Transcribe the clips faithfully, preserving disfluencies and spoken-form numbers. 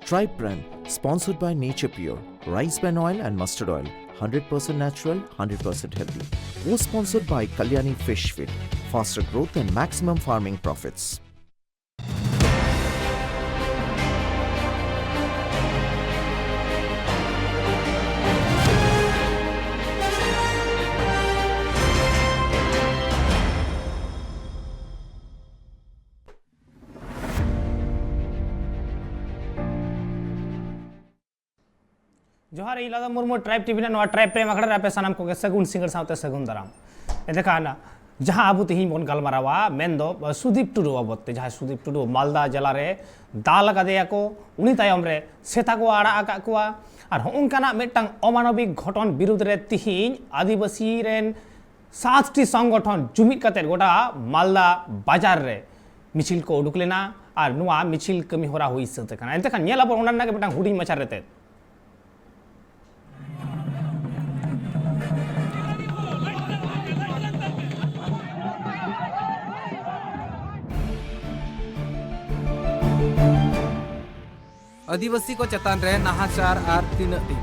Tribe brand, sponsored by Nature Pure, rice bran oil and mustard oil, hundred percent natural, hundred percent healthy. Co-sponsored by Kalyani Fish Feed, faster growth and maximum farming profits. ᱡᱚᱦᱟᱨ, ᱤᱧ ᱞᱟᱫᱚᱢ Murmu, tribe TV ᱨᱮᱱᱟᱜ ᱱᱚᱣᱟ tribe ᱯᱨᱮᱢ ᱟᱠᱷᱲᱟ ᱨᱮ ᱟᱯᱮ ᱥᱟᱱᱟᱢ ᱠᱚᱜᱮ ᱥᱟᱹᱜᱩᱱ ᱥᱤᱸᱜᱟᱹᱲ ᱥᱟᱶᱛᱮ ᱥᱟᱹᱜᱩᱱ ᱫᱟᱨᱟᱢ᱾ ᱮᱱᱛᱮᱠᱷᱟᱱ ᱡᱟᱦᱟᱸ ᱟᱵᱚ ᱛᱮᱦᱮᱧ ᱵᱚᱱ ᱜᱟᱞᱢᱟᱨᱟᱣᱟ, ᱢᱮᱱᱫᱚ ᱥᱩᱫᱤᱯ ᱴᱩᱰᱩ ᱵᱟᱵᱚᱫ ᱛᱮ, ᱡᱟᱦᱟᱸᱭ ᱥᱩᱫᱤᱯ ᱴᱩᱰᱩ ᱢᱟᱞᱫᱟ ᱡᱮᱞᱟ ᱨᱮ ᱫᱟᱞ ᱟᱠᱟᱫᱮᱭᱟ ᱠᱚ, ᱩᱱᱤ ᱛᱟᱭᱚᱢ ᱨᱮ ᱥᱮᱛᱟ ᱠᱚ ᱟᱲᱟᱜ ᱟᱠᱟᱫ ᱠᱚᱣᱟ᱾ ᱟᱨ ᱦᱚᱸᱜᱼᱚ ᱱᱚᱝᱠᱟᱱᱟᱜ ᱢᱤᱫᱴᱟᱝ ᱚᱢᱟᱱᱚᱵᱤᱠ ᱜᱷᱚᱴᱚᱱ ᱵᱤᱨᱩᱫᱽ ᱨᱮ ᱛᱤᱦᱤᱧ ᱟᱹᱫᱤᱵᱟᱹᱥᱤ ᱨᱮᱱ ᱥᱟᱛ ᱴᱤ ᱥᱚᱝᱜᱚᱴᱷᱚᱱ ᱡᱩᱢᱤᱫ ᱠᱟᱛᱮ ᱜᱚᱴᱟ ᱢᱟᱞᱫᱟ ᱵᱟᱡᱟᱨ ᱨᱮ ᱢᱤᱪᱷᱤᱞ ᱠᱚ ᱩᱰᱩᱠ ᱞᱮᱱᱟ᱾ ᱟᱨ ᱱᱚᱣᱟ ᱢᱤᱪᱷᱤᱞ ᱠᱟᱹᱢᱤ ᱦᱚᱨᱟ ᱦᱩᱭ ᱥᱟᱹᱛ ᱟᱠᱟᱱᱟ᱾ ᱮᱱᱛᱮᱠᱷᱟᱱ ᱧᱮᱞ ᱟᱵᱚᱱ ᱚᱱᱟ ᱨᱮᱱᱟᱜ ᱜᱮ ᱢᱤᱫᱴᱟᱝ ᱦᱩᱰᱤᱧ ᱢᱟᱪᱷᱟ ᱨᱮᱛᱮᱫ᱾ ᱟᱹᱫᱤᱵᱟᱹᱥᱤ ᱠᱚ ᱪᱮᱛᱟᱱ ᱨᱮ ᱱᱟᱦᱟᱪᱟᱨ ᱟᱨ ᱛᱤᱱᱟᱹᱜ ᱫᱤᱱ?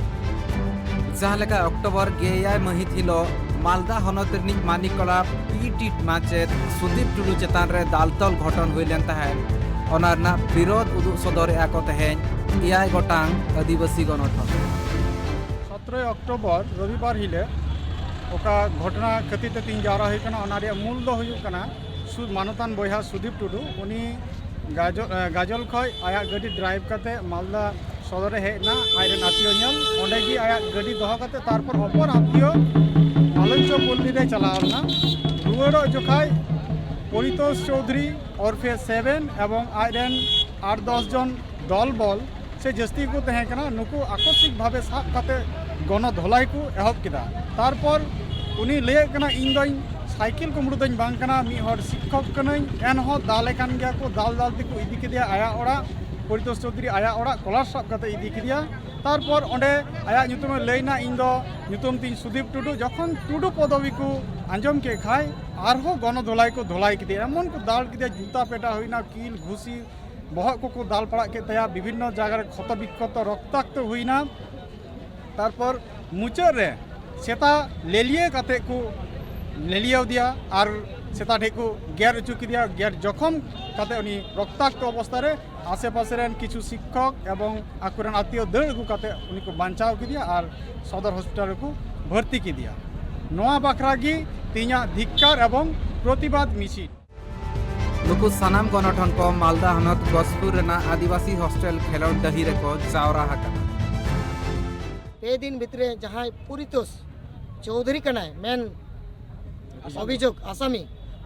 ᱡᱟᱦᱟᱸ ᱞᱮᱠᱟ ᱚᱠᱴᱳᱵᱚᱨ ᱜᱮᱞ ᱮᱭᱟᱭ ᱢᱟᱹᱦᱤᱛ ᱦᱤᱞᱳᱜ ᱢᱟᱞᱫᱟ ᱦᱚᱱᱚᱛ ᱨᱤᱱᱤᱡ ᱢᱟᱱᱤᱠ ᱠᱚᱞᱟ ᱯᱤ ᱴᱤᱴ ᱢᱟᱪᱮᱛ ᱥᱩᱫᱤᱯ ᱴᱩᱰᱩ ᱪᱮᱛᱟᱱ ᱨᱮ ᱫᱟᱞᱛᱚᱞ ᱜᱷᱚᱴᱚᱱ ᱦᱩᱭ ᱞᱮᱱ ᱛᱟᱦᱮᱸᱫ, ᱚᱱᱟ ᱨᱮᱱᱟᱜ ᱵᱤᱨᱳᱫᱷ ᱩᱫᱩᱜ ᱥᱚᱫᱚᱨᱮᱫᱼᱟ ᱠᱚ ᱛᱮᱦᱮᱧ ᱮᱭᱟᱭ ᱜᱚᱴᱟᱝ ᱟᱹᱫᱤᱵᱟᱹᱥᱤ ᱜᱚᱱᱚᱴᱷᱚᱱ᱾ ᱥᱚᱛᱨᱚᱭ ᱚᱠᱴᱳᱵᱚᱨ ᱨᱚᱵᱤᱵᱟᱨ ᱦᱤᱞᱳᱜ ᱚᱠᱟ ᱜᱷᱚᱴᱚᱱᱟ ᱠᱷᱟᱹᱛᱤᱨ ᱛᱮ ᱛᱮᱦᱮᱧ ᱡᱟᱣᱨᱟ ᱦᱩᱭ ᱠᱟᱱᱟ, ᱚᱱᱟ ᱨᱮᱭᱟᱜ ᱢᱩᱞ ᱫᱚ ᱦᱩᱭᱩᱜ ᱠᱟᱱᱟ ᱥᱩ- ᱢᱟᱱᱚᱛᱟᱱ ᱵᱚᱭᱦᱟ ᱥᱩᱫᱤᱯ ᱴᱩᱰᱩ, ᱩᱱᱤ ᱜᱟᱡᱚ- ᱮ, ᱜᱟᱡᱚᱞ ᱠᱷᱚᱱ ᱟᱭᱟᱜ ᱜᱟᱹᱰᱤ ᱰᱨᱟᱭᱤᱵᱷ ᱠᱟᱛᱮ ᱢᱟᱞᱫᱟ ᱥᱚᱫᱚᱨᱮ ᱦᱮᱡ ᱮᱱᱟ ᱟᱡ ᱨᱮᱱ ᱟᱹᱛᱤᱭᱟᱹ ᱧᱮᱞ᱾ ᱚᱸᱰᱮ ᱜᱮ ᱟᱭᱟᱜ ᱜᱟᱹᱰᱤ ᱫᱚᱦᱚ ᱠᱟᱛᱮ ᱛᱟᱨᱯᱚᱨ ᱚᱯᱚᱨ ᱟᱹᱛᱤᱭᱟᱹ ᱟᱞᱚᱧᱪᱚ ᱯᱚᱞᱞᱤ ᱨᱮ ᱪᱟᱞᱟᱣ ᱞᱮᱱᱟ᱾ ᱨᱩᱣᱟᱹᱲᱚᱜ ᱡᱚᱠᱷᱟᱡ ᱯᱚᱨᱤᱛᱳᱥ ᱪᱳᱣᱫᱷᱩᱨᱤ ᱳᱨᱯᱷᱮ ᱥᱮᱵᱷᱮᱱ ᱮᱵᱚᱝ ᱟᱡ ᱨᱮᱱ ᱟᱴ ᱫᱚᱥ ᱡᱚᱱ ᱫᱚᱞ ᱵᱚᱞ ᱥᱮ ᱡᱟᱹᱥᱛᱤ ᱜᱮᱠᱚ ᱛᱟᱦᱮᱸ ᱠᱟᱱᱟ, ᱱᱩᱠᱩ ᱟᱠᱚᱥᱤᱠ ᱵᱷᱟᱵᱮ ᱥᱟᱵ ᱠᱟᱛᱮ ᱜᱚᱱᱚ ᱫᱷᱚᱞᱟᱭ ᱠᱚ ᱮᱦᱚᱵ ᱠᱮᱫᱟ᱾ ᱛᱟᱨᱯᱚᱨ ᱩᱱᱤ ᱞᱟᱹᱭᱮᱫ ᱠᱟᱱᱟ, "ᱤᱧ ᱫᱚᱧ ᱥᱟᱭᱠᱮᱞ ᱠᱩᱢᱵᱽᱲᱩ ᱫᱚᱧ ᱵᱟᱝ ᱠᱟᱱᱟ, ᱢᱤᱫ ᱦᱚᱲ ᱥᱤᱠᱠᱷᱚᱠ ᱠᱟᱹᱱᱟᱹᱧ", ᱮᱱᱦᱚᱸ ᱫᱟᱞᱮ ᱠᱟᱱ ᱜᱮᱭᱟ ᱠᱚ, ᱫᱟᱞ ᱫᱟᱞ ᱛᱮᱠᱚ ᱤᱫᱤ ᱠᱮᱫᱮᱭᱟ ᱟᱭᱟᱜ ᱚᱲᱟᱜ, ᱯᱚᱨᱤᱛᱳᱥ ᱪᱳᱣᱫᱷᱩᱨᱤ ᱟᱭᱟᱜ ᱚᱲᱟᱜ ᱠᱚᱞᱟᱨ ᱥᱟᱵ ᱠᱟᱛᱮ ᱤᱫᱤ ᱠᱮᱫᱮᱭᱟ᱾ ᱛᱟᱨᱯᱚᱨ ᱚᱸᱰᱮ ᱟᱭᱟᱜ ᱧᱩᱛᱩᱢᱮ ᱞᱟᱹᱭ ᱮᱱᱟ, "ᱤᱧ ᱫᱚ ᱧᱩᱛᱩᱢ ᱛᱤᱧ ᱥᱩᱫᱤᱯ ᱴᱩᱰᱩ᱾" ᱡᱚᱠᱷᱚᱱ ᱴᱩᱰᱩ ᱯᱚᱫᱚᱵᱤ ᱠᱚ ᱟᱸᱡᱚᱢ ᱠᱮᱫ ᱠᱷᱟᱡ ᱟᱨᱦᱚᱸ ᱜᱚᱱᱚ ᱫᱷᱚᱞᱟᱭ ᱠᱚ ᱫᱷᱚᱞᱟᱭ ᱠᱮᱫᱮᱭᱟ, ᱮᱢᱚᱱ ᱠᱚ ᱫᱟᱞ ᱠᱮᱫᱮᱭᱟ, ᱡᱩᱛᱟ ᱯᱮᱴᱟ ᱦᱩᱭᱱᱟ, ᱠᱤᱞ ᱜᱷᱩᱥᱤ, ᱵᱚᱦᱚᱜ ᱠᱚᱠᱚ ᱫᱟᱞ ᱯᱟᱲᱟᱜ ᱠᱮᱫ ᱛᱟᱭᱟ, ᱵᱤᱵᱷᱤᱱᱱᱚ ᱡᱟᱭᱜᱟ ᱨᱮ ᱠᱷᱚᱛᱚ ᱵᱤᱠᱠᱷᱚᱛᱚ ᱨᱚᱠᱛᱟᱠᱛᱚ ᱦᱩᱭᱱᱟ᱾ ᱛᱟᱨᱯᱚᱨ ᱢᱩᱪᱟᱹᱫ ᱨᱮ ᱥᱮᱛᱟ ᱞᱮᱞᱤᱭᱟᱹ ᱠᱟᱛᱮ ᱠᱚ ᱞᱮᱞᱤᱭᱟᱹᱣ ᱫᱮᱭᱟ ᱟᱨ ᱥᱮᱛᱟ ᱴᱷᱮᱡ ᱠᱚ ᱜᱮᱨ ᱦᱚᱪᱚ ᱠᱮᱫᱮᱭᱟ᱾ ᱜᱮᱨ ᱡᱚᱠᱷᱚᱢ ᱠᱟᱛᱮ ᱩᱱᱤ ᱨᱚᱠᱛᱟᱠᱛᱚ ᱚᱵᱚᱥᱛᱟ ᱨᱮ ᱟᱥᱮ ᱯᱟᱥᱮ ᱨᱮᱱ ᱠᱤᱪᱷᱩ ᱥᱤᱠᱠᱷᱚᱠ ᱮᱵᱚᱝ ᱟᱠᱚᱨᱮᱱ ᱟᱛᱤᱭᱚ ᱫᱟᱹᱲ ᱟᱹᱜᱩ ᱠᱟᱛᱮ ᱩᱱᱤ ᱠᱚ ᱵᱟᱧᱪᱟᱣ ᱠᱮᱫᱮᱭᱟ ᱟᱨ ᱥᱚᱫᱚᱨ ᱦᱚᱥᱯᱤᱴᱟᱞ ᱨᱮᱠᱚ ᱵᱷᱚᱨᱛᱤ ᱠᱮᱫᱮᱭᱟ᱾ ᱱᱚᱣᱟ ᱵᱟᱠᱷᱨᱟ ᱜᱮ ᱛᱮᱦᱮᱧᱟᱜ ᱫᱷᱤᱠᱠᱟᱨ ᱮᱵᱚᱝ ᱯᱨᱚᱛᱤᱵᱟᱫ ᱢᱤᱪᱷᱤᱞ᱾ ᱱᱩᱠᱩ ᱥᱟᱱᱟᱢ ᱜᱚᱱᱚᱴᱷᱚᱱ ᱠᱚ ᱢᱟᱞᱫᱟ ᱦᱚᱱᱚᱛ ᱜᱚᱥᱯᱩᱨ ᱨᱮᱱᱟᱜ ᱟᱹᱫᱤᱵᱟᱹᱥᱤ ᱦᱚᱥᱴᱮᱞ ᱠᱷᱮᱞᱚᱸᱰ ᱰᱟᱹᱦᱤ ᱨᱮᱠᱚ ᱡᱟᱣᱨᱟ ᱟᱠᱟᱱᱟ᱾ ᱯᱮ ᱫᱤᱱ ᱵᱷᱤᱛᱨᱤ ᱡᱟᱦᱟᱸᱭ ᱯᱩᱨᱤᱛᱳᱥ ᱪᱳᱣᱫᱷᱩᱨᱤ ᱠᱟᱱᱟᱭ, ᱢᱮᱱ ᱚᱵᱷᱤᱡᱳᱜᱽ ᱟᱥᱟᱢᱤ,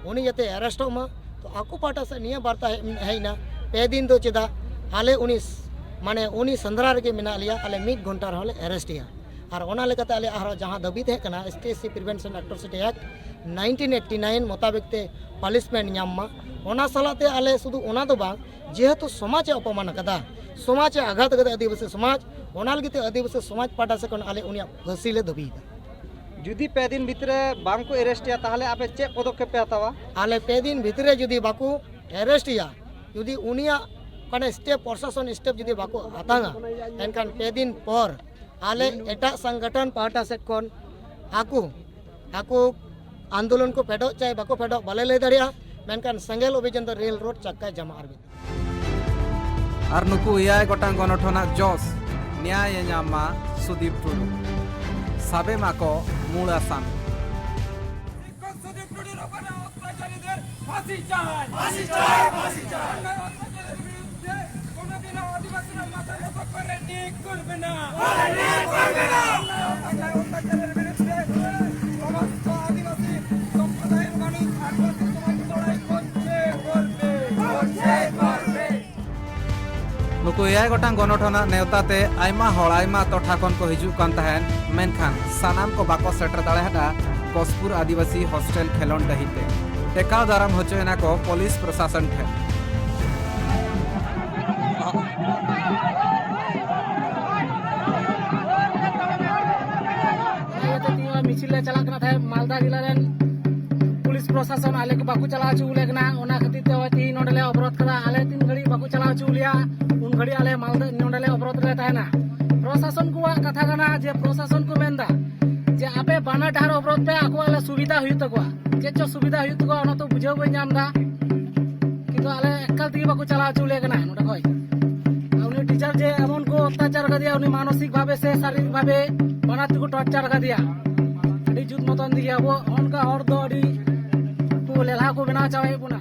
ᱩᱱᱤ ᱡᱟᱛᱮ ᱮᱨᱮᱥᱴᱚᱜ ᱢᱟ᱾ ᱛᱚ ᱟᱠᱚ ᱯᱟᱦᱴᱟ ᱥᱮᱫ ᱱᱤᱭᱟᱹ ᱵᱟᱨᱛᱟ ᱦᱮᱡ, ᱦᱮᱡ ᱮᱱᱟ, ᱯᱮ ᱫᱤᱱ ᱫᱚ ᱪᱮᱫᱟᱜ ᱟᱞᱮ ᱩᱱᱤ ᱥ-, ᱢᱟᱱᱮ ᱩᱱᱤ ᱥᱮᱸᱫᱽᱨᱟ ᱨᱮᱜᱮ ᱢᱮᱱᱟᱜ ᱞᱮᱭᱟ, ᱟᱞᱮ ᱢᱤᱫ ᱜᱷᱚᱱᱴᱟ ᱨᱮᱦᱚᱸ ᱞᱮ ᱮᱨᱮᱥᱴ ᱮᱭᱟ᱾ ᱟᱨ ᱚᱱᱟ ᱞᱮᱠᱟᱛᱮ ᱟᱞᱮ ᱟᱨᱦᱚᱸ ᱡᱟᱦᱟᱸ ᱫᱟᱹᱵᱤ ᱛᱟᱦᱮᱸ ᱠᱟᱱᱟ, S T S C Prevention Atrocity Act nineteen eighty nine ᱢᱚᱛᱟᱵᱤᱠ ᱛᱮ ᱯᱟᱱᱤᱥᱢᱮᱱᱴ ᱧᱟᱢ ᱢᱟ, ᱚᱱᱟ ᱥᱟᱞᱟᱜ ᱛᱮ ᱟᱞᱮ ᱥᱩᱫᱷᱩ ᱚᱱᱟ ᱫᱚ ᱵᱟᱝ, ᱡᱮᱦᱮᱛᱩ ᱥᱚᱢᱟᱡᱽ ᱮ ᱚᱯᱚᱢᱟᱱ ᱟᱠᱟᱫᱟ, ᱥᱚᱢᱟᱡᱽ ᱮ ᱟᱜᱷᱟᱛ ᱟᱠᱟᱫᱟ ᱟᱹᱫᱤᱵᱟᱹᱥᱤ ᱥᱚᱢᱟᱡᱽ, ᱚᱱᱟ ᱞᱟᱹᱜᱤᱫ ᱛᱮ ᱟᱹᱫᱤᱵᱟᱹᱥᱤ ᱥᱚᱢᱟᱡᱽ ᱯᱟᱦᱴᱟ ᱥᱮᱫ ᱠᱷᱚᱱ ᱟᱞᱮ ᱩᱱᱤᱭᱟᱜ ᱯᱷᱟᱹᱥᱤ ᱞᱮ ᱫᱟᱹᱵᱤᱭᱮᱫᱟ᱾ ᱡᱩᱫᱤ ᱯᱮ ᱫᱤᱱ ᱵᱷᱤᱛᱨᱤ ᱨᱮ ᱵᱟᱝ ᱠᱚ ᱮᱨᱮᱥᱴ ᱮᱭᱟ, ᱛᱟᱦᱚᱞᱮ ᱟᱯᱮ ᱪᱮᱫ ᱯᱚᱫᱚᱠᱷᱮᱯ ᱯᱮ ᱦᱟᱛᱟᱣᱟ? ᱟᱞᱮ ᱯᱮ ᱫᱤᱱ ᱵᱷᱤᱛᱨᱤ ᱨᱮ ᱡᱩᱫᱤ ᱵᱟᱠᱚ ᱮᱨᱮᱥᱴ ᱮᱭᱟ, ᱡᱩᱫᱤ ᱩᱱᱤᱭᱟᱜ ᱢᱟᱱᱮ ᱥᱴᱮᱯ, ᱯᱨᱚᱥᱟᱥᱚᱱ ᱥᱴᱮᱯ ᱡᱩᱫᱤ ᱵᱟᱠᱚ ᱦᱟᱛᱟᱣᱟ, ᱮᱱᱠᱷᱟᱱ ᱯᱮ ᱫᱤᱱ ᱯᱚᱨ ᱟᱞᱮ ᱮᱴᱟᱜ ᱥᱚᱝᱜᱚᱴᱷᱚᱱ ᱯᱟᱦᱴᱟ ᱥᱮᱫ ᱠᱷᱚᱱ ᱟᱠᱚ, ᱟᱠᱚ ᱟᱱᱫᱳᱞᱚᱱ ᱠᱚ ᱯᱷᱮᱰᱚᱜ ᱪᱟᱭ ᱵᱟᱠᱚ ᱯᱷᱮᱰᱚᱜ ᱵᱟᱞᱮ ᱞᱟᱹᱭ ᱫᱟᱲᱮᱭᱟᱜᱼᱟ, ᱢᱮᱱᱠᱷᱟᱱ ᱥᱮᱸᱜᱮᱞ ᱚᱵᱷᱤᱡᱟᱱ ᱫᱚ ᱨᱮᱞ ᱨᱳᱰ ᱪᱟᱠᱠᱟᱭ ᱡᱟᱢᱟ ᱟᱨ ᱢᱤᱫ᱾ ᱟᱨ ᱱᱩᱠᱩ ᱮᱭᱟᱭ ᱜᱚᱴᱟᱝ ᱜᱚᱱᱚᱴᱷᱚᱱᱟᱜ ᱡᱚᱥ ᱱᱮᱭᱟᱭᱮ ᱧᱟᱢ ᱢᱟ ᱥᱩᱫᱤᱯ ᱴᱩᱰᱩ, ᱥᱟᱵᱮ ᱢᱟᱠᱚ ᱢᱩᱲ ᱟᱥᱟᱢᱤ᱾ শিক্ষক সুদীপ টুডুর উপরে অত্যাচারীদের ফাঁসি চাই। ফাঁসি চাই, ফাঁসি চাই। অন্যায় অত্যাচারের বিরুদ্ধে কোনোদিনও আদিবাসীরা মাথা নত করে নীক করবে না। করে নীক করবে না। অন্যায় অত্যাচার, অত্যাচারের বিরুদ্ধে সমস্ত আদিবাসী সম্প্রদায়ের মানুষ, আদিবাসী সমাজ লড়াই করছে, করবে। করছে, করবে। ᱱᱩᱠᱩ ᱮᱭᱟᱭ ᱜᱚᱴᱟᱝ ᱜᱚᱱᱚᱴᱷᱚᱱᱟᱜ ᱱᱮᱣᱛᱟ ᱛᱮ ᱟᱭᱢᱟ ᱦᱚᱲ ᱟᱭᱢᱟ ᱴᱚᱴᱷᱟ ᱠᱷᱚᱱ ᱠᱚ ᱦᱤᱡᱩᱜ ᱠᱟᱱ ᱛᱟᱦᱮᱸᱱ, ᱢᱮᱱᱠᱷᱟᱱ ᱥᱟᱱᱟᱢ ᱠᱚ ᱵᱟᱠᱚ ᱥᱮᱴᱮᱨ ᱫᱟᱲᱮᱭᱟᱫᱼᱟ ᱜᱚᱥᱯᱩᱨ ᱟᱹᱫᱤᱵᱟᱹᱥᱤ ᱦᱚᱥᱴᱮᱞ ᱠᱷᱮᱞᱚᱸᱰ ᱰᱟᱹᱦᱤ ᱛᱮ᱾ ᱴᱮᱠᱟᱣ ᱫᱟᱨᱟᱢ ᱦᱚᱪᱚᱭᱮᱱᱟ ᱠᱚ ᱯᱩᱞᱤᱥ ᱯᱨᱚᱥᱟᱥᱚᱱ ᱴᱷᱮᱱ᱾ ᱤᱭᱟᱹᱛᱮ ᱛᱮᱦᱮᱧ ᱱᱚᱣᱟ ᱢᱤᱪᱷᱤᱞ ᱞᱮ ᱪᱟᱞᱟᱜ ᱠᱟᱱᱟ ᱛᱟᱦᱮᱸᱫ, ᱢᱟᱞᱫᱟ ᱡᱮᱞᱟ ᱨᱮᱱ ᱯᱩᱞᱤᱥ ᱯᱨᱚᱥᱟᱥᱚᱱ ᱟᱞᱮ ᱠᱚ ᱵᱟᱠᱚ ᱪᱟᱞᱟᱣ ᱦᱚᱪᱚ ᱞᱮ ᱠᱟᱱᱟ, ᱚᱱᱟ ᱠᱷᱟᱹᱛᱤᱨ ᱛᱮ ᱱᱚᱜᱼᱚᱭ ᱛᱮᱦᱮᱧ ᱱᱚᱸᱰᱮ ᱞᱮ ᱚᱵᱚᱨᱳᱫᱷ ᱠᱟᱫᱟ᱾ ᱟᱞᱮ ᱛᱤᱱ ᱜᱷᱟᱹᱲᱤᱡ ᱵᱟᱠᱚ ᱟᱞᱮ ᱢᱟᱞᱫᱟ ᱱᱚᱰᱮ ᱞᱮ ᱚᱵᱨᱚᱛ ᱨᱮ ᱛᱟᱦᱮᱱᱟ᱾ ᱯᱨᱚᱥᱟᱥᱚᱱ ᱠᱚᱣᱟᱜ ᱠᱟᱛᱷᱟ ᱠᱟᱱᱟ ᱡᱮ ᱯᱨᱚᱥᱟᱥᱚᱱ ᱠᱚ ᱢᱮᱱᱫᱟ ᱡᱮ ᱟᱯᱮ ᱵᱟᱱᱟᱨ ᱰᱟᱦᱟᱨ ᱚᱵᱨᱚᱛ ᱯᱮ, ᱟᱠᱚᱣᱟᱜ ᱞᱮ ᱥᱩᱵᱤᱫᱷᱟ ᱦᱩᱭᱩᱜ ᱛᱟᱠᱚᱣᱟ᱾ ᱪᱮᱫ ᱪᱚ ᱥᱩᱵᱤᱫᱷᱟ ᱦᱩᱭᱩᱜ ᱛᱟᱠᱚᱣᱟ ᱚᱱᱟ ᱛᱚ ᱵᱩᱡᱷᱟᱹᱣ ᱵᱟᱹᱧ ᱧᱟᱢ ᱮᱫᱟ, ᱠᱤᱱᱛᱩ ᱟᱞᱮ ᱮᱠᱟᱞ ᱛᱮᱜᱮ ᱵᱟᱠᱚ ᱪᱟᱞᱟᱣ ᱦᱚᱪᱚ ᱞᱮ ᱠᱟᱱᱟ ᱱᱚᱰᱮ ᱠᱷᱚᱡ᱾ ᱟᱨ ᱩᱱᱤ ᱴᱤᱪᱟᱨ ᱡᱮ ᱮᱢᱚᱱ ᱠᱚ ᱚᱛᱛᱟᱪᱟᱨ ᱠᱟᱫᱮᱭᱟ, ᱩᱱᱤ ᱢᱟᱱᱚᱥᱤᱠ ᱵᱷᱟᱵᱮ ᱥᱮ ᱥᱟᱨᱤᱨᱤᱠ ᱵᱷᱟᱵᱮ ᱵᱟᱱᱟᱨ ᱛᱮᱠᱚ ᱴᱚᱨᱪᱟᱨ ᱠᱟᱫᱮᱭᱟ᱾ ᱟᱹᱰᱤ ᱡᱩᱛ ᱢᱚᱛᱚᱱ ᱛᱮᱜᱮ ᱟᱵᱚ ᱚᱱᱠᱟ ᱦᱚᱲ ᱫᱚ ᱟᱹᱰᱤ ᱠᱚ ᱞᱮᱞᱦᱟ ᱠᱚ ᱵᱮᱱᱟᱣ ᱪᱟᱵᱟᱭᱮᱫ ᱵᱚᱱᱟ᱾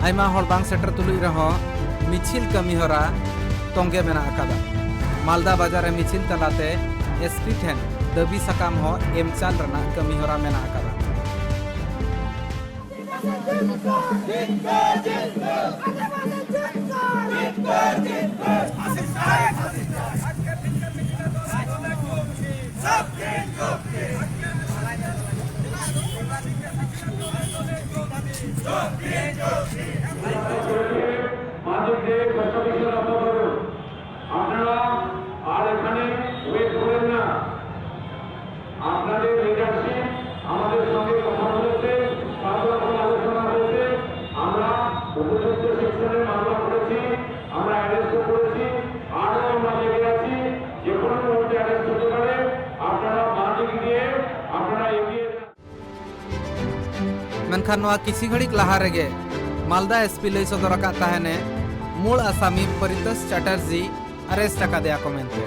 ᱟᱭᱢᱟ ᱦᱚᱲ ᱵᱟᱝ ᱥᱮᱴᱮᱨ ᱛᱩᱞᱩᱡ ᱨᱮᱦᱚᱸ ᱢᱤᱪᱷᱤᱞ ᱠᱟᱹᱢᱤᱦᱚᱨᱟ ᱛᱚᱸᱜᱮ ᱢᱮᱱᱟᱜ ᱟᱠᱟᱫᱟ᱾ ᱢᱟᱞᱫᱟ ᱵᱟᱡᱟᱨ ᱨᱮ ᱢᱤᱪᱷᱤᱞ ᱛᱟᱞᱟᱛᱮ ᱮᱥᱯᱤ ᱴᱷᱮᱱ ᱫᱟᱹᱵᱤ ᱥᱟᱠᱟᱢ ᱦᱚᱸ ᱮᱢ ᱪᱟᱞ ᱨᱮᱱᱟᱜ ᱠᱟᱹᱢᱤᱦᱚᱨᱟ ᱢᱮᱱᱟᱜ ᱟᱠᱟᱫᱟ᱾ আপনারা আর এখানে ওয়েট করেন না। আপনাদের লিডারশিপ আমাদের সঙ্গে কথা বলেছে, তারপর কোনো আলোচনা হয়েছে। আমরা উপযুক্ত সেকশনে মামলা করেছি, আমরা অ্যারেস্ট করেছি, আরও আমরা লেগে আছি, যে কোনো মুহূর্তে অ্যারেস্ট হতে পারে। আপনারা বাঁ দিক দিয়ে আপনারা এগিয়ে যান। ᱢᱮᱱᱠᱷᱟᱱ ᱱᱚᱣᱟ ᱠᱤᱪᱷᱤ ᱜᱷᱟᱹᱲᱤᱠ ᱞᱟᱦᱟ ᱨᱮᱜᱮ ᱢᱟᱞᱫᱟ ᱮᱥᱯᱤ ᱞᱟᱹᱭ ᱥᱚᱫᱚᱨ ᱟᱠᱟᱫ ᱛᱟᱦᱮᱱᱮ, ᱢᱩᱞ ᱟᱥᱟᱢᱤ ᱯᱚᱨᱤᱛᱳᱥ ᱪᱟᱴᱟᱨᱡᱤ ᱟᱨᱮᱥᱴ ᱟᱠᱟᱫᱮᱭᱟ ᱠᱚ ᱢᱮᱱᱛᱮ᱾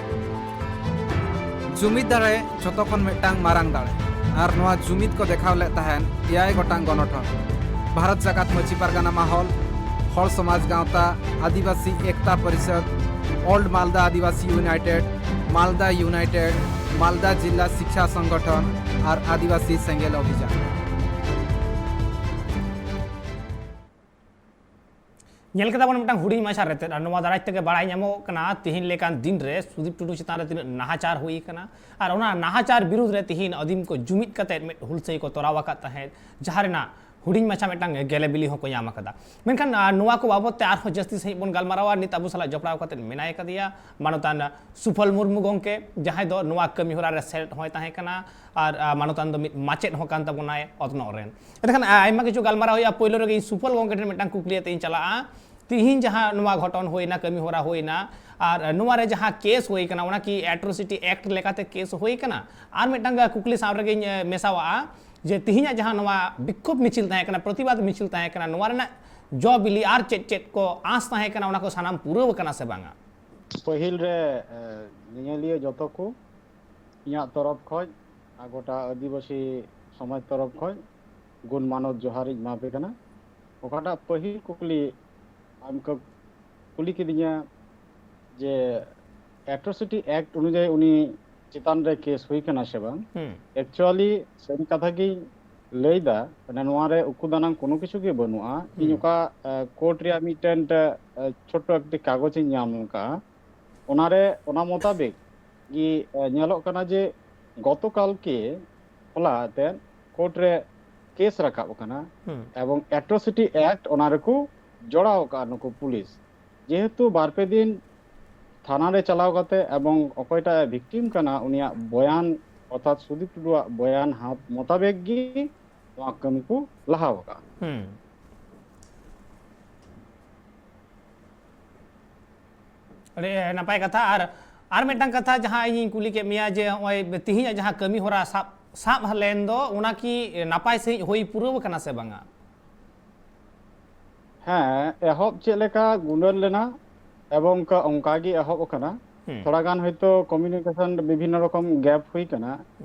ᱡᱩᱢᱤᱫ ᱫᱟᱲᱮ ᱡᱷᱚᱛᱚ ᱠᱷᱚᱱ ᱢᱤᱫᱴᱟᱝ ᱢᱟᱨᱟᱝ ᱫᱟᱲᱮ, ᱟᱨ ᱱᱚᱣᱟ ᱡᱩᱢᱤᱫ ᱠᱚ ᱫᱮᱠᱷᱟᱣ ᱞᱮᱫ ᱛᱟᱦᱮᱱ ᱮᱭᱟᱭ ᱜᱚᱴᱟᱝ ᱜᱚᱱᱚᱴᱷᱚᱱ, ᱵᱷᱟᱨᱚᱛ ᱡᱟᱠᱟᱛ ᱢᱟᱹᱡᱷᱤ ᱯᱟᱨᱜᱟᱱᱟ ᱢᱟᱦᱚᱞ, ᱦᱚᱲ ᱥᱚᱢᱟᱡᱽ ᱜᱟᱶᱛᱟ, ᱟᱹᱫᱤᱵᱟᱹᱥᱤ ᱮᱠᱛᱟ ᱯᱚᱨᱤᱥᱚᱫᱽ, ᱚᱞᱰ ᱢᱟᱞᱫᱟ ᱟᱹᱫᱤᱵᱟᱹᱥᱤ ᱤᱭᱩᱱᱟᱭᱴᱮᱰ, ᱢᱟᱞᱫᱟ ᱤᱭᱩᱱᱟᱭᱴᱮᱰ, ᱢᱟᱞᱫᱟ ᱡᱤᱞᱟ ᱥᱤᱠᱷᱟ ᱥᱚᱝᱜᱚᱴᱷᱚᱱ ᱟᱨ ᱟᱹᱫᱤᱵᱟᱹᱥᱤ ᱥᱮᱸᱜᱮᱞ ᱚᱵᱷᱤᱡᱟᱱ᱾ ᱧᱮᱞ ᱠᱮᱫᱟ ᱵᱚᱱ ᱢᱤᱫᱴᱟᱝ ᱦᱩᱰᱤᱧ ᱢᱟᱪᱷᱟ ᱨᱮᱛᱮᱫ, ᱟᱨ ᱱᱚᱣᱟ ᱫᱟᱨᱟᱭ ᱛᱮᱜᱮ ᱵᱟᱲᱟᱭ ᱧᱟᱢᱚᱜ ᱠᱟᱱᱟ ᱛᱤᱦᱤᱧ ᱞᱮᱠᱟᱱ ᱫᱤᱱ ᱨᱮ ᱥᱩᱫᱤᱯ ᱴᱩᱰᱩ ᱪᱮᱛᱟᱱ ᱨᱮ ᱛᱤᱱᱟᱹᱜ ᱱᱟᱦᱟᱪᱟᱨ ᱦᱩᱭ ᱟᱠᱟᱱᱟ, ᱟᱨ ᱚᱱᱟ ᱱᱟᱦᱟᱪᱟᱨ ᱵᱤᱨᱩᱫᱽ ᱨᱮ ᱛᱤᱦᱤᱧ ᱟᱹᱫᱤᱢ ᱠᱚ ᱡᱩᱢᱤᱫ ᱠᱟᱛᱮᱫ ᱢᱤᱫ ᱦᱩᱞᱥᱟᱹᱭ ᱠᱚ ᱛᱚᱨᱟᱣ ᱟᱠᱟᱫ ᱛᱟᱦᱮᱸᱫ, ᱡᱟᱦᱟᱸ ᱨᱮᱱᱟᱜ ᱦᱩᱰᱤᱧ ᱢᱟᱪᱷᱟ ᱢᱤᱫᱴᱟᱝ ᱜᱮᱞᱮ ᱵᱤᱞᱤ ᱦᱚᱸᱠᱚ ᱧᱟᱢ ᱟᱠᱟᱫᱟ᱾ ᱢᱮᱱᱠᱷᱟᱱ, ᱟᱨ, ᱱᱚᱣᱟ ᱠᱚ ᱵᱟᱵᱚᱫ ᱛᱮ ᱟᱨᱦᱚᱸ ᱡᱟᱹᱥᱛᱤ ᱥᱟᱺᱦᱤᱡ ᱵᱚᱱ ᱜᱟᱞᱢᱟᱨᱟᱣᱟ᱾ ᱱᱤᱛ ᱟᱵᱚ ᱥᱟᱞᱟᱜ ᱡᱚᱯᱲᱟᱣ ᱠᱟᱛᱮᱫ ᱢᱮᱱᱟᱭ ᱟᱠᱟᱫᱮᱭᱟ ᱢᱟᱱᱚᱛᱟᱱ ᱥᱩᱯᱷᱚᱞ ᱢᱩᱨᱢᱩ ᱜᱚᱢᱠᱮ, ᱡᱟᱦᱟᱸᱭ ᱫᱚ ᱱᱚᱣᱟ ᱠᱟᱹᱢᱤ ᱦᱚᱨᱟ ᱨᱮ ᱥᱮᱞᱮᱫ ᱦᱚᱸᱭ ᱛᱟᱦᱮᱸ ᱠᱟᱱᱟ ᱟᱨ, ᱟᱨ, ᱢᱟᱱᱚᱛᱟᱱ ᱫᱚ ᱢᱤᱫ ᱢᱟᱪᱮᱫ ᱦᱚᱸ ᱠᱟᱱ ᱛᱟᱵᱚᱱᱟᱭ ᱚᱛᱱᱚᱜ ᱨᱮᱱ᱾ ᱮᱱᱠᱷᱟᱱ, ᱟᱨ, ᱟᱭᱢᱟ ᱠᱤᱪᱷᱩ ᱜᱟᱞᱢᱟᱨᱟᱣ ᱦᱩᱭᱩᱜᱼᱟ᱾ ᱯᱳᱭᱞᱳ ᱨᱮᱜᱮ ᱤᱧ ᱥᱩᱯᱷᱚᱞ ᱜᱚᱢᱠᱮ ᱴᱷᱮᱱ ᱢᱤᱫᱴᱟᱝ ᱠᱩᱠᱞᱤ ᱟᱛᱮ ᱤᱧ ᱪᱟᱞᱟᱜᱼᱟ᱾ ᱛᱤᱦᱤᱧ ᱡᱟᱦᱟᱸ ᱱᱚᱣᱟ ᱜᱷᱚᱴᱚᱱ ᱦᱩᱭᱱᱟ, ᱠᱟᱹᱢᱤ ᱦᱚᱨᱟ ᱦᱩᱭᱱᱟ, ᱟᱨ ᱱᱚᱣᱟ ᱨᱮ ᱡᱟᱦᱟᱸ ᱠᱮᱥ ᱦᱩᱭ ᱠᱟᱱᱟ, ᱚᱱᱟ ᱠᱤ ᱮᱴᱨᱳᱥᱤᱴᱤ ᱮᱠᱴ ᱞᱮᱠᱟᱛᱮ ᱠᱮᱥ ᱦᱩᱭ ᱠᱟᱱᱟ? ᱟᱨ ᱢᱤᱫᱴᱟᱝ ᱠᱩᱠᱞᱤ ᱥᱟᱶ ᱨᱮᱜᱮᱧ, ᱮ, ᱢᱮᱥᱟᱣᱟᱜᱼᱟ ᱡᱮ ᱛᱤᱦᱤᱧᱟᱜ ᱡᱟᱦᱟᱸ ᱱᱚᱣᱟ ᱵᱤᱠᱠᱷᱳᱵ ᱢᱤᱪᱷᱤᱞ ᱛᱟᱦᱮᱸ ᱠᱟᱱᱟ, ᱯᱨᱚᱛᱤᱵᱟᱫ ᱢᱤᱪᱷᱤᱞ ᱛᱟᱦᱮᱸ ᱠᱟᱱᱟ, ᱱᱚᱣᱟ ᱨᱮᱱᱟᱜ ᱡᱚ ᱵᱤᱞᱤ ᱟᱨ ᱪᱮᱫ ᱪᱮᱫ ᱠᱚ ᱟᱸᱥ ᱛᱟᱦᱮᱸ ᱠᱟᱱᱟ, ᱚᱱᱟ ᱠᱚ ᱥᱟᱱᱟᱢ ᱯᱩᱨᱟᱹᱣ ᱟᱠᱟᱱᱟ ᱥᱮ ᱵᱟᱝᱟ? ᱯᱟᱹᱦᱤᱞ ᱨᱮ, ᱮ, ᱧᱮᱧᱮᱞᱤᱭᱟᱹ ᱡᱚᱛᱚ ᱠᱚ ᱤᱧᱟᱹᱜ ᱛᱚᱨᱚᱯ ᱠᱷᱚᱡ ᱟᱨ ᱜᱚᱴᱟ ᱟᱹᱫᱤᱵᱟᱹᱥᱤ ᱥᱚᱢᱟᱡᱽ ᱛᱚᱨᱚᱯ ᱠᱷᱚᱡ ᱜᱩᱱ ᱢᱟᱱᱚᱛ ᱡᱚᱦᱟᱨ ᱤᱧ ᱮᱢᱟ ᱯᱮ ᱠᱟᱱᱟ᱾ ᱚᱠᱟᱴᱟᱜ ᱯᱟᱹᱦᱤᱞ ᱠᱩᱠᱞᱤ ᱟᱢ ᱠᱚ ᱠᱩᱞᱤ ᱠᱤᱫᱤᱧᱟ ᱡᱮ ᱮᱴᱨᱳᱥᱤᱴᱤ ᱮᱠᱴ ᱚᱱᱩᱡᱟᱭᱤ ᱩᱱᱤ ᱪᱮᱛᱟᱱ ᱨᱮ ᱠᱮᱥ ᱦᱩᱭ ᱠᱟᱱᱟ ᱥᱮ ᱵᱟᱝ? ᱦᱩᱸ᱾ ᱮᱠᱪᱩᱭᱟᱞᱤ ᱥᱟᱹᱨᱤ ᱠᱟᱛᱷᱟ ᱜᱤᱧ ᱞᱟᱹᱭᱫᱟ, ᱢᱟᱱᱮ ᱱᱚᱣᱟ ᱨᱮ ᱩᱠᱩ ᱫᱟᱱᱟᱝ ᱠᱳᱱᱳ ᱠᱤᱪᱷᱩ ᱜᱮ ᱵᱟᱹᱱᱩᱜᱼᱟ᱾ ᱤᱧ ᱦᱩᱸ᱾ ᱚᱠᱟ, ᱮ, ᱠᱳᱨᱴ ᱨᱮᱭᱟᱜ ᱢᱤᱫᱴᱮᱱ, ᱮ, ᱪᱷᱳᱴᱳ ᱮᱠᱴᱤ ᱠᱟᱜᱚᱡᱽ ᱤᱧ ᱧᱟᱢ ᱟᱠᱟᱫᱼᱟ, ᱚᱱᱟᱨᱮ, ᱚᱱᱟ ᱢᱚᱛᱟᱵᱤᱠ ᱜᱮ, ᱮ, ᱧᱮᱞᱚᱜ ᱠᱟᱱᱟ ᱡᱮ ᱜᱚᱛᱚᱠᱟᱞ ᱠᱮ ᱦᱚᱞᱟ ᱮᱱᱛᱮᱫ ᱠᱳᱨᱴ ᱨᱮ ᱠᱮᱥ ᱨᱟᱠᱟᱵ ᱟᱠᱟᱱᱟ ᱦᱩᱸ᱾ ᱮᱵᱚᱝ ᱮᱴᱨᱳᱥᱤᱴᱤ ᱮᱠᱴ ᱚᱱᱟ ᱨᱮᱠᱚ ᱡᱚᱲᱟᱣ ᱟᱠᱟᱫᱼᱟ ᱱᱩᱠᱩ ᱯᱩᱞᱤᱥ᱾ ᱡᱮᱦᱮᱛᱩ ᱵᱟᱨ ᱯᱮ ᱫᱤᱱ ᱛᱷᱟᱱᱟ ᱨᱮ ᱪᱟᱞᱟᱣ ᱠᱟᱛᱮ ᱮᱵᱚᱝ ᱚᱠᱚᱭᱴᱟᱜ ᱮ ᱵᱷᱤᱠᱴᱤᱢ ᱠᱟᱱᱟ ᱩᱱᱤᱭᱟᱜ ᱵᱚᱭᱟᱱ, ᱚᱨᱛᱷᱟᱛ ᱥᱩᱫᱤᱯ ᱴᱩᱰᱩᱣᱟᱜ ᱵᱚᱭᱟᱱ ᱦᱟᱛ ᱢᱚᱛᱟᱵᱮᱠ ᱜᱮ ᱱᱚᱣᱟ ᱠᱟᱹᱢᱤ ᱠᱚ ᱞᱟᱦᱟ ᱟᱠᱟᱫᱼᱟ᱾ ᱦᱩᱸ᱾ ᱟᱹᱰᱤ ᱱᱟᱯᱟᱭ ᱠᱟᱛᱷᱟ᱾ ᱟᱨ, ᱟᱨ ᱢᱤᱫᱴᱟᱝ ᱠᱟᱛᱷᱟ ᱡᱟᱦᱟᱸ ᱤᱧᱤᱧ ᱠᱩᱞᱤ ᱠᱮᱫ ᱢᱮᱭᱟ ᱡᱮ ᱱᱚᱜᱼᱚᱭ ᱛᱤᱦᱤᱧᱟᱜ ᱡᱟᱦᱟᱸ ᱠᱟᱹᱢᱤ ᱦᱚᱨᱟ ᱥᱟᱵ, ᱥᱟᱵ ᱞᱮᱱ ᱫᱚ, ᱚᱱᱟ ᱠᱤ ᱱᱟᱯᱟᱭ ᱥᱟᱺᱦᱤᱡ ᱦᱩᱭ ᱯᱩᱨᱟᱹᱣ ᱟᱠᱟᱱᱟ ᱥᱮ ᱵᱟᱝᱟ? ᱦᱮᱸ, ᱮᱦᱚᱵ ᱪᱮᱫ ᱞᱮᱠᱟ ᱜᱩᱱᱟᱹᱱ ᱞᱮᱱᱟ ᱮᱵᱚᱝ ᱠᱟ-, ᱚᱱᱠᱟ ᱜᱮ ᱮᱦᱚᱵ ᱟᱠᱟᱱᱟ᱾ ᱦᱩᱸ᱾ ᱛᱷᱚᱲᱟ ᱜᱟᱱ ᱦᱚᱭᱛᱳ communication ᱵᱤᱵᱷᱤᱱᱱᱚ ᱨᱚᱠᱚᱢ gap ᱦᱩᱭ ᱠᱟᱱᱟ᱾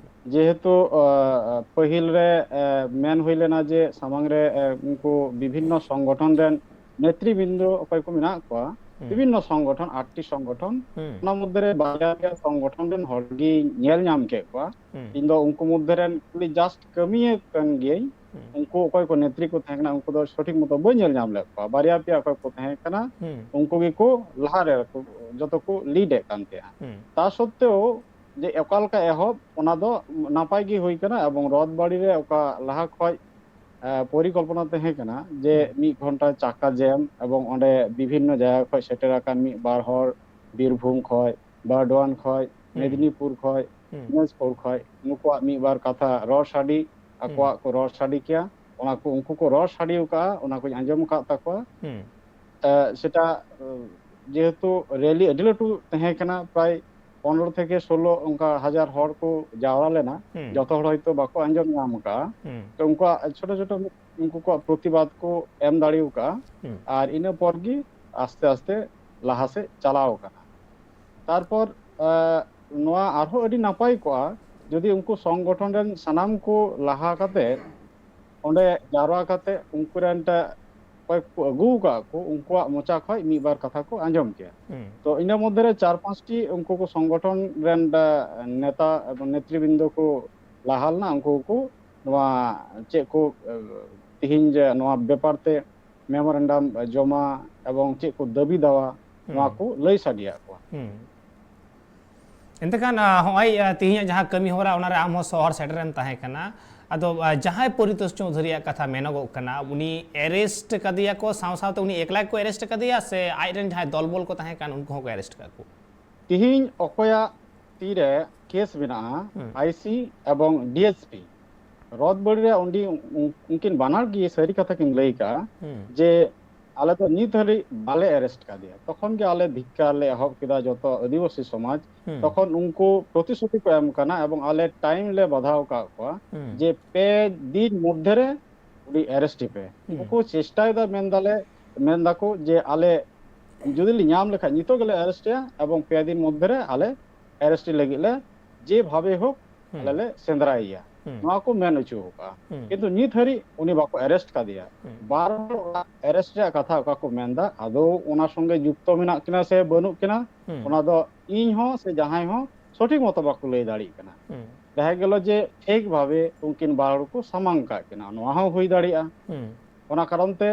ᱡᱮᱦᱮᱛᱩ, ᱟ, ᱟ, ᱯᱟᱹᱦᱤᱞ ᱨᱮ, ᱟ, ᱢᱮᱱ ᱦᱩᱭ ᱞᱮᱱᱟ ᱡᱮ ᱥᱟᱢᱟᱝ ᱨᱮ, ᱟ, ᱩᱱᱠᱩ ᱵᱤᱵᱷᱤᱱᱱᱚ ᱥᱚᱝᱜᱚᱴᱷᱚᱱ ᱨᱮᱱ ᱱᱮᱛᱨᱤᱵᱨᱤᱱᱫᱚ ᱚᱠᱚᱭ ᱠᱚ ᱢᱮᱱᱟᱜ ᱠᱚᱣᱟ, ᱦᱩᱸ᱾ ᱵᱤᱵᱷᱤᱱᱱᱚ ᱥᱚᱝᱜᱚᱴᱷᱚᱱ, ᱟᱴᱴᱤ ᱥᱚᱝᱜᱚᱴᱷᱚᱱ, ᱦᱩᱸ᱾ ᱚᱱᱟ ᱢᱚᱫᱽᱫᱷᱮ ᱨᱮ ᱵᱟᱨᱭᱟ ᱯᱮᱭᱟ ᱥᱚᱝᱜᱚᱴᱷᱚᱱ ᱨᱮᱱ ᱦᱚᱲ ᱜᱤᱧ ᱧᱮᱞ ᱧᱟᱢ ᱠᱮᱫ ᱠᱚᱣᱟ᱾ ᱦᱩᱸ᱾ ᱤᱧ ᱫᱚ ᱩᱱᱠᱩ ᱢᱚᱫᱽᱫᱷᱮ ᱨᱮᱱ ᱠᱷᱟᱹᱞᱤ just ᱠᱟᱹᱢᱤᱭᱟᱹ ᱠᱟᱱ ᱜᱤᱭᱟᱹᱧ᱾ ᱦᱩᱸ᱾ ᱩᱱᱠᱩ ᱚᱠᱚᱭ ᱠᱚ ᱱᱮᱛᱨᱤ ᱠᱚ ᱛᱟᱦᱮᱸ ᱠᱟᱱᱟ, ᱩᱱᱠᱩ ᱫᱚ ᱥᱚᱴᱷᱤᱠ ᱢᱚᱛᱚ ᱵᱟᱹᱧ ᱧᱮᱞ ᱧᱟᱢ ᱞᱮᱫ ᱠᱚᱣᱟ᱾ ᱵᱟᱨᱭᱟ ᱯᱮᱭᱟ ᱚᱠᱚᱭ ᱠᱚ ᱛᱟᱦᱮᱸ ᱠᱟᱱᱟ, ᱦᱩᱸ᱾ ᱩᱱᱠᱩ ᱜᱮᱠᱚ ᱞᱟᱦᱟ ᱨᱮ ᱡᱚᱛᱚ ᱠᱚ lead ᱮᱫ ᱠᱟᱱ ᱛᱟᱦᱮᱸᱜᱼᱟ᱾ ᱦᱩᱸ᱾ ᱛᱟ ᱥᱚᱛᱛᱮᱣ ᱡᱮ ᱚᱠᱟ ᱞᱮᱠᱟ ᱮᱦᱚᱵ, ᱚᱱᱟ ᱫᱚ ᱱᱟᱯᱟᱭ ᱜᱮ ᱦᱩᱭ ᱠᱟᱱᱟ ᱮᱵᱚᱝ ᱨᱚᱛᱷ ᱵᱟᱲᱤ ᱨᱮ ᱚᱠᱟ ᱞᱟᱦᱟ ᱠᱷᱚᱡ, ᱮ, ᱯᱚᱨᱤᱠᱚᱞᱯᱚᱱᱟ ᱛᱟᱦᱮᱸ ᱠᱟᱱᱟ ᱡᱮ ᱦᱩᱸ᱾ ᱢᱤᱫ ᱜᱷᱚᱱᱴᱟ ᱪᱟᱠᱟ ᱡᱮᱢ ᱮᱵᱚᱝ ᱚᱸᱰᱮ ᱵᱤᱵᱷᱤᱱᱱᱚ ᱡᱟᱭᱜᱟ ᱠᱷᱚᱡ ᱥᱮᱴᱮᱨ ᱟᱠᱟᱱ ᱢᱤᱫ ᱵᱟᱨ ᱦᱚᱲ ᱵᱤᱨᱵᱷᱩᱢ ᱠᱷᱚᱡ, ᱵᱟᱨᱰᱣᱟᱱ ᱠᱷᱚᱡ, ᱦᱩᱸ᱾ ᱢᱮᱫᱽᱱᱤᱯᱩᱨ ᱠᱷᱚᱡ, ᱦᱩᱸ᱾ ᱫᱤᱱᱟᱡᱽᱯᱩᱨ ᱠᱷᱚᱡ, ᱱᱩᱠᱩᱣᱟᱜ ᱢᱤᱫ ᱵᱟᱨ ᱠᱟᱛᱷᱟ ᱨᱚᱲ ᱥᱟᱰᱤ, ᱦᱩᱸ᱾ ᱟᱠᱚᱣᱟᱜ ᱠᱚ ᱨᱚᱲ ᱥᱟᱰᱤ ᱠᱮᱭᱟ, ᱚᱱᱟ ᱠᱚ ᱩᱱᱠᱩ ᱠᱚ ᱨᱚᱲ ᱥᱟᱰᱤ ᱟᱠᱟᱫᱼᱟ, ᱚᱱᱟ ᱠᱚᱧ ᱟᱸᱡᱚᱢ ᱟᱠᱟᱫ ᱛᱟᱠᱚᱣᱟ᱾ ᱦᱩᱸ᱾ ᱮ, ᱥᱮᱴᱟ, ᱮ, ᱡᱮᱦᱮᱛᱩ ᱨᱮᱞᱤ ᱟᱹᱰᱤ ᱞᱟᱹᱴᱩ ᱛᱟᱦᱮᱸ ᱠᱟᱱᱟ, ᱯᱨᱟᱭ ᱯᱚᱱᱨᱚ ᱛᱷᱮᱠᱮ ᱥᱳᱞᱳ ᱚᱱᱠᱟ ᱦᱟᱡᱟᱨ ᱦᱚᱲ ᱠᱚ ᱡᱟᱣᱨᱟ ᱞᱮᱱᱟ᱾ ᱦᱩᱸ᱾ ᱡᱚᱛᱚ ᱦᱚᱲ ᱦᱚᱭᱛᱳ ᱵᱟᱠᱚ ᱟᱸᱡᱚᱢ ᱧᱟᱢ ᱟᱠᱟᱫᱼᱟ᱾ ᱦᱩᱸ᱾ ᱛᱚ ᱩᱱᱠᱩᱣᱟᱜ ᱪᱷᱳᱴᱳ ᱪᱷᱳᱴᱳ ᱩᱱᱠᱩ ᱠᱚᱣᱟᱜ ᱯᱨᱚᱛᱤᱵᱟᱫ ᱠᱚ ᱮᱢ ᱫᱟᱲᱮ ᱟᱠᱟᱫᱼᱟ᱾ ᱦᱩᱸ᱾ ᱟᱨ ᱤᱱᱟᱹ ᱯᱚᱨ ᱜᱮ ᱟᱥᱛᱮ ᱟᱥᱛᱮ ᱞᱟᱦᱟ ᱥᱮᱫ ᱪᱟᱞᱟᱣ ᱟᱠᱟᱱᱟ᱾ ᱛᱟᱨᱯᱚᱨ, ᱮ, ᱱᱚᱣᱟ ᱟᱨᱦᱚᱸ ᱟᱹᱰᱤ ᱱᱟᱯᱟᱭ ᱠᱚᱜᱼᱟ ᱡᱩᱫᱤ ᱩᱱᱠᱩ ᱥᱚᱝᱜᱚᱴᱷᱚᱱ ᱨᱮᱱ ᱥᱟᱱᱟᱢ ᱠᱚ ᱞᱟᱦᱟ ᱠᱟᱛᱮ ᱚᱸᱰᱮ ᱡᱟᱣᱨᱟ ᱠᱟᱛᱮ ᱩᱱᱠᱩ ᱨᱮᱱ ᱴᱟ-, ᱚᱠᱚᱭ ᱠᱚ ᱟᱹᱜᱩ ᱟᱠᱟᱫ ᱠᱚ, ᱩᱱᱠᱩᱣᱟᱜ ᱢᱚᱪᱟ ᱠᱷᱚᱱ ᱢᱤᱫ ᱵᱟᱨ ᱠᱟᱛᱷᱟ ᱠᱚ ᱟᱸᱡᱚᱢ ᱠᱮᱭᱟ᱾ ᱦᱩᱸ᱾ ᱛᱚ ᱤᱱᱟᱹ ᱢᱚᱫᱽᱫᱷᱮ ᱨᱮ ᱪᱟᱨ ᱯᱟᱸᱪᱴᱤ ᱩᱱᱠᱩ ᱠᱚ ᱥᱚᱝᱜᱚᱴᱷᱚᱱ ᱨᱮᱱ ᱰᱟ-, ᱱᱮᱛᱟ ᱮᱵᱚᱝ ᱱᱮᱛᱨᱤᱵᱨᱤᱱᱫᱚ ᱠᱚ ᱞᱟᱦᱟ ᱞᱮᱱᱟ, ᱩᱱᱠᱩ ᱠᱚ ᱱᱚᱣᱟ ᱪᱮᱫ ᱠᱚ, ᱮ, ᱛᱤᱦᱤᱧ ᱡᱮ ᱱᱚᱣᱟ ᱵᱮᱯᱟᱨ ᱛᱮ ᱢᱮᱢᱳᱨᱮᱱᱰᱟᱢ ᱡᱚᱢᱟ ᱮᱵᱚᱝ ᱪᱮᱫ ᱠᱚ ᱫᱟᱹᱵᱤ ᱫᱟᱣᱟ, ᱱᱚᱣᱟ ᱦᱩᱸ᱾ ᱠᱚ ᱞᱟᱹᱭ ᱥᱟᱰᱮᱭᱟᱜ ᱠᱚᱣᱟ᱾ ᱦᱩᱸ᱾ ᱮᱱᱛᱮ ᱠᱷᱟᱱ, ᱟ, ᱦᱚᱸᱜᱼᱚᱭ, ᱟ, ᱛᱮᱦᱮᱧᱟᱜ ᱡᱟᱦᱟᱸ ᱠᱟᱹᱢᱤ ᱦᱚᱨᱟ, ᱚᱱᱟᱨᱮ ᱟᱢ ᱦᱚᱸ ᱥᱚᱦᱚᱨ ᱥᱮᱴᱮᱨᱮᱢ ᱛᱟᱦᱮᱸ ᱠᱟᱱᱟ᱾ ᱟᱫᱚ, ᱟ, ᱡᱟᱦᱟᱸᱭ ᱯᱚᱨᱤᱛᱳᱥ ᱪᱳᱣᱫᱷᱩᱨᱤᱭᱟᱜ ᱠᱟᱛᱷᱟ ᱢᱮᱱᱚᱜᱚᱜ ᱠᱟᱱᱟ, ᱩᱱᱤ arrest ᱠᱟᱫᱮᱭᱟ ᱠᱚ, ᱥᱟᱶ ᱥᱟᱶᱛᱮ ᱩᱱᱤ ᱮᱠᱞᱟ ᱜᱮᱠᱚ arrest ᱠᱟᱫᱮᱭᱟ ᱥᱮ ᱟᱡ ᱨᱮᱱ ᱡᱟᱦᱟᱸᱭ ᱫᱚᱞᱵᱚᱞ ᱠᱚ ᱛᱟᱦᱮᱸ ᱠᱟᱱ, ᱩᱱᱠᱩ ᱦᱚᱸᱠᱚ arrest ᱠᱟᱜ ᱠᱚ? ᱛᱤᱦᱤᱧ ᱚᱠᱚᱭᱟᱜ ᱛᱤᱨᱮ ᱠᱮᱥ ᱢᱮᱱᱟᱜᱼᱟ, ᱦᱩᱸ᱾ ᱟᱭ ᱥᱤ ᱮᱵᱚᱝ ᱰᱤ ᱮᱥ ᱯᱤ, ᱨᱚᱛ ᱵᱟᱹᱲᱤ ᱨᱮ ᱩᱱᱤ, ᱩᱱ-, ᱩᱱᱠᱤᱱ ᱵᱟᱱᱟᱨ ᱜᱮ ᱥᱟᱹᱨᱤ ᱠᱟᱛᱷᱟ ᱠᱤᱱ ᱞᱟᱹᱭ ᱠᱟᱜᱼᱟ ᱦᱩᱸ᱾ ᱡᱮ ᱟᱞᱮ ᱫᱚ ᱱᱤᱛ ᱦᱟᱹᱨᱤᱡ ᱵᱟᱞᱮ arrest ᱠᱟᱫᱮᱭᱟ᱾ ᱛᱚᱠᱷᱚᱱ ᱜᱮ ᱟᱞᱮ ᱫᱷᱤᱠᱠᱟᱨ ᱞᱮ ᱮᱦᱚᱵ ᱠᱮᱫᱟ ᱡᱚᱛᱚ ᱟᱹᱫᱤᱵᱟᱹᱥᱤ ᱥᱚᱢᱟᱡᱽ᱾ ᱦᱩᱸ᱾ ᱛᱚᱠᱷᱚᱱ ᱩᱱᱠᱩ ᱯᱨᱚᱛᱤᱥᱨᱩᱛᱤ ᱠᱚ ᱮᱢ ᱠᱟᱱᱟ ᱮᱵᱚᱝ ᱟᱞᱮ time ᱞᱮ ᱵᱟᱫᱷᱟᱣ ᱟᱠᱟᱫ ᱠᱚᱣᱟ ᱦᱩᱸ᱾ ᱡᱮ ᱯᱮ ᱫᱤᱱ ᱢᱚᱫᱽᱫᱷᱮ ᱨᱮ ᱩᱱᱤ arrest ᱯᱮ᱾ ᱦᱩᱸ᱾ ᱩᱱᱠᱩ ᱪᱮᱥᱴᱟᱭᱮᱫᱟ, ᱢᱮᱱ ᱫᱟᱞᱮ, ᱢᱮᱱ ᱫᱟᱠᱚ ᱡᱮ ᱟᱞᱮ ᱡᱩᱫᱤ ᱞᱮ ᱧᱟᱢ ᱞᱮᱠᱷᱟᱱ ᱱᱤᱛᱚᱜ ᱜᱮᱞᱮ arrest ᱮᱭᱟ ᱮᱵᱚᱝ ᱯᱮ ᱫᱤᱱ ᱢᱚᱫᱽᱫᱷᱮ ᱨᱮ ᱟᱞᱮ arrest ᱞᱟᱹᱜᱤᱫ ᱞᱮ ᱡᱮ ᱵᱷᱟᱵᱮ ᱦᱳᱠ ᱦᱩᱸ᱾ ᱟᱞᱮ ᱞᱮ ᱥᱮᱸᱫᱽᱨᱟᱭᱮᱭᱟ᱾ ᱦᱩᱸ᱾ ᱱᱚᱣᱟ ᱠᱚ ᱢᱮᱱ ᱦᱚᱪᱚ ᱟᱠᱟᱫᱼᱟ᱾ ᱦᱩᱸ᱾ ᱠᱤᱱᱛᱩ ᱱᱤᱛ ᱦᱟᱹᱨᱤᱡ ᱩᱱᱤ ᱵᱟᱠᱚ arrest ᱠᱟᱫᱮᱭᱟ᱾ ᱦᱩᱸ᱾ ᱵᱟᱨ ᱦᱚᱲ arrest ᱨᱮᱭᱟᱜ ᱠᱟᱛᱷᱟ ᱚᱠᱟ ᱠᱚ ᱢᱮᱱᱫᱟ, ᱟᱫᱚ ᱚᱱᱟ ᱥᱚᱸᱜᱮ ᱡᱩᱠᱛᱚ ᱢᱮᱱᱟᱜ ᱠᱤᱱᱟ ᱥᱮ ᱵᱟᱹᱱᱩᱜ ᱠᱤᱱᱟ, ᱦᱩᱸ᱾ ᱚᱱᱟ ᱫᱚ ᱤᱧ ᱦᱚᱸ ᱥᱮ ᱡᱟᱦᱟᱸᱭ ᱦᱚᱸ ᱥᱚᱴᱷᱤᱠ ᱢᱚᱛᱚ ᱵᱟᱠᱚ ᱞᱟᱹᱭ ᱫᱟᱲᱮᱭᱟᱜ ᱠᱟᱱᱟ᱾ ᱦᱩᱸ᱾ ᱫᱮᱠᱷᱟ ᱜᱮᱞᱚ ᱡᱮ ᱴᱷᱤᱠ ᱵᱷᱟᱵᱮ ᱩᱱᱠᱤᱱ ᱵᱟᱨ ᱦᱚᱲ ᱠᱚ ᱥᱟᱢᱟᱝ ᱠᱟᱜ ᱠᱤᱱᱟ, ᱱᱚᱣᱟ ᱦᱚᱸ ᱦᱩᱭ ᱫᱟᱲᱮᱭᱟᱜᱼᱟ᱾ ᱦᱩᱸ᱾ ᱚᱱᱟ ᱠᱟᱨᱚᱱ ᱛᱮ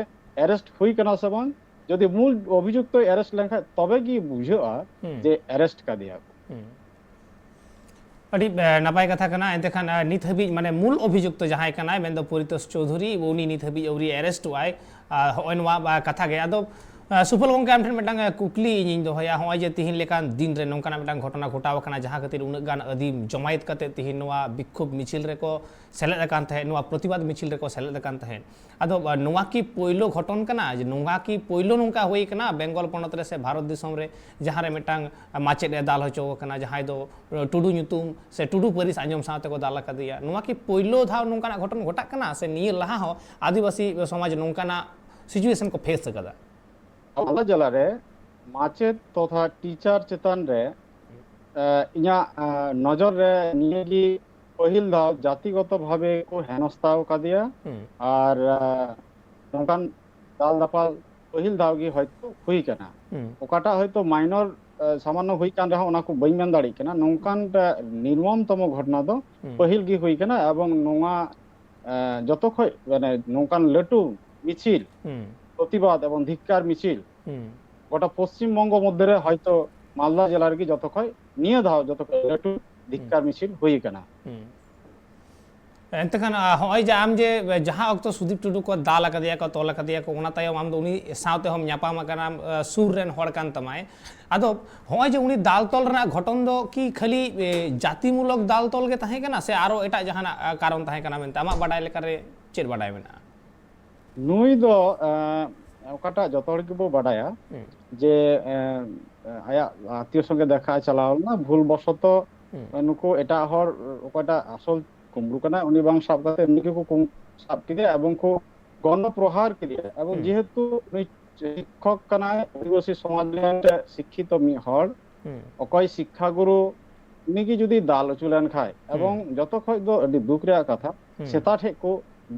arrest ᱦᱩᱭ ᱠᱟᱱᱟ ᱥᱮ ᱵᱟᱝ, ᱡᱩᱫᱤ ᱢᱩᱞ ᱚᱵᱷᱤᱡᱩᱠᱛᱚᱭ arrest ᱞᱮᱱᱠᱷᱟᱱ ᱛᱚᱵᱮ ᱜᱮ ᱵᱩᱡᱷᱟᱹᱜᱼᱟ ᱦᱩᱸ᱾ ᱡᱮ arrest ᱠᱟᱫᱮᱭᱟ ᱠᱚ᱾ ᱦᱩᱸ᱾ ᱟᱹᱰᱤ, ᱮ, ᱱᱟᱯᱟᱭ ᱠᱟᱛᱷᱟ ᱠᱟᱱᱟ᱾ ᱮᱱᱛᱮ ᱠᱷᱟᱱ, ᱮ, ᱱᱤᱛ ᱦᱟᱹᱵᱤᱡ ᱢᱟᱱᱮ ᱢᱩᱞ ᱚᱵᱷᱤᱡᱩᱠᱛᱚ ᱡᱟᱦᱟᱸᱭ ᱠᱟᱱᱟᱭ, ᱢᱮᱱᱫᱚ ᱯᱚᱨᱤᱛᱳᱥ ᱪᱳᱣᱫᱷᱩᱨᱤ, ᱩᱱᱤ ᱱᱤᱛ ᱦᱟᱹᱵᱤᱡ ᱟᱹᱣᱨᱤ arrest ᱚᱜᱼᱟᱭ᱾ ᱟᱨ ᱦᱚᱸᱜᱼᱚᱭ ᱱᱚᱣᱟ, ᱟ, ᱠᱟᱛᱷᱟ ᱜᱮ᱾ ᱟᱫᱚ ᱟᱸ, ᱥᱩᱯᱷᱚᱞ ᱜᱚᱢᱠᱮ, ᱟᱢ ᱴᱷᱮᱱ ᱢᱤᱫᱴᱟᱝ, ᱟᱸ, ᱠᱩᱠᱞᱤ ᱤᱧᱤᱧ ᱫᱚᱦᱚᱭᱟ᱾ ᱦᱚᱸᱜᱼᱚᱭ ᱡᱮ ᱛᱤᱦᱤᱧ ᱞᱮᱠᱟᱱ ᱫᱤᱱ ᱨᱮ ᱱᱚᱝᱠᱟᱱᱟᱜ ᱢᱤᱫᱴᱟᱝ ᱜᱷᱚᱴᱚᱱᱟ ᱜᱷᱚᱴᱟᱣ ᱟᱠᱟᱱᱟ, ᱡᱟᱦᱟᱸ ᱠᱷᱟᱹᱛᱤᱨ ᱩᱱᱟᱹᱜ ᱜᱟᱱ ᱟᱹᱫᱤᱢ ᱡᱚᱢᱟᱭᱮᱛ ᱠᱟᱛᱮ ᱛᱤᱦᱤᱧ ᱱᱚᱣᱟ ᱵᱤᱠᱠᱷᱳᱵ ᱢᱤᱪᱷᱤᱞ ᱨᱮᱠᱚ ᱥᱮᱞᱮᱫ ᱟᱠᱟᱱ ᱛᱟᱦᱮᱸᱫ, ᱱᱚᱣᱟ ᱯᱨᱚᱛᱤᱵᱟᱫ ᱢᱤᱪᱷᱤᱞ ᱨᱮᱠᱚ ᱥᱮᱞᱮᱫ ᱟᱠᱟᱱ ᱛᱟᱦᱮᱸᱫ᱾ ᱟᱫᱚ, ᱟᱸ, ᱱᱚᱣᱟ ᱠᱤ ᱯᱳᱭᱞᱳ ᱜᱷᱚᱴᱚᱱ ᱠᱟᱱᱟ? ᱡᱮ ᱱᱚᱣᱟ ᱠᱤ ᱯᱳᱭᱞᱳ ᱱᱚᱝᱠᱟ ᱦᱩᱭ ᱟᱠᱟᱱᱟ ᱵᱮᱝᱜᱚᱞ ᱯᱚᱱᱚᱛ ᱨᱮ ᱥᱮ ᱵᱷᱟᱨᱚᱛ ᱫᱤᱥᱚᱢ ᱨᱮ, ᱡᱟᱦᱟᱸ ᱨᱮ ᱢᱤᱫᱴᱟᱝ, ᱟᱸ, ᱢᱟᱪᱮᱫ ᱮ ᱫᱟᱞ ᱦᱚᱪᱚ ᱟᱠᱟᱱᱟ, ᱡᱟᱦᱟᱸᱭ ᱫᱚ, ᱟᱸ, ᱴᱩᱰᱩ ᱧᱩᱛᱩᱢ ᱥᱮ ᱴᱩᱰᱩ ᱯᱟᱹᱨᱤᱥ ᱟᱸᱡᱚᱢ ᱥᱟᱶᱛᱮ ᱠᱚ ᱫᱟᱞ ᱟᱠᱟᱫᱮᱭᱟ? ᱱᱚᱣᱟ ᱠᱤ ᱯᱳᱭᱞᱳ ᱫᱷᱟᱣ ᱱᱚᱝᱠᱟᱱᱟᱜ ᱜᱷᱚᱴᱚᱱ ᱜᱷᱚᱴᱟᱜ ᱠᱟᱱᱟ ᱥᱮ ᱱᱤᱭᱟᱹ ᱞᱟᱦᱟ ᱦᱚᱸ ᱟᱹᱫᱤᱵᱟᱹᱥᱤ ᱥᱚᱢᱟᱡᱽ ᱱᱚᱝᱠᱟᱱᱟᱜ situation ᱠᱚ face ᱟᱠᱟᱫᱟ? ᱢᱟᱞᱫᱟ ᱡᱮᱞᱟ ᱨᱮ ᱢᱟᱪᱮᱫ ᱛᱚᱛᱷᱟ ᱴᱤᱪᱟᱨ ᱪᱮᱛᱟᱱ ᱨᱮ, ᱮ, ᱤᱧᱟᱹᱜ, ᱮ, ᱱᱚᱡᱚᱨ ᱨᱮ ᱱᱤᱭᱟᱹ ᱜᱮ ᱯᱟᱹᱦᱤᱞ ᱫᱷᱟᱣ ᱡᱟᱹᱛᱤᱜᱚᱛᱚ ᱵᱷᱟᱵᱮ ᱠᱚ ᱦᱮᱱᱚᱥᱛᱟ ᱟᱠᱟᱫᱮᱭᱟ᱾ ᱦᱩᱸ᱾ ᱟᱨ, ᱮ, ᱱᱚᱝᱠᱟᱱ ᱫᱟᱞ ᱫᱟᱯᱟᱞ ᱯᱟᱹᱦᱤᱞ ᱫᱷᱟᱣ ᱜᱮ ᱦᱚᱭᱛᱳ ᱦᱩᱭ ᱠᱟᱱᱟ᱾ ᱦᱩᱸ᱾ ᱚᱠᱟᱴᱟᱜ ᱦᱚᱭᱛᱳ minor, ᱮ, ᱥᱟᱢᱟᱱᱱᱚ ᱦᱩᱭ ᱠᱟᱱ ᱨᱮᱦᱚᱸ, ᱚᱱᱟ ᱠᱚ ᱵᱟᱹᱧ ᱢᱮᱱ ᱫᱟᱲᱮᱭᱟᱜ ᱠᱟᱱᱟ, ᱱᱚᱝᱠᱟᱱ, ᱮ, ᱱᱤᱨᱢᱚᱢᱛᱚᱢᱚ ᱜᱷᱚᱴᱚᱱᱟ ᱫᱚ ᱦᱩᱸ᱾ ᱯᱟᱹᱦᱤᱞ ᱜᱮ ᱦᱩᱭ ᱠᱟᱱᱟ᱾ ᱮᱵᱚᱝ ᱱᱚᱣᱟ, ᱮ, ᱡᱚᱛᱚ ᱠᱷᱚᱡ, ᱢᱟᱱᱮ, ᱱᱚᱝᱠᱟᱱ ᱞᱟᱹᱴᱩ ᱢᱤᱪᱷᱤᱞ, ᱦᱩᱸ᱾ ᱯᱨᱚᱛᱤᱵᱟᱫ ᱮᱵᱚᱝ ᱫᱷᱤᱠᱠᱟᱨ ᱢᱤᱪᱷᱤᱞ ᱦᱩᱸ᱾ ᱜᱚᱴᱟ ᱯᱚᱥᱪᱤᱢ ᱵᱚᱝᱜᱚ ᱢᱚᱫᱽᱫᱷᱮ ᱨᱮ ᱦᱚᱭᱛᱳ ᱢᱟᱞᱫᱟ ᱡᱮᱞᱟ ᱨᱮᱜᱮ ᱡᱚᱛᱚ ᱠᱷᱚᱡ ᱱᱤᱭᱟᱹ ᱫᱷᱟᱣ ᱡᱚᱛᱚ ᱠᱷᱚᱡ ᱞᱟᱹᱴᱩ ᱦᱩᱸ᱾ ᱫᱷᱤᱠᱠᱟᱨ ᱢᱤᱪᱷᱤᱞ ᱦᱩᱭ ᱟᱠᱟᱱᱟ᱾ ᱦᱩᱸ᱾ ᱮᱱᱛᱮ ᱠᱷᱟᱱ, ᱟ, ᱦᱚᱸᱜᱼᱚᱭ ᱡᱮ ᱟᱢ ᱡᱮ, ᱮ, ᱡᱟᱦᱟᱸ ᱚᱠᱛᱚ ᱥᱩᱫᱤᱯ ᱴᱩᱰᱩ ᱠᱚ ᱫᱟᱞ ᱟᱠᱟᱫᱮᱭᱟ ᱠᱚ, ᱛᱚᱞ ᱟᱠᱟᱫᱮᱭᱟ ᱠᱚ, ᱚᱱᱟ ᱛᱟᱭᱚᱢ ᱟᱢ ᱫᱚ ᱩᱱᱤ ᱥᱟᱶᱛᱮ ᱦᱚᱸᱢ ᱧᱟᱯᱟᱢ ᱟᱠᱟᱱᱟ, ᱟ, ᱥᱩᱨ ᱨᱮᱱ ᱦᱚᱲ ᱠᱟᱱ ᱛᱟᱢᱟᱭ᱾ ᱟᱫᱚ ᱦᱚᱸᱜᱼᱚᱭ ᱡᱮ ᱩᱱᱤ ᱫᱟᱞ ᱛᱚᱞ ᱨᱮᱱᱟᱜ ᱜᱷᱚᱴᱚᱱ ᱫᱚ ᱠᱤ ᱠᱷᱟᱹᱞᱤ, ᱮ, ᱡᱟᱹᱛᱤᱢᱩᱞᱚᱠ ᱫᱟᱞ ᱛᱚᱞ ᱜᱮ ᱛᱟᱦᱮᱸ ᱠᱟᱱᱟ ᱥᱮ ᱟᱨᱚ ᱮᱴᱟᱜ ᱡᱟᱦᱟᱱᱟᱜ, ᱟ, ᱠᱟᱨᱚᱱ ᱛᱟᱦᱮᱸ ᱠᱟᱱᱟ ᱢᱮᱱᱛᱮ ᱟᱢᱟᱜ ᱵᱟᱰᱟᱭ ᱞᱮᱠᱟᱨᱮ ᱪᱮᱫ ᱵᱟᱰᱟᱭ ᱢᱮᱱᱟᱜᱼᱟ? ᱱᱩᱭ ᱫᱚ, ᱮᱸ, ᱚᱠᱟᱴᱟᱜ ᱡᱚᱛᱚ ᱦᱚᱲ ᱜᱮᱵᱚ ᱵᱟᱰᱟᱭᱟ ᱦᱩᱸ᱾ ᱡᱮ, ᱮᱸ, ᱟᱭᱟᱜ ᱟᱛᱤᱭᱚ ᱥᱚᱸᱜᱮ ᱫᱮᱠᱷᱟ ᱪᱟᱞᱟᱣ ᱞᱮᱱᱟ, ᱵᱷᱩᱞ ᱵᱚᱥᱚᱛᱚ ᱦᱩᱸ᱾ ᱱᱩᱠᱩ ᱮᱴᱟᱜ ᱦᱚᱲ, ᱚᱠᱚᱭᱴᱟᱜ ᱟᱥᱚᱞ ᱠᱩᱢᱵᱽᱲᱩ ᱠᱟᱱᱟᱭ, ᱩᱱᱤ ᱵᱟᱝ ᱥᱟᱵ ᱠᱟᱛᱮ ᱱᱩᱭ ᱜᱮᱠᱚ ᱠᱩᱢ-, ᱥᱟᱵ ᱠᱮᱫᱮᱭᱟ ᱮᱵᱚᱝ ᱠᱚ ᱜᱚᱱᱚ ᱯᱨᱚᱦᱟᱨ ᱠᱮᱫᱮᱭᱟ᱾ ᱮᱵᱚᱝ ᱦᱩᱸ᱾ ᱡᱮᱦᱮᱛᱩ ᱱᱩᱭ ᱥᱤᱠᱠᱷᱚᱠ ᱠᱟᱱᱟᱭ, ᱟᱹᱫᱤᱵᱟᱹᱥᱤ ᱥᱚᱢᱟᱡᱽ ᱨᱮᱱ ᱢᱤᱫᱴᱮᱱ ᱥᱤᱠᱠᱷᱤᱛᱚ ᱢᱤᱫ ᱦᱚᱲ, ᱦᱩᱸ᱾ ᱚᱠᱚᱭ ᱥᱤᱠᱠᱷᱟ ᱜᱩᱨᱩ, ᱩᱱᱤ ᱜᱮ ᱡᱩᱫᱤ ᱫᱟᱞ ᱦᱚᱪᱚ ᱞᱮᱱ ᱠᱷᱟᱡ, ᱦᱩᱸ᱾ ᱮᱵᱚᱝ ᱡᱚᱛᱚ ᱠᱷᱚᱡ ᱫᱚ ᱟᱹᱰᱤ ᱫᱩᱠ ᱨᱮᱭᱟᱜ ᱠᱟᱛᱷᱟ, ᱦᱩᱸ᱾ ᱥᱮᱛᱟ ᱴᱷᱮᱡ ᱠᱚ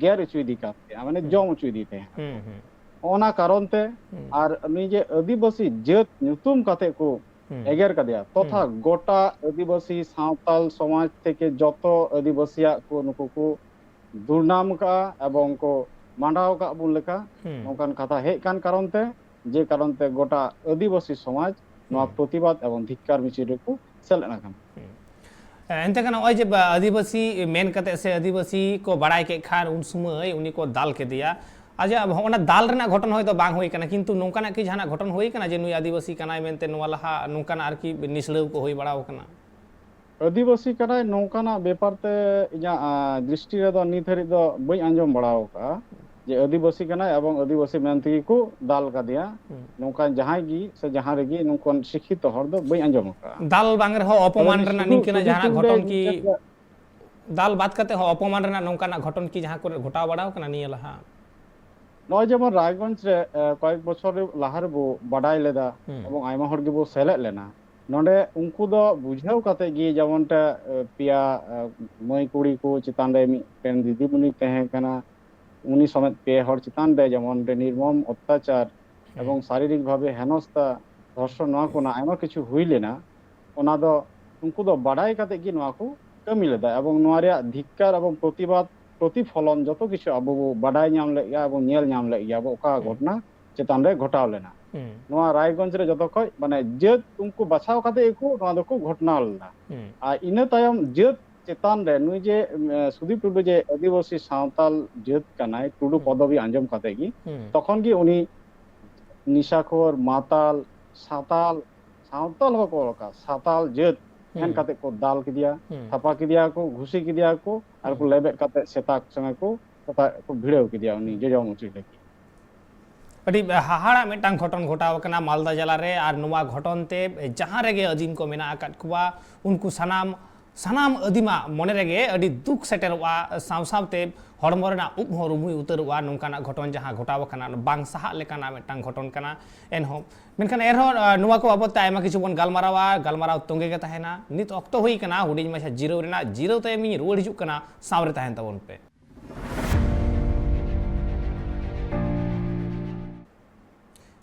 ᱜᱮᱨ ᱦᱚᱪᱚᱭᱮᱫᱮ ᱠᱟᱱ ᱛᱟᱦᱮᱸᱜᱼᱟ, ᱢᱟᱱᱮ ᱦᱩᱸ᱾ ᱡᱚᱢ ᱦᱚᱪᱚᱭᱮᱫᱮ ᱛᱟᱦᱮᱸᱜᱼᱟ᱾ ᱦᱩᱸ, ᱦᱩᱸ᱾ ᱚᱱᱟ ᱠᱟᱨᱚᱱ ᱛᱮ, ᱦᱩᱸ᱾ ᱟᱨ ᱱᱩᱭ ᱡᱮ ᱟᱹᱫᱤᱵᱟᱹᱥᱤ ᱡᱟᱹᱛ ᱧᱩᱛᱩᱢ ᱠᱟᱛᱮ ᱠᱚ ᱦᱩᱸ᱾ ᱮᱜᱮᱨ ᱠᱟᱫᱮᱭᱟ, ᱛᱚᱛᱷᱟ ᱦᱩᱸ᱾ ᱜᱚᱴᱟ ᱟᱹᱫᱤᱵᱟᱹᱥᱤ ᱥᱟᱶᱛᱟᱞ ᱥᱚᱢᱟᱡᱽ ᱛᱷᱮᱠᱮ ᱡᱚᱛᱚ ᱟᱹᱫᱤᱵᱟᱹᱥᱤᱭᱟᱜ ᱠᱚ ᱱᱩᱠᱩ ᱠᱚ ᱫᱩᱨᱱᱟᱢ ᱟᱠᱟᱫᱼᱟ ᱮᱵᱚᱝ ᱠᱚ ᱢᱟᱸᱰᱟᱣ ᱟᱠᱟᱫ ᱵᱚᱱ ᱞᱮᱠᱟ ᱦᱩᱸ᱾ ᱱᱚᱝᱠᱟᱱ ᱠᱟᱛᱷᱟ ᱦᱮᱡ ᱠᱟᱱ ᱠᱟᱨᱚᱱ ᱛᱮ, ᱡᱮ ᱠᱟᱨᱚᱱ ᱛᱮ ᱜᱚᱴᱟ ᱟᱹᱫᱤᱵᱟᱹᱥᱤ ᱥᱚᱢᱟᱡᱽ ᱱᱚᱣᱟ ᱦᱩᱸ᱾ ᱯᱨᱚᱛᱤᱵᱟᱫ ᱮᱵᱚᱝ ᱫᱷᱤᱠᱠᱟᱨ ᱢᱤᱪᱷᱤᱞ ᱨᱮᱠᱚ ᱥᱮᱞᱮᱫ ᱟᱠᱟᱱᱟ᱾ ᱦᱩᱸ᱾ ᱮᱱᱛᱮ ᱠᱷᱟᱱ ᱱᱚᱜᱼᱚᱭ ᱡᱮ ᱵᱟ-, ᱟᱹᱫᱤᱵᱟᱹᱥᱤ ᱢᱮᱱ ᱠᱟᱛᱮ ᱥᱮ ᱟᱹᱫᱤᱵᱟᱹᱥᱤ ᱠᱚ ᱵᱟᱲᱟᱭ ᱠᱮᱫ ᱠᱷᱟᱱ ᱩᱱ ᱥᱚᱢᱚᱭ ᱩᱱᱤ ᱠᱚ ᱫᱟᱞ ᱠᱮᱫᱮᱭᱟ᱾ ᱟᱪᱪᱷᱟ, ᱦᱚᱸ, ᱚᱱᱟ ᱫᱟᱞ ᱨᱮᱱᱟᱜ ᱜᱷᱚᱴᱚᱱ ᱦᱚᱭᱛᱳ ᱵᱟᱝ ᱦᱩᱭ ᱠᱟᱱᱟ, ᱠᱤᱱᱛᱩ ᱱᱚᱝᱠᱟᱱᱟᱜ ᱠᱤ ᱡᱟᱦᱟᱱᱟᱜ ᱜᱷᱚᱴᱚᱱ ᱦᱩᱭ ᱠᱟᱱᱟ ᱡᱮ ᱱᱩᱭ ᱟᱹᱫᱤᱵᱟᱹᱥᱤ ᱠᱟᱱᱟᱭ ᱢᱮᱱᱛᱮ ᱱᱚᱣᱟ ᱞᱟᱦᱟ ᱱᱚᱝᱠᱟᱱᱟᱜ ᱟᱨᱠᱤ ᱱᱤᱥᱲᱟᱹᱣ ᱠᱚ ᱦᱩᱭ ᱵᱟᱲᱟᱣ ᱠᱟᱱᱟ? ᱟᱹᱫᱤᱵᱟᱹᱥᱤ ᱠᱟᱱᱟᱭ ᱱᱚᱝᱠᱟᱱᱟᱜ ᱵᱮᱯᱟᱨ ᱛᱮ ᱤᱧᱟᱹᱜ, ᱟ, ᱫᱨᱤᱥᱴᱤ ᱨᱮᱫᱚ ᱱᱤᱛ ᱦᱟᱹᱨᱤᱡ ᱫᱚ ᱵᱟᱹᱧ ᱟᱸᱡᱚᱢ ᱵᱟᱲᱟᱣ ᱠᱟᱜᱼᱟ ᱡᱮ ᱟᱹᱫᱤᱵᱟᱹᱥᱤ ᱠᱟᱱᱟᱭ ᱮᱵᱚᱝ ᱟᱹᱫᱤᱵᱟᱹᱥᱤ ᱢᱮᱱ ᱛᱮᱜᱮ ᱠᱚ ᱫᱟᱞ ᱠᱟᱫᱮᱭᱟ᱾ ᱦᱩᱸ᱾ ᱱᱚᱝᱠᱟᱱ ᱡᱟᱦᱟᱸᱭ ᱜᱮ ᱥᱮ ᱡᱟᱦᱟᱸ ᱨᱮᱜᱮ ᱱᱚᱝᱠᱟᱱ ᱥᱤᱠᱠᱷᱤᱛᱚ ᱦᱚᱲ ᱫᱚ ᱵᱟᱹᱧ ᱟᱸᱡᱚᱢ ᱟᱠᱟᱫᱼᱟ᱾ ᱫᱟᱞ ᱵᱟᱝ ᱨᱮᱦᱚᱸ ᱛᱚᱵᱮ ᱚᱯᱚᱢᱟᱱ ᱱᱤᱭᱟᱹ ᱨᱮᱱᱟᱜ ᱥᱩᱫᱷᱩ, ᱱᱤᱝᱠᱟᱹᱱᱟᱜ ᱥᱩᱫᱷᱩ ᱡᱟᱦᱟᱱᱟᱜ ᱛᱩᱞ ᱫᱚ ᱜᱷᱚᱴᱚᱱ ᱠᱤ, ᱤᱧ ᱫᱟᱞ ᱵᱟᱫ ᱠᱟᱛᱮ ᱦᱚᱸ ᱚᱯᱚᱢᱟᱱ ᱨᱮᱱᱟᱜ ᱱᱚᱝᱠᱟᱱᱟᱜ ᱜᱷᱚᱴᱚᱱ ᱠᱤ ᱡᱟᱦᱟᱸ ᱠᱚᱨᱮ ᱜᱷᱚᱴᱟᱣ ᱵᱟᱲᱟᱣ ᱠᱟᱱᱟ ᱱᱤᱭᱟᱹ ᱞᱟᱦᱟ? ᱱᱚᱜᱼᱚᱭ ᱡᱮᱢᱚᱱ ᱨᱟᱭᱜᱚᱸᱡᱽ ᱨᱮ, ᱮ, ᱠᱚᱭᱮᱠ ᱵᱚᱪᱷᱚᱨ ᱞᱟᱦᱟ ᱨᱮᱵᱚ ᱵᱟᱰᱟᱭ ᱞᱮᱫᱟ ᱦᱩᱸ᱾ ᱮᱵᱚᱝ ᱟᱭᱢᱟ ᱦᱚᱲ ᱜᱮᱵᱚ ᱥᱮᱞᱮᱫ ᱞᱮᱱᱟ᱾ ᱱᱚᱰᱮ ᱩᱱᱠᱩ ᱫᱚ ᱵᱩᱡᱷᱟᱹᱣ ᱠᱟᱛᱮ ᱜᱮ ᱡᱮᱢᱚᱱ ᱴᱟ, ᱮ, ᱯᱮᱭᱟ, ᱮ, ᱢᱟᱹᱭ ᱠᱩᱲᱤ ᱠᱚ ᱪᱮᱛᱟᱱ ᱨᱮ ᱢᱤᱫᱴᱮᱱ ᱫᱤᱫᱤᱢᱩᱱᱤ ᱛᱟᱦᱮᱸ ᱠᱟᱱᱟ, ᱩᱱᱤ ᱥᱚᱢᱮᱛ ᱯᱮ ᱦᱚᱲ ᱪᱮᱛᱟᱱ ᱨᱮ ᱡᱮᱢᱚᱱ ᱚᱸᱰᱮ ᱱᱤᱨᱢᱚᱢ ᱚᱛᱛᱟᱪᱟᱨ ᱦᱩᱸ᱾ ᱮᱵᱚᱝ ᱥᱟᱨᱤᱨᱤᱠ ᱵᱷᱟᱵᱮ ᱦᱮᱱᱚᱥᱛᱟ, ᱫᱷᱚᱨᱥᱚᱱ, ᱱᱚᱣᱟ ᱠᱚᱨᱮᱱᱟᱜ ᱟᱭᱢᱟ ᱠᱤᱪᱷᱩ ᱦᱩᱭ ᱞᱮᱱᱟ᱾ ᱚᱱᱟ ᱫᱚ ᱩᱱᱠᱩ ᱫᱚ ᱵᱟᱰᱟᱭ ᱠᱟᱛᱮ ᱜᱮ ᱱᱚᱣᱟ ᱠᱚ ᱠᱟᱹᱢᱤ ᱞᱮᱫᱟ ᱮᱵᱚᱝ ᱱᱚᱣᱟ ᱨᱮᱭᱟᱜ ᱫᱷᱤᱠᱠᱟᱨ ᱮᱵᱚᱝ ᱯᱨᱚᱛᱤᱵᱟᱫ, ᱯᱨᱚᱛᱤᱯᱷᱚᱞᱚᱱ ᱡᱚᱛᱚ ᱠᱤᱪᱷᱩ ᱟᱵᱚ ᱵᱚ ᱵᱟᱰᱟᱭ ᱧᱟᱢ ᱞᱮᱫ ᱜᱮᱭᱟ, ᱟᱵᱚ ᱧᱮᱞ ᱧᱟᱢ ᱞᱮᱫ ᱜᱮᱭᱟ ᱵᱚ ᱚᱠᱟ ᱦᱩᱸ᱾ ᱜᱷᱚᱴᱚᱱᱟ ᱪᱮᱛᱟᱱ ᱨᱮ ᱜᱷᱚᱴᱟᱣ ᱞᱮᱱᱟ᱾ ᱦᱩᱸ᱾ ᱱᱚᱣᱟ ᱨᱟᱭᱜᱚᱸᱡᱽ ᱨᱮ ᱡᱚᱛᱚ ᱠᱷᱚᱡ ᱢᱟᱱᱮ ᱡᱟᱹᱛ ᱩᱱᱠᱩ ᱵᱟᱪᱷᱟᱣ ᱠᱟᱛᱮ ᱜᱮᱠᱚ ᱱᱚᱣᱟ ᱫᱚᱠᱚ ᱜᱷᱚᱴᱚᱱᱟ ᱞᱮᱫᱟ᱾ ᱦᱩᱸ᱾ ᱟᱨ ᱤᱱᱟᱹ ᱛᱟᱭᱚᱢ ᱡᱟᱹᱛ ᱪᱮᱛᱟᱱ ᱨᱮ ᱱᱩᱭ ᱡᱮ, ᱮ, ᱥᱩᱫᱤᱯ ᱴᱩᱰᱩ ᱡᱮ ᱟᱹᱫᱤᱵᱟᱹᱥᱤ ᱥᱟᱶᱛᱟᱞ ᱡᱟᱹᱛ ᱠᱟᱱᱟᱭ, ᱴᱩᱰᱩ ᱦᱩᱸ᱾ ᱯᱚᱫᱚᱵᱤ ᱟᱸᱡᱚᱢ ᱠᱟᱛᱮ ᱜᱮ, ᱦᱩᱸ᱾ ᱛᱚᱠᱷᱚᱱ ᱜᱮ ᱩᱱᱤ ᱱᱤᱥᱟᱠᱷᱳᱨ, ᱢᱟᱛᱟᱞ, ᱥᱟᱛᱟᱞ, ᱥᱟᱶᱛᱟᱞ ᱦᱚᱸᱠᱚ ᱚᱞ ᱟᱠᱟᱫ, ᱥᱟᱛᱟᱞ ᱡᱟᱹᱛ ᱢᱮᱱ ᱦᱩᱸ᱾ ᱠᱟᱛᱮ ᱠᱚ ᱫᱟᱞ ᱠᱮᱫᱮᱭᱟ, ᱦᱩᱸ᱾ ᱛᱷᱟᱯᱟ ᱠᱮᱫᱮᱭᱟ ᱠᱚ, ᱜᱷᱩᱥᱤ ᱠᱮᱫᱮᱭᱟ ᱠᱚ, ᱟᱨ ᱠᱚ ᱦᱩᱸ᱾ ᱞᱮᱵᱮᱫ ᱠᱟᱛᱮ ᱥᱮᱛᱟ ᱥᱚᱸᱜᱮ ᱠᱚ ᱥᱮᱛᱟ ᱠᱚ ᱵᱷᱤᱲᱟᱹᱣ ᱠᱮᱫᱮᱭᱟ ᱩᱱᱤ ᱦᱩᱸ᱾ ᱡᱚᱡᱚᱢ ᱚᱪᱚᱭ ᱞᱟᱹᱜᱤᱫ᱾ ᱟᱹᱰᱤ ᱦᱟᱦᱟᱲᱟᱜ ᱢᱤᱫᱴᱟᱝ ᱜᱷᱚᱴᱚᱱ ᱜᱷᱚᱴᱟᱣ ᱟᱠᱟᱱᱟ ᱢᱟᱞᱫᱟ ᱡᱮᱞᱟ ᱨᱮ, ᱟᱨ ᱱᱚᱣᱟ ᱜᱷᱚᱴᱚᱱ ᱛᱮ ᱡᱟᱦᱟᱸ ᱨᱮᱜᱮ ᱟᱹᱫᱤᱢ ᱠᱚ ᱢᱮᱱᱟᱜ ᱟᱠᱟᱫ ᱠᱚᱣᱟ, ᱩᱱᱠᱩ ᱥᱟᱱᱟᱢ, ᱥᱟᱱᱟᱢ ᱟᱹᱫᱤᱢᱟᱜ ᱢᱚᱱᱮ ᱨᱮᱜᱮ ᱟᱹᱰᱤ ᱫᱩᱠ ᱥᱮᱴᱮᱨᱚᱜᱼᱟ, ᱥᱟᱶ ᱥᱟᱶᱛᱮ ᱦᱚᱲᱢᱚ ᱨᱮᱱᱟᱜ ᱩᱵ ᱦᱚᱸ ᱨᱩᱢᱩᱭ ᱩᱛᱟᱹᱨᱚᱜᱼᱟ᱾ ᱱᱚᱝᱠᱟᱱᱟᱜ ᱜᱷᱚᱴᱚᱱ ᱡᱟᱦᱟᱸ ᱜᱷᱚᱴᱟᱣ ᱟᱠᱟᱱᱟ, ᱵᱟᱝ ᱥᱟᱦᱟᱜ ᱞᱮᱠᱟᱱᱟᱜ ᱢᱤᱫᱴᱟᱝ ᱜᱷᱚᱴᱚᱱ ᱠᱟᱱᱟ᱾ ᱮᱱᱦᱚᱸ, ᱢᱮᱱᱠᱷᱟᱱ ᱮᱱᱨᱮᱦᱚᱸ, ᱟ, ᱱᱚᱣᱟ ᱠᱚ ᱵᱟᱵᱚᱫ ᱛᱮ ᱟᱭᱢᱟ ᱠᱤᱪᱷᱩ ᱵᱚᱱ ᱜᱟᱞᱢᱟᱨᱟᱣᱟ, ᱜᱟᱞᱢᱟᱨᱟᱣ ᱛᱚᱸᱜᱮ ᱜᱮ ᱛᱟᱦᱮᱱᱟ᱾ ᱱᱤᱛ ᱚᱠᱛᱚ ᱦᱩᱭ ᱟᱠᱟᱱᱟ ᱦᱩᱰᱤᱧ ᱢᱟᱪᱷᱟ ᱡᱤᱨᱟᱹᱣ ᱨᱮᱱᱟᱜ, ᱡᱤᱨᱟᱹᱣ ᱛᱟᱭᱚᱢ ᱤᱧ ᱨᱩᱣᱟᱹᱲ ᱦᱤᱡᱩᱜ ᱠᱟᱱᱟ, ᱥᱟᱶ ᱨᱮ ᱛᱟᱦᱮᱱ ᱛᱟᱵᱚᱱ ᱯᱮ᱾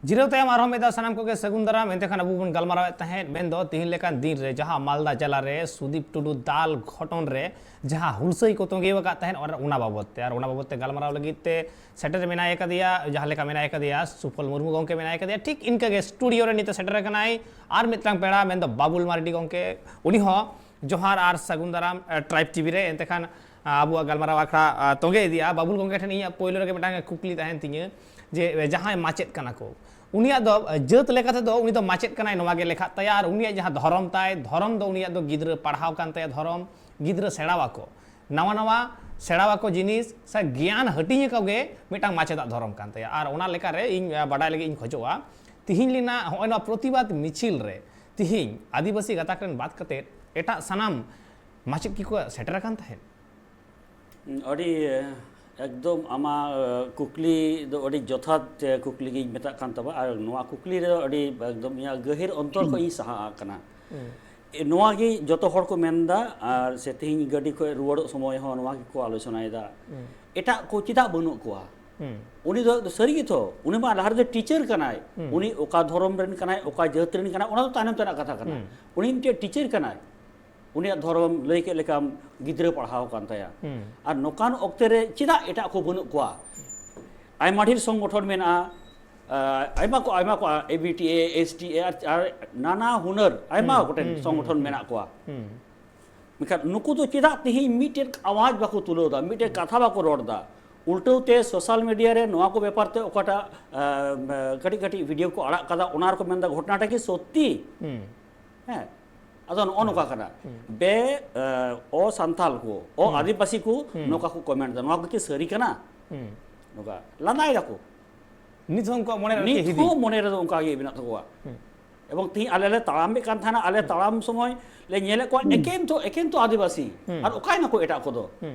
ᱡᱤᱨᱟᱹᱣ ᱛᱟᱭᱚᱢ ᱟᱨᱦᱚᱸ ᱢᱤᱫ ᱫᱷᱟᱣ ᱥᱟᱱᱟᱢ ᱠᱚᱜᱮ ᱥᱟᱹᱜᱩᱱ ᱫᱟᱨᱟᱢ᱾ ᱮᱱᱛᱮ ᱠᱷᱟᱱ ᱟᱵᱚ ᱵᱚᱱ ᱜᱟᱞᱢᱟᱨᱟᱣᱮᱫ ᱛᱟᱦᱮᱸᱫ, ᱢᱮᱱᱫᱚ ᱛᱤᱦᱤᱧ ᱞᱮᱠᱟᱱ ᱫᱤᱱ ᱨᱮ ᱡᱟᱦᱟᱸ ᱢᱟᱞᱫᱟ ᱡᱮᱞᱟ ᱨᱮ ᱥᱩᱫᱤᱯ ᱴᱩᱰᱩ ᱫᱟᱞ ᱜᱷᱚᱴᱚᱱ ᱨᱮ ᱡᱟᱦᱟᱸ ᱦᱩᱞᱥᱟᱹᱭ ᱠᱚ ᱛᱚᱸᱜᱮ ᱟᱠᱟᱫ ᱛᱟᱦᱮᱸᱫ, ᱚᱱᱟ, ᱚᱱᱟ ᱵᱟᱵᱚᱫ ᱛᱮ, ᱟᱨ ᱚᱱᱟ ᱵᱟᱵᱚᱫ ᱛᱮ ᱜᱟᱞᱢᱟᱨᱟᱣ ᱞᱟᱹᱜᱤᱫ ᱛᱮ ᱥᱮᱴᱮᱨ ᱢᱮᱱᱟᱭ ᱟᱠᱟᱫᱮᱭᱟ, ᱡᱟᱦᱟᱸ ᱞᱮᱠᱟ ᱢᱮᱱᱟᱭ ᱟᱠᱟᱫᱮᱭᱟ ᱥᱩᱯᱷᱚᱞ ᱢᱩᱨᱢᱩ ᱜᱚᱢᱠᱮ ᱢᱮᱱᱟᱭ ᱟᱠᱟᱫᱮᱭᱟ, ᱴᱷᱤᱠ ᱤᱱᱠᱟᱹ ᱜᱮ ᱥᱴᱩᱰᱤᱭᱳ ᱨᱮ ᱱᱤᱛᱚᱜ ᱥᱮᱴᱮᱨ ᱟᱠᱟᱱᱟᱭ ᱟᱨ ᱢᱤᱫᱴᱟᱝ ᱯᱮᱲᱟ, ᱢᱮᱱᱫᱚ ᱵᱟᱵᱩᱞ ᱢᱟᱨᱰᱤ ᱜᱚᱢᱠᱮ᱾ ᱩᱱᱤ ᱦᱚᱸ ᱡᱚᱦᱟᱨ ᱟᱨ ᱥᱟᱹᱜᱩᱱ ᱫᱟᱨᱟᱢ, ᱮ, ᱴᱨᱟᱭᱤᱵᱽ ᱴᱤᱵᱷᱤ ᱨᱮ᱾ ᱮᱱᱛᱮ ᱠᱷᱟᱱ ᱟᱵᱚᱣᱟᱜ ᱜᱟᱞᱢᱟᱨᱟᱣ ᱟᱠᱷᱲᱟ ᱟ, ᱛᱚᱸᱜᱮ ᱤᱫᱤᱜᱼᱟ᱾ ᱵᱟᱵᱩᱞ ᱜᱚᱢᱠᱮ ᱴᱷᱮᱱ ᱤᱧᱟᱹᱜ ᱯᱳᱭᱞᱳ ᱨᱮᱜᱮ ᱢᱤᱫᱴᱟᱝ ᱠᱩᱠᱞᱤ ᱛᱟᱦᱮᱱ ᱛᱤᱧᱟᱹ, ᱡᱮ ᱡᱟᱦᱟᱸᱭ ᱢᱟᱪᱮᱫ ᱠᱟᱱᱟ ᱠᱚ, ᱩᱱᱤᱭᱟᱜ ᱫᱚ ᱟ, ᱡᱟᱹᱛ ᱞᱮᱠᱟ ᱛᱮᱫᱚ ᱩᱱᱤ ᱫᱚ ᱢᱟᱪᱮᱫ ᱠᱟᱱᱟᱭ, ᱱᱚᱣᱟ ᱜᱮ ᱞᱮᱠᱷᱟᱜ ᱛᱟᱭᱟ, ᱟᱨ ᱩᱱᱤᱭᱟᱜ ᱡᱟᱦᱟᱸ ᱫᱷᱚᱨᱚᱢ ᱛᱟᱭ, ᱫᱷᱚᱨᱚᱢ ᱫᱚ ᱩᱱᱤᱭᱟᱜ ᱫᱚ ᱜᱤᱫᱽᱨᱟᱹ ᱯᱟᱲᱦᱟᱣ ᱠᱟᱱ ᱛᱟᱭᱟ, ᱫᱷᱚᱨᱚᱢ ᱜᱤᱫᱽᱨᱟᱹ ᱥᱮᱬᱟᱣᱟᱠᱚ, ᱱᱟᱣᱟ ᱱᱟᱣᱟ ᱥᱮᱬᱟᱣᱟᱠᱚ ᱡᱤᱱᱤᱥ ᱥᱮ ᱜᱮᱭᱟᱱ ᱦᱟᱹᱴᱤᱧ ᱟᱠᱚ ᱜᱮ ᱢᱤᱫᱴᱟᱝ ᱢᱟᱪᱮᱫᱟᱜ ᱫᱷᱚᱨᱚᱢ ᱠᱟᱱ ᱛᱟᱭᱟ᱾ ᱟᱨ ᱚᱱᱟ ᱞᱮᱠᱟᱨᱮ ᱤᱧ ᱟ, ᱵᱟᱰᱟᱭ ᱞᱟᱹᱜᱤᱫ ᱤᱧ ᱠᱷᱚᱡᱚᱜᱼᱟ, ᱛᱤᱦᱤᱧ ᱞᱮᱱᱟ ᱦᱚᱸᱜᱼᱚᱭ ᱱᱚᱣᱟ ᱯᱨᱚᱛᱤᱵᱟᱫᱽ ᱢᱤᱪᱷᱤᱞ ᱨᱮ ᱛᱤᱦᱤᱧ ᱟᱹᱫᱤᱵᱟᱹᱥᱤ ᱜᱟᱛᱟᱠ ᱨᱮᱱ ᱵᱟᱫ ᱠᱟᱛᱮᱫ ᱮᱴᱟᱜ ᱥᱟᱱᱟᱢ ᱢᱟᱪᱮᱫ ᱠᱤ ᱠᱚ ᱥᱮᱴᱮᱨ ᱟᱠᱟᱱ ᱛᱟᱦᱮᱸᱫ? ᱟᱹᱰᱤ ᱮᱠᱫᱚᱢ ᱟᱢᱟᱜ ᱠᱩᱠᱞᱤ ᱫᱚ ᱟᱹᱰᱤ ᱡᱚᱛᱷᱟᱛ ᱠᱩᱠᱞᱤ ᱜᱤᱧ ᱢᱮᱛᱟᱜ ᱠᱟᱱ ᱛᱟᱢᱟ᱾ ᱟᱨ ᱱᱚᱣᱟ ᱠᱩᱠᱞᱤ ᱨᱮ ᱟᱹᱰᱤ ᱮᱠᱫᱚᱢ ᱤᱧᱟᱹᱜ ᱜᱟᱹᱦᱤᱨ ᱚᱱᱛᱚᱨ ᱠᱷᱚᱱ ᱤᱧ ᱥᱟᱦᱟ ᱟᱠᱟᱱᱟ᱾ ᱱᱚᱣᱟ ᱜᱮ ᱡᱚᱛᱚ ᱦᱚᱲ ᱠᱚ ᱢᱮᱱᱫᱟ᱾ ᱟᱨ ᱥᱮ ᱛᱮᱦᱮᱧ ᱜᱟᱹᱰᱤ ᱠᱷᱚᱱ ᱨᱩᱣᱟᱹᱲᱚᱜ ᱥᱚᱢᱚᱭ ᱦᱚᱸ ᱱᱚᱣᱟ ᱜᱮᱠᱚ ᱟᱞᱳᱪᱚᱱᱟᱭᱮᱫᱟ, ᱮᱴᱟᱜ ᱠᱚ ᱪᱮᱫᱟᱜ ᱵᱟᱹᱱᱩᱜ ᱠᱚᱣᱟ? ᱩᱱᱤ ᱫᱚ ᱥᱟᱹᱨᱤ ᱜᱮᱛᱚ, ᱩᱱᱤ ᱢᱟ ᱞᱟᱦᱟ ᱨᱮᱫᱚ ᱴᱤᱪᱟᱨ ᱠᱟᱱᱟᱭ᱾ ᱩᱱᱤ ᱚᱠᱟ ᱫᱷᱚᱨᱚᱢ ᱨᱮᱱ ᱠᱟᱱᱟᱭ, ᱚᱠᱟ ᱡᱟᱹᱛ ᱨᱮᱱ ᱠᱟᱱᱟᱭ, ᱚᱱᱟ ᱫᱚ ᱛᱟᱭᱱᱚᱢ ᱛᱮᱱᱟᱜ ᱠᱟᱛᱷᱟ ᱠᱟᱱᱟ᱾ ᱩᱱᱤ ᱢᱤᱫᱴᱮᱱ ᱴᱤᱪᱟᱨ ᱠᱟᱱᱟᱭ, ᱩᱱᱤᱭᱟᱜ ᱫᱷᱚᱨᱚᱢ ᱞᱟᱹᱭ ᱠᱮᱫ ᱞᱮᱠᱟᱢ ᱜᱤᱫᱽᱨᱟᱹ ᱯᱟᱲᱦᱟᱣ ᱠᱟᱱ ᱛᱟᱭᱟ᱾ ᱟᱨ ᱱᱚᱝᱠᱟᱱ ᱚᱠᱛᱮ ᱨᱮ ᱪᱮᱫᱟᱜ ᱮᱴᱟᱜ ᱠᱚ ᱵᱟᱹᱱᱩᱜ ᱠᱚᱣᱟ? ᱟᱭᱢᱟ ᱰᱷᱮᱨ ᱥᱚᱝᱜᱚᱴᱷᱚᱱ ᱢᱮᱱᱟᱜᱼᱟ, ᱟᱭᱢᱟ ᱠᱚ, ᱟᱭᱢᱟ ᱠᱚ, A B T A, S T A, ᱟᱨ, ᱟᱨ ᱱᱟᱱᱟ ᱦᱩᱱᱟᱹᱨ ᱟᱭᱢᱟ ᱜᱚᱴᱮᱱ ᱥᱚᱝᱜᱚᱴᱷᱚᱱ ᱢᱮᱱᱟᱜ ᱠᱚᱣᱟ᱾ ᱢᱮᱱᱠᱷᱟᱱ ᱱᱩᱠᱩ ᱫᱚ ᱪᱮᱫᱟᱜ ᱛᱮᱦᱮᱧ ᱢᱤᱫᱴᱮᱱ ᱟᱣᱟᱡᱽ ᱵᱟᱠᱚ ᱛᱩᱞᱟᱹᱣ ᱮᱫᱟ, ᱢᱤᱫᱴᱮᱱ ᱠᱟᱛᱷᱟ ᱵᱟᱠᱚ ᱨᱚᱲ ᱮᱫᱟ? ᱩᱞᱴᱟᱹᱣ ᱛᱮ ᱥᱳᱥᱟᱞ ᱢᱤᱰᱤᱭᱟ ᱨᱮ ᱱᱚᱣᱟ ᱠᱚ ᱵᱮᱯᱟᱨ ᱛᱮ ᱚᱠᱟᱴᱟᱜ, ᱮ, ᱠᱟᱹᱴᱤᱡ ᱠᱟᱹᱴᱤᱡ ᱵᱷᱤᱰᱤᱭᱳ ᱠᱚ ᱟᱲᱟᱜ ᱠᱟᱫᱟ, ᱚᱱᱟ ᱨᱮᱠᱚ ᱢᱮᱱᱫᱟ ᱜᱷᱚᱴᱚᱱᱟᱴᱟ ᱠᱤ ᱥᱚᱛᱛᱤ? ᱦᱮᱸ, ᱟᱫᱚ ᱱᱚᱜᱼᱚ ᱱᱚᱝᱠᱟ ᱠᱟᱱᱟ᱾ ᱵᱮ, ᱮ, ᱚ ᱥᱟᱱᱛᱟᱞ ᱠᱚ, ᱚ ᱟᱹᱫᱤᱵᱟᱹᱥᱤ ᱠᱚ ᱱᱚᱝᱠᱟ ᱠᱚ ᱠᱚᱢᱮᱱᱴ ᱮᱫᱟ, ᱱᱚᱣᱟ ᱠᱚ ᱠᱤ ᱥᱟᱹᱨᱤ ᱠᱟᱱᱟ? ᱱᱚᱝᱠᱟ ᱞᱟᱸᱫᱟᱭ ᱫᱟᱠᱚ᱾ ᱱᱤᱛ ᱦᱚᱸ ᱩᱱᱠᱩᱣᱟᱜ ᱢᱚᱱᱮ ᱨᱮ ᱟᱨᱠᱤ ᱱᱤᱛ ᱦᱤᱫᱤᱡ᱾ ᱦᱚᱸ ᱢᱚᱱᱮ ᱨᱮᱫᱚ ᱚᱱᱠᱟ ᱜᱮ ᱢᱮᱱᱟᱜ ᱛᱟᱠᱚᱣᱟ᱾ ᱮᱵᱚᱝ ᱛᱤᱦᱤᱧ ᱟᱞᱮ ᱞᱮ ᱛᱟᱲᱟᱢᱮᱫ ᱠᱟᱱ ᱛᱟᱦᱮᱱᱟ, ᱟᱞᱮ ᱛᱟᱲᱟᱢ ᱥᱚᱢᱚᱭ ᱞᱮ ᱧᱮᱞᱮᱫ ᱠᱚᱣᱟ ᱮᱠᱮᱱ ᱛᱚ, ᱮᱠᱮᱱ ᱛᱚ ᱟᱹᱫᱤᱵᱟᱹᱥᱤ᱾ ᱟᱨ ᱚᱠᱟᱭ ᱱᱟᱠᱚ ᱮᱴᱟᱜ ᱠᱚᱫᱚ?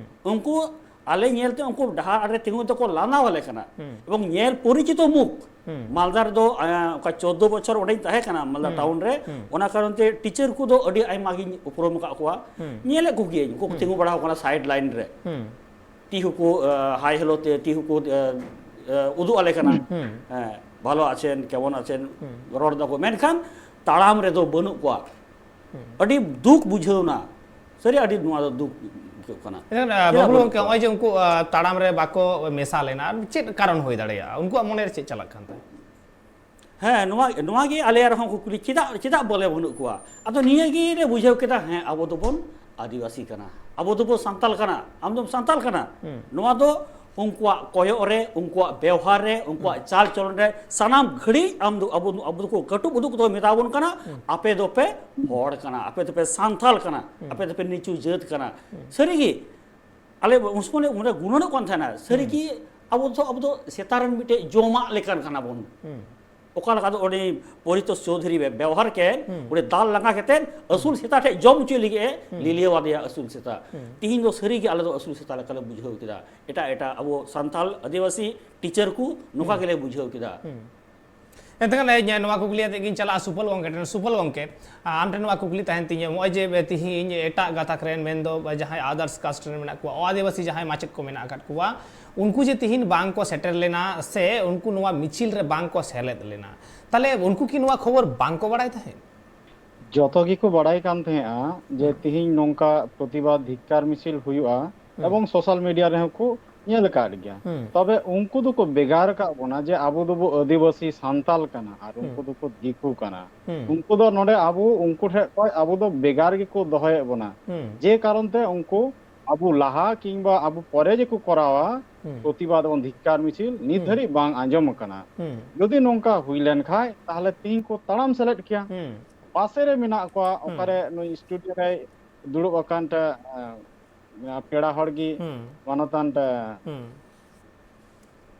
ᱩᱱᱠᱩ ᱟᱞᱮ ᱧᱮᱞᱛᱮ ᱩᱱᱠᱩ ᱰᱟᱦᱟᱨ ᱟᱲᱮ ᱛᱤᱸᱜᱩ ᱛᱮᱠᱚ ᱞᱟᱸᱫᱟ ᱟᱞᱮ ᱠᱟᱱᱟ᱾ ᱮᱵᱚᱝ ᱧᱮᱞ ᱯᱚᱨᱤᱪᱤᱛᱚ ᱢᱩᱠᱷ᱾ ᱢᱟᱞᱫᱟ ᱨᱮᱫᱚ, ᱟ, ᱚᱱᱠᱟ ᱪᱳᱫᱽᱫᱳ ᱵᱚᱪᱷᱚᱨ ᱚᱸᱰᱮᱧ ᱛᱟᱦᱮᱸ ᱠᱟᱱᱟ ᱢᱟᱞᱫᱟ ᱴᱟᱣᱩᱱ ᱨᱮ᱾ ᱚᱱᱟ ᱠᱟᱨᱚᱱ ᱛᱮ ᱴᱤᱪᱟᱨ ᱠᱚᱫᱚ ᱟᱹᱰᱤ ᱟᱭᱢᱟ ᱜᱤᱧ ᱩᱯᱨᱩᱢ ᱟᱠᱟᱫ ᱠᱚᱣᱟ᱾ ᱧᱮᱞᱮᱫ ᱠᱚᱜᱮᱭᱟᱹᱧ, ᱩᱱᱠᱩ ᱠᱚ ᱛᱤᱸᱜᱩ ᱵᱟᱲᱟ ᱟᱠᱟᱱᱟ ᱥᱟᱭᱤᱰ ᱞᱟᱭᱤᱱ ᱨᱮ᱾ ᱛᱤ ᱦᱚᱸᱠᱚ, ᱟ, ᱦᱟᱭ ᱦᱮᱞᱳ ᱛᱮ ᱛᱤ ᱦᱚᱸᱠᱚ, ᱟ, ᱟ, ᱩᱫᱩᱜ ᱟᱞᱮ ᱠᱟᱱᱟ᱾ ᱦᱮᱸ, ᱵᱷᱟᱞᱚ ᱟᱪᱷᱮᱱ, ᱠᱮᱢᱚᱱ ᱟᱪᱷᱮᱱ ᱨᱚᱲ ᱫᱟᱠᱚ, ᱢᱮᱱᱠᱷᱟᱱ ᱛᱟᱲᱟᱢ ᱨᱮᱫᱚ ᱵᱟᱹᱱᱩᱜ ᱠᱚᱣᱟ᱾ ᱟᱹᱰᱤ ᱫᱩᱠ ᱵᱩᱡᱷᱟᱹᱣ ᱮᱱᱟ᱾ ᱥᱟᱹᱨᱤ ᱟᱹᱰᱤ ᱱᱚᱣᱟ ᱫᱚ ᱫᱩᱠ ᱟᱹᱭᱠᱟᱹᱜ ᱠᱟᱱᱟ᱾ ᱮᱱᱠᱷᱟᱱ, ᱟ, ᱪᱮᱫᱟᱜ ᱵᱟᱹᱵᱩ ᱵᱟᱹᱱᱩᱜ ᱜᱚᱢᱠᱮ, ᱠᱚᱣᱟ? ᱱᱚᱜᱼᱚᱭ ᱡᱮ ᱩᱱᱠᱩ, ᱟ, ᱛᱟᱲᱟᱢ ᱨᱮ ᱵᱟᱠᱚ ᱢᱮᱥᱟ ᱞᱮᱱᱟ, ᱟᱨ ᱪᱮᱫ ᱠᱟᱨᱚᱱ ᱦᱩᱭ ᱫᱟᱲᱮᱭᱟᱜᱼᱟ? ᱩᱱᱠᱩᱣᱟᱜ ᱢᱚᱱᱮ ᱨᱮ ᱪᱮᱫ ᱪᱟᱞᱟᱜ ᱠᱟᱱ ᱛᱟᱦᱮᱸᱫ? ᱦᱮᱸ, ᱱᱚᱣᱟ, ᱱᱚᱣᱟ ᱜᱮ ᱟᱞᱮᱭᱟᱜ ᱨᱮᱦᱚᱸ ᱠᱩᱠᱞᱤ, ᱪᱮᱫᱟᱜ, ᱪᱮᱫᱟᱜ ᱵᱚᱞᱮ ᱵᱟᱹᱱᱩᱜ ᱠᱚᱣᱟ? ᱟᱫᱚ ᱱᱤᱭᱟᱹ ᱜᱮᱞᱮ ᱵᱩᱡᱷᱟᱹᱣ ᱠᱮᱫᱟ, ᱦᱮᱸ, ᱟᱵᱚ ᱫᱚᱵᱚᱱ ᱟᱹᱫᱤᱵᱟᱹᱥᱤ ᱠᱟᱱᱟ, ᱟᱵᱚ ᱫᱚᱵᱚ ᱥᱟᱱᱛᱟᱞ ᱠᱟᱱᱟ, ᱟᱢ ᱫᱚᱢ ᱥᱟᱱᱛᱟᱞ ᱠᱟᱱᱟ᱾ ᱱᱚᱣᱟ ᱫᱚ ᱩᱱᱠᱩᱣᱟᱜ ᱠᱚᱭᱚᱜ ᱨᱮ, ᱩᱱᱠᱩᱣᱟᱜ ᱵᱮᱣᱦᱟᱨ ᱨᱮ, ᱩᱱᱠᱩᱣᱟᱜ ᱪᱟᱞ ᱪᱚᱞᱚᱱ ᱨᱮ ᱥᱟᱱᱟᱢ ᱜᱷᱟᱹᱲᱤᱡ ᱟᱢ ᱫᱚ, ᱟᱵᱚ, ᱟᱵᱚ ᱫᱚᱠᱚ ᱠᱟᱹᱴᱩᱵ ᱩᱫᱩᱜ ᱠᱚ ᱢᱮᱛᱟ ᱵᱚᱱ ᱠᱟᱱᱟ, ᱟᱯᱮ ᱫᱚᱯᱮ ᱦᱚᱲ ᱠᱟᱱᱟ, ᱟᱯᱮ ᱫᱚᱯᱮ ᱥᱟᱱᱛᱟᱞ ᱠᱟᱱᱟ, ᱟᱯᱮ ᱫᱚᱯᱮ ᱱᱤᱪᱩ ᱡᱟᱹᱛ ᱠᱟᱱᱟ᱾ ᱥᱟᱹᱨᱤᱜᱮ ᱟᱞᱮ ᱩᱱ ᱥᱚᱢᱚᱭ ᱞᱮ ᱩᱱᱨᱮ ᱜᱩᱱᱟᱹᱱᱚᱜ ᱠᱟᱱ ᱛᱟᱦᱮᱱᱟ, ᱥᱟᱹᱨᱤᱜᱮ ᱟᱵᱚ ᱫᱚ, ᱟᱵᱚ ᱫᱚ ᱥᱮᱛᱟ ᱨᱮᱱ ᱢᱤᱫᱴᱮᱡ ᱡᱚᱢᱟᱜ ᱞᱮᱠᱟᱱ ᱠᱟᱱᱟ ᱵᱚᱱ᱾ ᱚᱠᱟ ᱞᱮᱠᱟ ᱫᱚ ᱩᱱᱤ ᱯᱚᱨᱤᱛᱳᱥ ᱪᱳᱣᱫᱷᱩᱨᱤ ᱵᱮ-, ᱵᱮᱣᱦᱟᱨ ᱠᱮᱫ, ᱚᱸᱰᱮ ᱫᱟᱞ ᱞᱟᱸᱜᱟ ᱠᱟᱛᱮᱫ ᱟᱹᱥᱩᱞ ᱥᱮᱛᱟ ᱴᱷᱮᱡ ᱡᱚᱢ ᱦᱚᱪᱚᱭ ᱞᱟᱹᱜᱤᱫ ᱮ ᱞᱤᱞᱤᱭᱟᱣᱟᱫᱮᱭᱟ ᱟᱹᱥᱩᱞ ᱥᱮᱛᱟ᱾ ᱛᱤᱦᱤᱧ ᱫᱚ ᱥᱟᱹᱨᱤᱜᱮ ᱟᱞᱮ ᱫᱚ ᱟᱹᱥᱩᱞ ᱥᱮᱛᱟ ᱞᱮᱠᱟᱞᱮ ᱵᱩᱡᱷᱟᱹᱣ ᱠᱮᱫᱟ᱾ ᱮᱴᱟᱜ ᱮᱴᱟᱜ ᱟᱵᱚ ᱥᱟᱱᱛᱟᱞ ᱟᱹᱫᱤᱵᱟᱹᱥᱤ ᱴᱤᱪᱟᱨ ᱠᱚ ᱱᱚᱝᱠᱟ ᱜᱮᱞᱮ ᱵᱩᱡᱷᱟᱹᱣ ᱠᱮᱫᱟ᱾ ᱮᱱᱛᱮ ᱠᱷᱟᱱ ᱤᱧ ᱱᱚᱣᱟ ᱠᱩᱠᱞᱤ ᱟᱛᱮ ᱜᱤᱧ ᱪᱟᱞᱟᱜᱼᱟ ᱥᱩᱯᱷᱚᱞ ᱜᱚᱢᱠᱮ ᱴᱷᱮᱱ᱾ ᱥᱩᱯᱷᱚᱞ ᱜᱚᱢᱠᱮ, ᱟᱢ ᱴᱷᱮᱱ ᱱᱚᱣᱟ ᱠᱩᱠᱞᱤ ᱛᱟᱦᱮᱱ ᱛᱤᱧᱟᱹ, ᱱᱚᱜᱼᱚᱭ ᱡᱮ ᱛᱤᱦᱤᱧ ᱮᱴᱟᱜ ᱜᱟᱛᱟᱠ ᱨᱮᱱ, ᱢᱮᱱᱫᱚ ᱡᱟᱦᱟᱸᱭ others caste ᱨᱮᱱ ᱢᱮᱱᱟᱜ ᱠᱚᱣᱟ, ᱟᱹᱫᱤᱵᱟᱹᱥᱤ ᱡᱟᱦᱟᱸᱭ ᱢᱟᱪᱮᱫ ᱠᱚ ᱢᱮᱱᱟᱜ ᱟᱠᱟᱫ ᱠᱚᱣᱟ, ᱩᱱᱠᱩ ᱡᱮ ᱛᱤᱦᱤᱧ ᱵᱟᱝ ᱠᱚ ᱥᱮᱴᱮᱨ ᱞᱮᱱᱟ ᱥᱮ ᱩᱱᱠᱩ ᱱᱚᱣᱟ ᱢᱤᱪᱷᱤᱞ ᱨᱮ ᱵᱟᱝ ᱠᱚ ᱥᱮᱞᱮᱫ ᱞᱮᱱᱟ, ᱛᱟᱦᱞᱮ ᱩᱱᱠᱩ ᱠᱤ ᱱᱚᱣᱟ ᱠᱷᱚᱵᱚᱨ ᱵᱟᱝ ᱠᱚ ᱵᱟᱲᱟᱭ ᱛᱟᱦᱮᱸᱫ? ᱡᱚᱛᱚ ᱜᱮᱠᱚ ᱵᱟᱲᱟᱭ ᱠᱟᱱ ᱛᱟᱦᱮᱸᱫᱼᱟ ᱡᱮ ᱛᱤᱦᱤᱧ ᱱᱚᱝᱠᱟ ᱯᱨᱚᱛᱤᱵᱟᱫ ᱫᱷᱤᱠᱠᱟᱨ ᱢᱤᱪᱷᱤᱞ ᱦᱩᱭᱩᱜᱼᱟ, ᱮᱵᱚᱝ ᱥᱳᱥᱟᱞ ᱢᱤᱰᱤᱭᱟ ᱨᱮᱦᱚᱸ ᱠᱚ ᱧᱮᱞ ᱟᱠᱟᱫ ᱜᱮᱭᱟ᱾ ᱛᱚᱵᱮ ᱩᱱᱠᱩ ᱫᱚᱠᱚ ᱵᱷᱮᱜᱟᱨ ᱟᱠᱟᱫ ᱵᱚᱱᱟ ᱡᱮ ᱟᱵᱚ ᱫᱚᱵᱚ ᱟᱹᱫᱤᱵᱟᱹᱥᱤ ᱥᱟᱱᱛᱟᱞ ᱠᱟᱱᱟ ᱟᱨ ᱩᱱᱠᱩ ᱫᱚᱠᱚ ᱫᱤᱠᱩ ᱠᱟᱱᱟ᱾ ᱩᱱᱠᱩ ᱫᱚ ᱱᱚᱰᱮ ᱟᱵᱚ ᱩᱱᱠᱩ ᱴᱷᱮᱱ ᱠᱷᱚᱱ ᱟᱵᱚ ᱫᱚ ᱵᱷᱮᱜᱟᱨ ᱜᱮᱠᱚ ᱫᱚᱦᱚᱭᱮᱫ ᱵᱚᱱᱟ᱾ ᱡᱮ ᱠᱟᱨᱚᱱ ᱛᱮ ᱩᱱᱠᱩ ᱟᱵᱚ ᱞᱟᱦᱟ ᱠᱤᱝᱵᱟ ᱟᱵᱚ ᱯᱚᱨᱮ ᱡᱮᱠᱚ ᱠᱚᱨᱟᱣᱟ, ᱯᱨᱚᱛᱤᱵᱟᱫ ᱮᱵᱚᱝ ᱫᱷᱤᱠᱠᱟᱨ ᱢᱤᱪᱷᱤᱞ ᱱᱤᱛ ᱫᱷᱟᱹᱨᱤᱡ ᱵᱟᱝ ᱟᱸᱡᱚᱢ ᱟᱠᱟᱱᱟ᱾ ᱡᱩᱫᱤ ᱱᱚᱝᱠᱟ ᱦᱩᱭ ᱞᱮᱱ ᱠᱷᱟᱡ, ᱛᱟᱦᱞᱮ ᱛᱤᱦᱤᱧ ᱠᱚ ᱛᱟᱲᱟᱢ ᱥᱮᱞᱮᱫ ᱠᱮᱭᱟ᱾ ᱯᱟᱥᱮ ᱨᱮ ᱢᱮᱱᱟᱜ ᱠᱚᱣᱟ, ᱚᱠᱟᱨᱮ ᱱᱩᱭ ᱥᱴᱩᱰᱤᱭᱳ ᱨᱮᱭ ᱫᱩᱲᱩᱵ ᱟᱠᱟᱱ ᱴᱟ-, ᱟᱸ, ᱯᱮᱲᱟ ᱦᱚᱲ ᱜᱮ ᱢᱟᱱᱚᱛᱟᱱ ᱴᱟ-,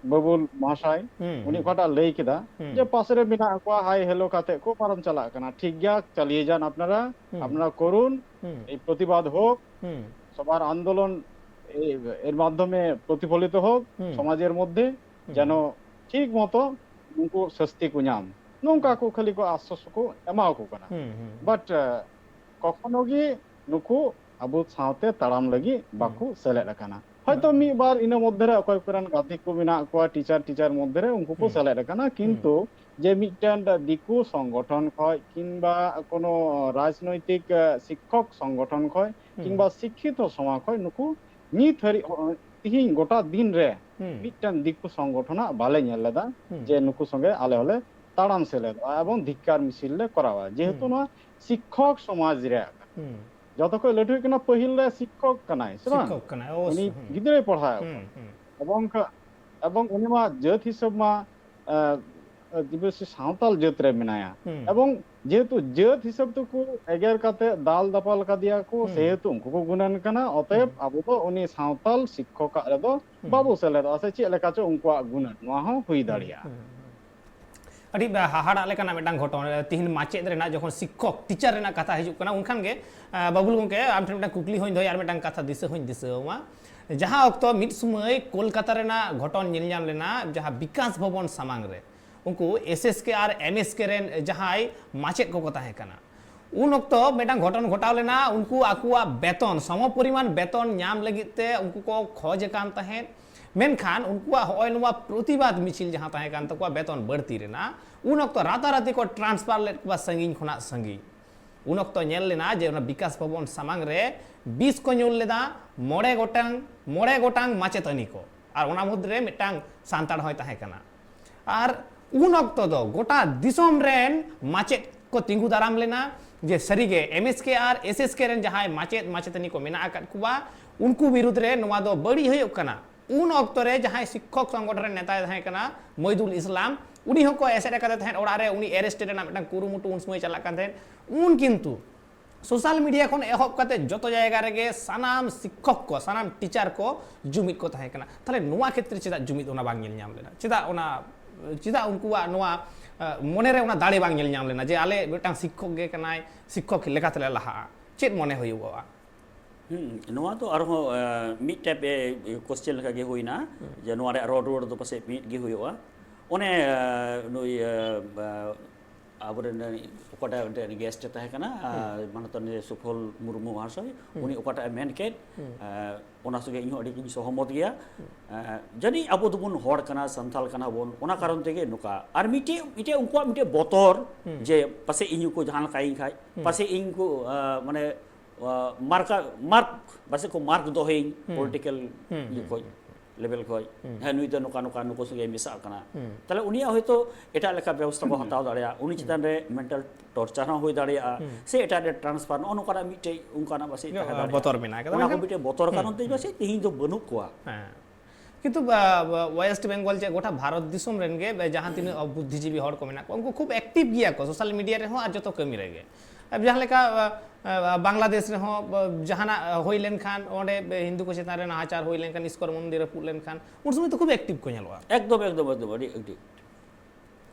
ᱵᱟᱹᱵᱩᱞ ᱢᱚᱦᱟᱥᱚᱭ, ᱩᱱᱤ ᱚᱠᱟᱴᱟᱜ ᱞᱟᱹᱭ ᱠᱮᱫᱟ ᱡᱮ ᱯᱟᱥᱮ ᱨᱮ ᱢᱮᱱᱟᱜ ᱠᱚᱣᱟ, ᱦᱟᱭ ᱦᱮᱞᱳ ᱠᱟᱛᱮ ᱠᱚ ᱯᱟᱨᱚᱢ ᱪᱟᱞᱟᱜ ᱠᱟᱱᱟ᱾ ᱴᱷᱤᱠ ᱜᱮᱭᱟ, ᱪᱟᱞᱤᱭᱮ ᱡᱟᱱ ᱟᱯᱱᱟᱨᱟ, ᱟᱯᱱᱟᱨᱟ ᱠᱚᱨᱩᱱ, ᱮᱭ ᱯᱨᱚᱛᱤᱵᱟᱫ ᱦᱳᱠ, ᱥᱚᱵᱟᱨ ᱟᱱᱫᱳᱞᱚᱱ ᱮ-, ᱮᱨ ᱢᱟᱫᱽᱫᱷᱚᱢᱮ ᱯᱨᱚᱛᱤᱯᱷᱚᱞᱤᱛ ᱦᱳᱠ ᱥᱚᱢᱟᱡᱮᱨ ᱢᱚᱫᱽᱫᱷᱮ, ᱡᱮᱱᱚ ᱴᱷᱤᱠ ᱢᱚᱛᱚ ᱩᱱᱠᱩ ᱥᱟᱹᱥᱛᱤ ᱠᱚ ᱧᱟᱢ, ᱱᱚᱝᱠᱟ ᱠᱚ ᱠᱷᱟᱹᱞᱤ ᱠᱚ ᱟᱥᱥᱟᱥ ᱠᱚ ᱮᱢᱟ ᱠᱚ ᱠᱟᱱᱟ᱾ But ᱠᱚᱠᱷᱚᱱᱳ ᱜᱮ ᱱᱩᱠᱩ ᱟᱵᱚ ᱥᱟᱶᱛᱮ ᱛᱟᱲᱟᱢ ᱞᱟᱹᱜᱤᱫ ᱵᱟᱠᱚ ᱥᱮᱞᱮᱫ ᱟᱠᱟᱱᱟ᱾ ᱦᱚᱭᱛᱚ ᱢᱤᱫ ᱵᱟᱨ ᱤᱱᱟᱹ ᱢᱚᱫᱽᱫᱷᱮ ᱨᱮ ᱚᱠᱚᱭ ᱠᱚᱨᱮᱱ ᱜᱟᱛᱮ ᱠᱚ ᱢᱮᱱᱟᱜ ᱠᱚᱣᱟ, ᱴᱤᱪᱟᱨ, ᱴᱤᱪᱟᱨ ᱢᱚᱫᱽᱫᱷᱮ ᱨᱮ ᱩᱱᱠᱩ ᱠᱚ ᱥᱮᱞᱮᱫ ᱟᱠᱟᱱᱟ, ᱠᱤᱱᱛᱩ ᱡᱮ ᱢᱤᱫᱴᱮᱱ ᱫᱤᱠᱩ ᱥᱚᱝᱜᱚᱴᱷᱚᱱ ᱠᱷᱚᱡ ᱠᱤᱝᱵᱟ ᱠᱳᱱᱳ ᱨᱟᱡᱽᱱᱳᱭᱛᱤᱠ, ᱮ, ᱥᱤᱠᱠᱷᱚᱠ ᱥᱚᱝᱜᱚᱴᱷᱚᱱ ᱠᱷᱚᱡ ᱠᱤᱝᱵᱟ ᱥᱤᱠᱠᱷᱤᱛᱚ ᱥᱚᱢᱟᱡᱽ ᱠᱷᱚᱡ ᱱᱩᱠᱩ ᱱᱤᱛ ᱦᱟᱹᱨᱤᱡ, ᱚ, ᱛᱤᱦᱤᱧ ᱜᱚᱴᱟ ᱫᱤᱱ ᱨᱮ ᱢᱤᱫᱴᱮᱱ ᱫᱤᱠᱩ ᱥᱚᱝᱜᱚᱴᱷᱚᱱᱟᱜ ᱵᱟᱞᱮ ᱧᱮᱞ ᱞᱮᱫᱟ ᱡᱮ ᱱᱩᱠᱩ ᱥᱚᱸᱜᱮ ᱟᱞᱮ ᱦᱚᱸᱞᱮ ᱛᱟᱲᱟᱢ ᱥᱮᱞᱮᱫᱚᱜᱼᱟ ᱮᱵᱚᱝ ᱫᱷᱤᱠᱠᱟᱨ ᱢᱤᱪᱷᱤᱞ ᱞᱮ ᱠᱚᱨᱟᱣᱟ, ᱡᱮᱦᱮᱛᱩ ᱱᱚᱣᱟ ᱥᱤᱠᱠᱷᱚᱠ ᱥᱚᱢᱟᱡᱽ ᱨᱮᱭᱟᱜ ᱠᱟᱱᱟ᱾ ᱡᱚᱛᱚ ᱠᱷᱚᱱ ᱞᱟᱹᱴᱩ ᱦᱩᱭᱩᱜ ᱠᱟᱱᱟ, ᱯᱟᱹᱦᱤᱞ ᱨᱮ ᱥᱤᱠᱠᱷᱚᱠ ᱠᱟᱱᱟᱭ, ᱥᱮ ᱵᱟᱝ? ᱥᱤᱠᱠᱷᱚᱠ ᱠᱟᱱᱟᱭ, ᱚᱵᱚᱥᱥᱳᱭ᱾ ᱩᱱᱤ ᱦᱩᱸ᱾ ᱜᱤᱫᱽᱨᱟᱹᱭ ᱯᱟᱲᱦᱟᱣᱮᱫ ᱦᱩᱸ, ᱠᱚᱣᱟ᱾ ᱦᱩᱸ᱾ ᱮᱵᱚᱝ ᱠᱟ-, ᱮᱵᱚᱝ ᱩᱱᱤ ᱢᱟ ᱡᱟᱹᱛ ᱦᱤᱥᱟᱹᱵ ᱢᱟ, ᱮ, ᱟᱹᱫᱤᱵᱟᱹᱥᱤ ᱥᱟᱶᱛᱟᱞ ᱡᱟᱹᱛ ᱨᱮ ᱢᱮᱱᱟᱭᱟ᱾ ᱦᱩᱸ᱾ ᱮᱵᱚᱝ ᱡᱮᱦᱮᱛᱩ ᱡᱟᱹᱛ ᱦᱤᱥᱟᱹᱵ ᱛᱮᱠᱚ ᱮᱜᱮᱨ ᱠᱟᱛᱮ ᱫᱟᱞ ᱫᱟᱯᱟᱞ ᱠᱟᱫᱮᱭᱟ ᱠᱚ, ᱦᱩᱸ᱾ ᱥᱮᱦᱮᱛᱩ ᱩᱱᱠᱩ ᱠᱚ ᱜᱩᱱᱟᱹᱱ ᱠᱟᱱᱟ, ᱚᱛᱚᱮᱵ ᱦᱩᱸ᱾ ᱟᱵᱚ ᱫᱚ ᱩᱱᱤ ᱥᱟᱶᱛᱟᱞ ᱥᱤᱠᱠᱷᱚᱠᱟᱜ ᱨᱮᱫᱚ ᱦᱩᱸ᱾ ᱵᱟᱵᱚ ᱥᱮᱞᱮᱫᱚᱜᱼᱟ, ᱥᱮ ᱪᱮᱫ ᱞᱮᱠᱟ ᱪᱚ ᱩᱱᱠᱩᱣᱟᱜ ᱜᱩᱱᱟᱹᱱ, ᱱᱚᱣᱟ ᱦᱚᱸ ᱦᱩᱭ ᱦᱩᱸ, ᱫᱟᱲᱮᱭᱟᱜᱼᱟ᱾ ᱦᱩᱸ, ᱦᱩᱸ᱾ ᱟᱹᱰᱤ ᱦᱟᱦᱟᱲᱟᱜ ᱞᱮᱠᱟᱱᱟᱜ ᱢᱤᱫᱴᱟᱝ ᱜᱷᱚᱴᱚᱱ, ᱛᱤᱦᱤᱧ ᱢᱟᱪᱮᱫ ᱨᱮᱱᱟᱜ, ᱡᱚᱠᱷᱚᱱ ᱥᱤᱠᱠᱷᱚᱠ, ᱴᱤᱪᱟᱨ ᱨᱮᱱᱟᱜ ᱠᱟᱛᱷᱟ ᱦᱤᱡᱩᱜ ᱠᱟᱱᱟ, ᱩᱱᱠᱷᱟᱱ ᱜᱮ, ᱟᱸ, ᱵᱟᱵᱩᱞ ᱜᱚᱢᱠᱮ, ᱟᱢ ᱴᱷᱮᱱ ᱢᱤᱫᱴᱟᱝ ᱠᱩᱠᱞᱤ ᱦᱚᱸᱧ ᱫᱚᱦᱚᱭᱟ ᱟᱨ ᱢᱤᱫᱴᱟᱝ ᱠᱟᱛᱷᱟ ᱫᱤᱥᱟᱹ ᱦᱚᱸᱧ ᱫᱤᱥᱟᱹᱣᱟᱢᱟ᱾ ᱡᱟᱦᱟᱸ ᱚᱠᱛᱚ ᱢᱤᱫ ᱥᱚᱢᱚᱭ ᱠᱳᱞᱠᱟᱛᱟ ᱨᱮᱱᱟᱜ ᱜᱷᱚᱴᱚᱱ ᱧᱮᱞ ᱧᱟᱢ ᱞᱮᱱᱟ, ᱡᱟᱦᱟᱸ ᱵᱤᱠᱟᱥ ᱵᱷᱚᱵᱚᱱ ᱥᱟᱢᱟᱝ ᱨᱮ ᱩᱱᱠᱩ ᱮᱥ ᱮᱥ ᱠᱮ ᱟᱨ ᱮᱢ ᱮᱥ ᱠᱮ ᱨᱮᱱ ᱡᱟᱦᱟᱸᱭ ᱢᱟᱪᱮᱫ ᱠᱚᱠᱚ ᱛᱟᱦᱮᱸ ᱠᱟᱱᱟ, ᱩᱱ ᱚᱠᱛᱚ ᱢᱤᱫᱴᱟᱝ ᱜᱷᱚᱴᱚᱱ ᱜᱷᱚᱴᱟᱣ ᱞᱮᱱᱟ᱾ ᱩᱱᱠᱩ ᱟᱠᱚᱣᱟᱜ ᱵᱮᱛᱚᱱ, ᱥᱚᱢ ᱯᱚᱨᱤᱢᱟᱱ ᱵᱮᱛᱚᱱ ᱧᱟᱢ ᱞᱟᱹᱜᱤᱫ ᱛᱮ ᱩᱱᱠᱩ ᱠᱚ ᱠᱷᱚᱡᱽ ᱟᱠᱟᱱ ᱛᱟᱦᱮᱸᱫ, ᱢᱮᱱᱠᱷᱟᱱ ᱩᱱᱠᱩᱣᱟᱜ ᱦᱚᱸᱜᱼᱚᱭ ᱱᱚᱣᱟ ᱯᱨᱚᱛᱤᱵᱟᱫ ᱢᱤᱪᱷᱤᱞ ᱡᱟᱦᱟᱸ ᱛᱟᱦᱮᱸ ᱠᱟᱱ ᱛᱟᱠᱚᱣᱟ ᱵᱮᱛᱚᱱ ᱵᱟᱹᱲᱛᱤ ᱨᱮᱱᱟᱜ, ᱩᱱ ᱚᱠᱛᱚ ᱨᱟᱛᱟᱨᱟᱛᱤ ᱠᱚ transfer ᱞᱮᱫ ᱠᱚᱣᱟ ᱥᱟᱺᱜᱤᱧ ᱠᱷᱚᱱᱟᱜ ᱥᱟᱺᱜᱤᱧ᱾ ᱩᱱ ᱚᱠᱛᱚ ᱧᱮᱞ ᱞᱮᱱᱟ ᱡᱮ ᱚᱱᱟ ᱵᱤᱠᱟᱥ ᱵᱷᱚᱵᱚᱱ ᱥᱟᱢᱟᱝ ᱨᱮ ᱵᱤᱥ ᱠᱚ ᱧᱩᱨ ᱞᱮᱫᱟ ᱢᱚᱬᱮ ᱜᱚᱴᱟᱝ, ᱢᱚᱬᱮ ᱜᱚᱴᱟᱝ ᱢᱟᱪᱮᱛᱟᱹᱱᱤ ᱠᱚ, ᱟᱨ ᱚᱱᱟ ᱢᱩᱫᱽᱨᱮ ᱢᱤᱫᱴᱟᱝ ᱥᱟᱱᱛᱟᱲ ᱦᱚᱸᱭ ᱛᱟᱦᱮᱸ ᱠᱟᱱᱟ᱾ ᱟᱨ ᱩᱱ ᱚᱠᱛᱚ ᱫᱚ ᱜᱚᱴᱟ ᱫᱤᱥᱚᱢ ᱨᱮᱱ ᱢᱟᱪᱮᱫ ᱠᱚ ᱛᱤᱸᱜᱩ ᱫᱟᱨᱟᱢ ᱞᱮᱱᱟ ᱡᱮ ᱥᱟᱹᱨᱤᱜᱮ ᱮᱢ ᱮᱥ ᱠᱮ ᱟᱨ ᱮᱥ ᱮᱥ ᱠᱮ ᱨᱮᱱ ᱡᱟᱦᱟᱸᱭ ᱢᱟᱪᱮᱫ ᱢᱟᱪᱮᱛᱟᱹᱱᱤ ᱠᱚ ᱢᱮᱱᱟᱜ ᱟᱠᱟᱫ ᱠᱚᱣᱟ, ᱩᱱᱠᱩ ᱵᱤᱨᱩᱫᱽ ᱨᱮ ᱱᱚᱣᱟ ᱫᱚ ᱵᱟᱹᱲᱤᱡ ᱦᱩᱭᱩᱜ ᱠᱟᱱᱟ᱾ ᱩᱱ ᱚᱠᱛᱚ ᱨᱮ ᱡᱟᱦᱟᱸᱭ ᱥᱤᱠᱠᱷᱚᱠ ᱥᱚᱝᱜᱚᱴᱷᱚᱱ ᱨᱮᱱ ᱱᱮᱛᱟᱭ ᱛᱟᱦᱮᱸ ᱠᱟᱱᱟ ᱢᱚᱭᱫᱩᱞ ᱤᱥᱞᱟᱢ, ᱩᱱᱤ ᱦᱚᱸᱠᱚ ᱮᱥᱮᱫ ᱟᱠᱟᱫᱮ ᱛᱟᱦᱮᱸᱫ ᱚᱲᱟᱜ ᱨᱮ, ᱩᱱᱤ arrest ᱨᱮᱱᱟᱜ ᱢᱤᱫᱴᱟᱝ ᱠᱩᱨᱩᱢᱩᱴᱩ ᱩᱱ ᱥᱚᱢᱚᱭ ᱪᱟᱞᱟᱜ ᱠᱟᱱ ᱛᱟᱦᱮᱸᱫ᱾ ᱩᱱ ᱠᱤᱱᱛᱩ social media ᱠᱷᱚᱱ ᱮᱦᱚᱵ ᱠᱟᱛᱮ ᱡᱚᱛᱚ ᱡᱟᱭᱜᱟ ᱨᱮᱜᱮ ᱥᱟᱱᱟᱢ ᱥᱤᱠᱠᱷᱚᱠ ᱠᱚ, ᱥᱟᱱᱟᱢ teacher ᱠᱚ ᱡᱩᱢᱤᱫ ᱠᱚ ᱛᱟᱦᱮᱸ ᱠᱟᱱᱟ᱾ ᱛᱟᱦᱞᱮ ᱱᱚᱣᱟ ᱠᱷᱮᱛᱨᱮ ᱪᱮᱫᱟᱜ ᱡᱩᱢᱤᱫ ᱚᱱᱟ ᱵᱟᱝ ᱧᱮᱞ ᱧᱟᱢ ᱞᱮᱱᱟ? ᱪᱮᱫᱟᱜ ᱚᱱᱟ, ᱪᱮᱫᱟᱜ ᱩᱱᱠᱩᱣᱟᱜ ᱱᱚᱣᱟ, ᱮ, ᱢᱚᱱᱮᱨᱮ ᱚᱱᱟ ᱫᱟᱲᱮ ᱵᱟᱝ ᱧᱮᱞ ᱧᱟᱢ ᱞᱮᱱᱟ ᱡᱮ ᱟᱞᱮ ᱢᱤᱫᱴᱟᱝ ᱥᱤᱠᱠᱷᱚᱠ ᱜᱮ ᱠᱟᱱᱟᱭ, ᱥᱤᱠᱠᱷᱚᱠ ᱞᱮᱠᱟᱛᱮᱞᱮ ᱞᱟᱦᱟᱜᱼᱟ? ᱪᱮᱫ ᱢᱚᱱᱮ ᱦᱩᱭᱩᱜᱚᱜᱼᱟ? ᱦᱩᱸ, ᱱᱚᱣᱟ ᱫᱚ ᱟᱨᱦᱚᱸ, ᱮ, ᱢᱤᱫ type ᱮ question ᱞᱮᱠᱟ ᱜᱮ ᱦᱩᱭᱱᱟ, ᱡᱮ ᱱᱚᱣᱟ ᱨᱮᱭᱟᱜ ᱨᱚᱲ ᱨᱩᱣᱟᱹᱲ ᱫᱚ ᱯᱟᱥᱮᱡ ᱢᱤᱫ ᱜᱮ ᱦᱩᱭᱩᱜᱼᱟ᱾ ᱚᱱᱮ, ᱮ, ᱱᱩᱭ, ᱮ, ᱮ, ᱟᱵᱚᱨᱮᱱ ᱚᱠᱟᱴᱟᱜ ᱢᱤᱫᱴᱮᱱ guest ᱮ ᱛᱟᱦᱮᱸ ᱠᱟᱱᱟ, ᱮ, ᱢᱟᱱᱚᱛᱟᱱᱤᱭᱟᱹ ᱥᱩᱯᱷᱚᱞ ᱢᱩᱨᱢᱩ ᱢᱚᱦᱟᱥᱚᱭ, ᱩᱱᱤ ᱚᱠᱟᱴᱟᱜ ᱮ ᱢᱮᱱ ᱠᱮᱫ, ᱮ, ᱚᱱᱟ ᱥᱚᱸᱜᱮ ᱤᱧ ᱦᱚᱸ ᱟᱹᱰᱤ ᱜᱤᱧ ᱥᱚᱦᱚᱢᱚᱛ ᱜᱮᱭᱟ᱾ ᱮ, ᱡᱟᱹᱱᱤᱡ ᱟᱵᱚ ᱫᱚᱵᱚᱱ ᱦᱚᱲ ᱠᱟᱱᱟ, ᱥᱟᱱᱛᱟᱲ ᱠᱟᱱᱟ ᱵᱚᱱ, ᱚᱱᱟ ᱠᱟᱨᱚᱱ ᱛᱮᱜᱮ ᱱᱚᱝᱠᱟ᱾ ᱟᱨ ᱢᱤᱫᱴᱮᱡ, ᱢᱤᱫᱴᱮᱡ ᱩᱱᱠᱩᱣᱟᱜ ᱢᱤᱫᱴᱮᱡ ᱵᱚᱛᱚᱨ, ᱡᱮ ᱯᱟᱥᱮᱡ ᱤᱧ ᱠᱚ ᱡᱟᱦᱟᱸ ᱞᱮᱠᱟᱭᱤᱧ ᱠᱷᱟᱡ, ᱯᱟᱥᱮᱡ ᱤᱧ ᱠᱚ, ᱮ, ᱢᱟᱱᱮ, ᱮ, ᱢᱟᱨᱠᱟ-, mark, ᱯᱟᱥᱮᱡ ᱠᱚ mark ᱫᱚᱦᱚᱭᱤᱧ political ᱤᱭᱟᱹ ᱠᱷᱚᱡ᱾ ᱞᱮᱵᱮᱞ ᱠᱷᱚᱱ, ᱦᱮᱸ, ᱱᱩᱭ ᱫᱚ ᱱᱚᱝᱠᱟ ᱱᱚᱝᱠᱟ ᱱᱩᱠᱩ ᱥᱚᱸᱜᱮ ᱢᱮᱥᱟᱜ ᱠᱟᱱᱟ, ᱛᱟᱦᱚᱞᱮ ᱩᱱᱤᱭᱟᱜ ᱦᱚᱭᱛᱳ ᱮᱴᱟᱜ ᱞᱮᱠᱟ ᱵᱮᱵᱚᱥᱛᱷᱟ ᱠᱚ ᱦᱟᱛᱟᱣ ᱫᱟᱲᱮᱭᱟᱜᱼᱟ, ᱩᱱᱤ ᱪᱮᱛᱟᱱ ᱨᱮ ᱢᱮᱱᱴᱟᱞ ᱴᱚᱨᱪᱟᱨ ᱦᱚᱸ ᱦᱩᱭ ᱫᱟᱲᱮᱭᱟᱜᱼᱟ, ᱥᱮ ᱮᱴᱟᱜ ᱨᱮ ᱴᱨᱟᱱᱥᱯᱷᱟᱨ, ᱱᱚᱜᱼᱚ ᱱᱚᱝᱠᱟᱱᱟᱜ ᱢᱤᱫᱴᱮᱡ ᱚᱱᱠᱟᱱᱟᱜ ᱯᱟᱥᱮᱡ ᱛᱟᱦᱮᱸ ᱫᱟᱲᱮᱭᱟᱜᱼᱟ᱾ ᱵᱚᱛᱚᱨ ᱢᱮᱱᱟᱜ ᱟᱠᱟᱫᱟ, ᱚᱱᱟ ᱠᱚ ᱢᱮᱱᱠᱷᱟᱱ ᱢᱤᱫᱴᱮᱡ ᱵᱚᱛᱚᱨ ᱠᱟᱨᱚᱱ ᱛᱮ ᱯᱟᱥᱮᱡ ᱛᱮᱦᱮᱧ ᱫᱚ ᱵᱟᱹᱱᱩᱜ ᱠᱚᱣᱟ᱾ ᱦᱮᱸ᱾ ᱠᱤᱱᱛᱩ, ᱟ, ᱟ, ᱳᱭᱮᱥᱴ ᱵᱮᱝᱜᱚᱞ ᱪᱮ ᱜᱚᱴᱟ ᱵᱷᱟᱨᱚᱛ ᱫᱤᱥᱚᱢ ᱨᱮᱱ ᱜᱮ ᱡᱟᱦᱟᱸ ᱛᱤᱱᱟᱹᱜ ᱵᱩᱫᱽᱫᱷᱤᱡᱤᱵᱤ ᱦᱚᱲ ᱠᱚ ᱢᱮᱱᱟᱜ ᱠᱚᱣᱟ, ᱩᱱᱠᱩ ᱠᱷᱩᱵ ᱮᱠᱴᱤᱵᱷ ᱜᱮᱭᱟ ᱠᱚ ᱥᱳᱥᱟᱞ ᱢᱤᱰᱤᱭᱟ ᱨᱮᱦᱚᱸ ᱟᱨ ᱡᱚᱛᱚ ᱠᱟᱹᱢᱤ ᱨᱮᱜᱮ᱾ ᱟᱨ ᱡᱟᱦᱟᱸ ᱞᱮᱠᱟ, ᱟ, ᱟ, ᱵᱟᱝᱞᱟᱫᱮᱥ ᱨᱮᱦᱚᱸ, ᱟ, ᱡᱟᱦᱟᱱᱟᱜ ᱦᱩᱭ ᱞᱮᱱᱠᱷᱟᱱ, ᱚᱸᱰᱮ ᱦᱤᱱᱫᱩ ᱠᱚ ᱪᱮᱛᱟᱱ ᱨᱮ ᱱᱟᱦᱟᱪᱟᱨ ᱦᱩᱭ ᱞᱮᱱᱠᱷᱟᱱ, ᱤᱥᱠᱚᱨ ᱢᱚᱱᱫᱤᱨ ᱨᱟᱹᱯᱩᱫ ᱞᱮᱱᱠᱷᱟᱱ, ᱩᱱ ᱥᱚᱢᱚᱭ ᱫᱚ ᱠᱷᱩᱵ ᱮᱠᱴᱤᱵᱷ ᱠᱚ ᱧᱮᱞᱚᱜᱼᱟ᱾ ᱮᱠᱫᱚᱢ, ᱮᱠᱫᱚᱢ, ᱮᱠᱫᱚᱢ, ᱟᱹᱰᱤ ᱮᱠᱴᱤᱵᱷ᱾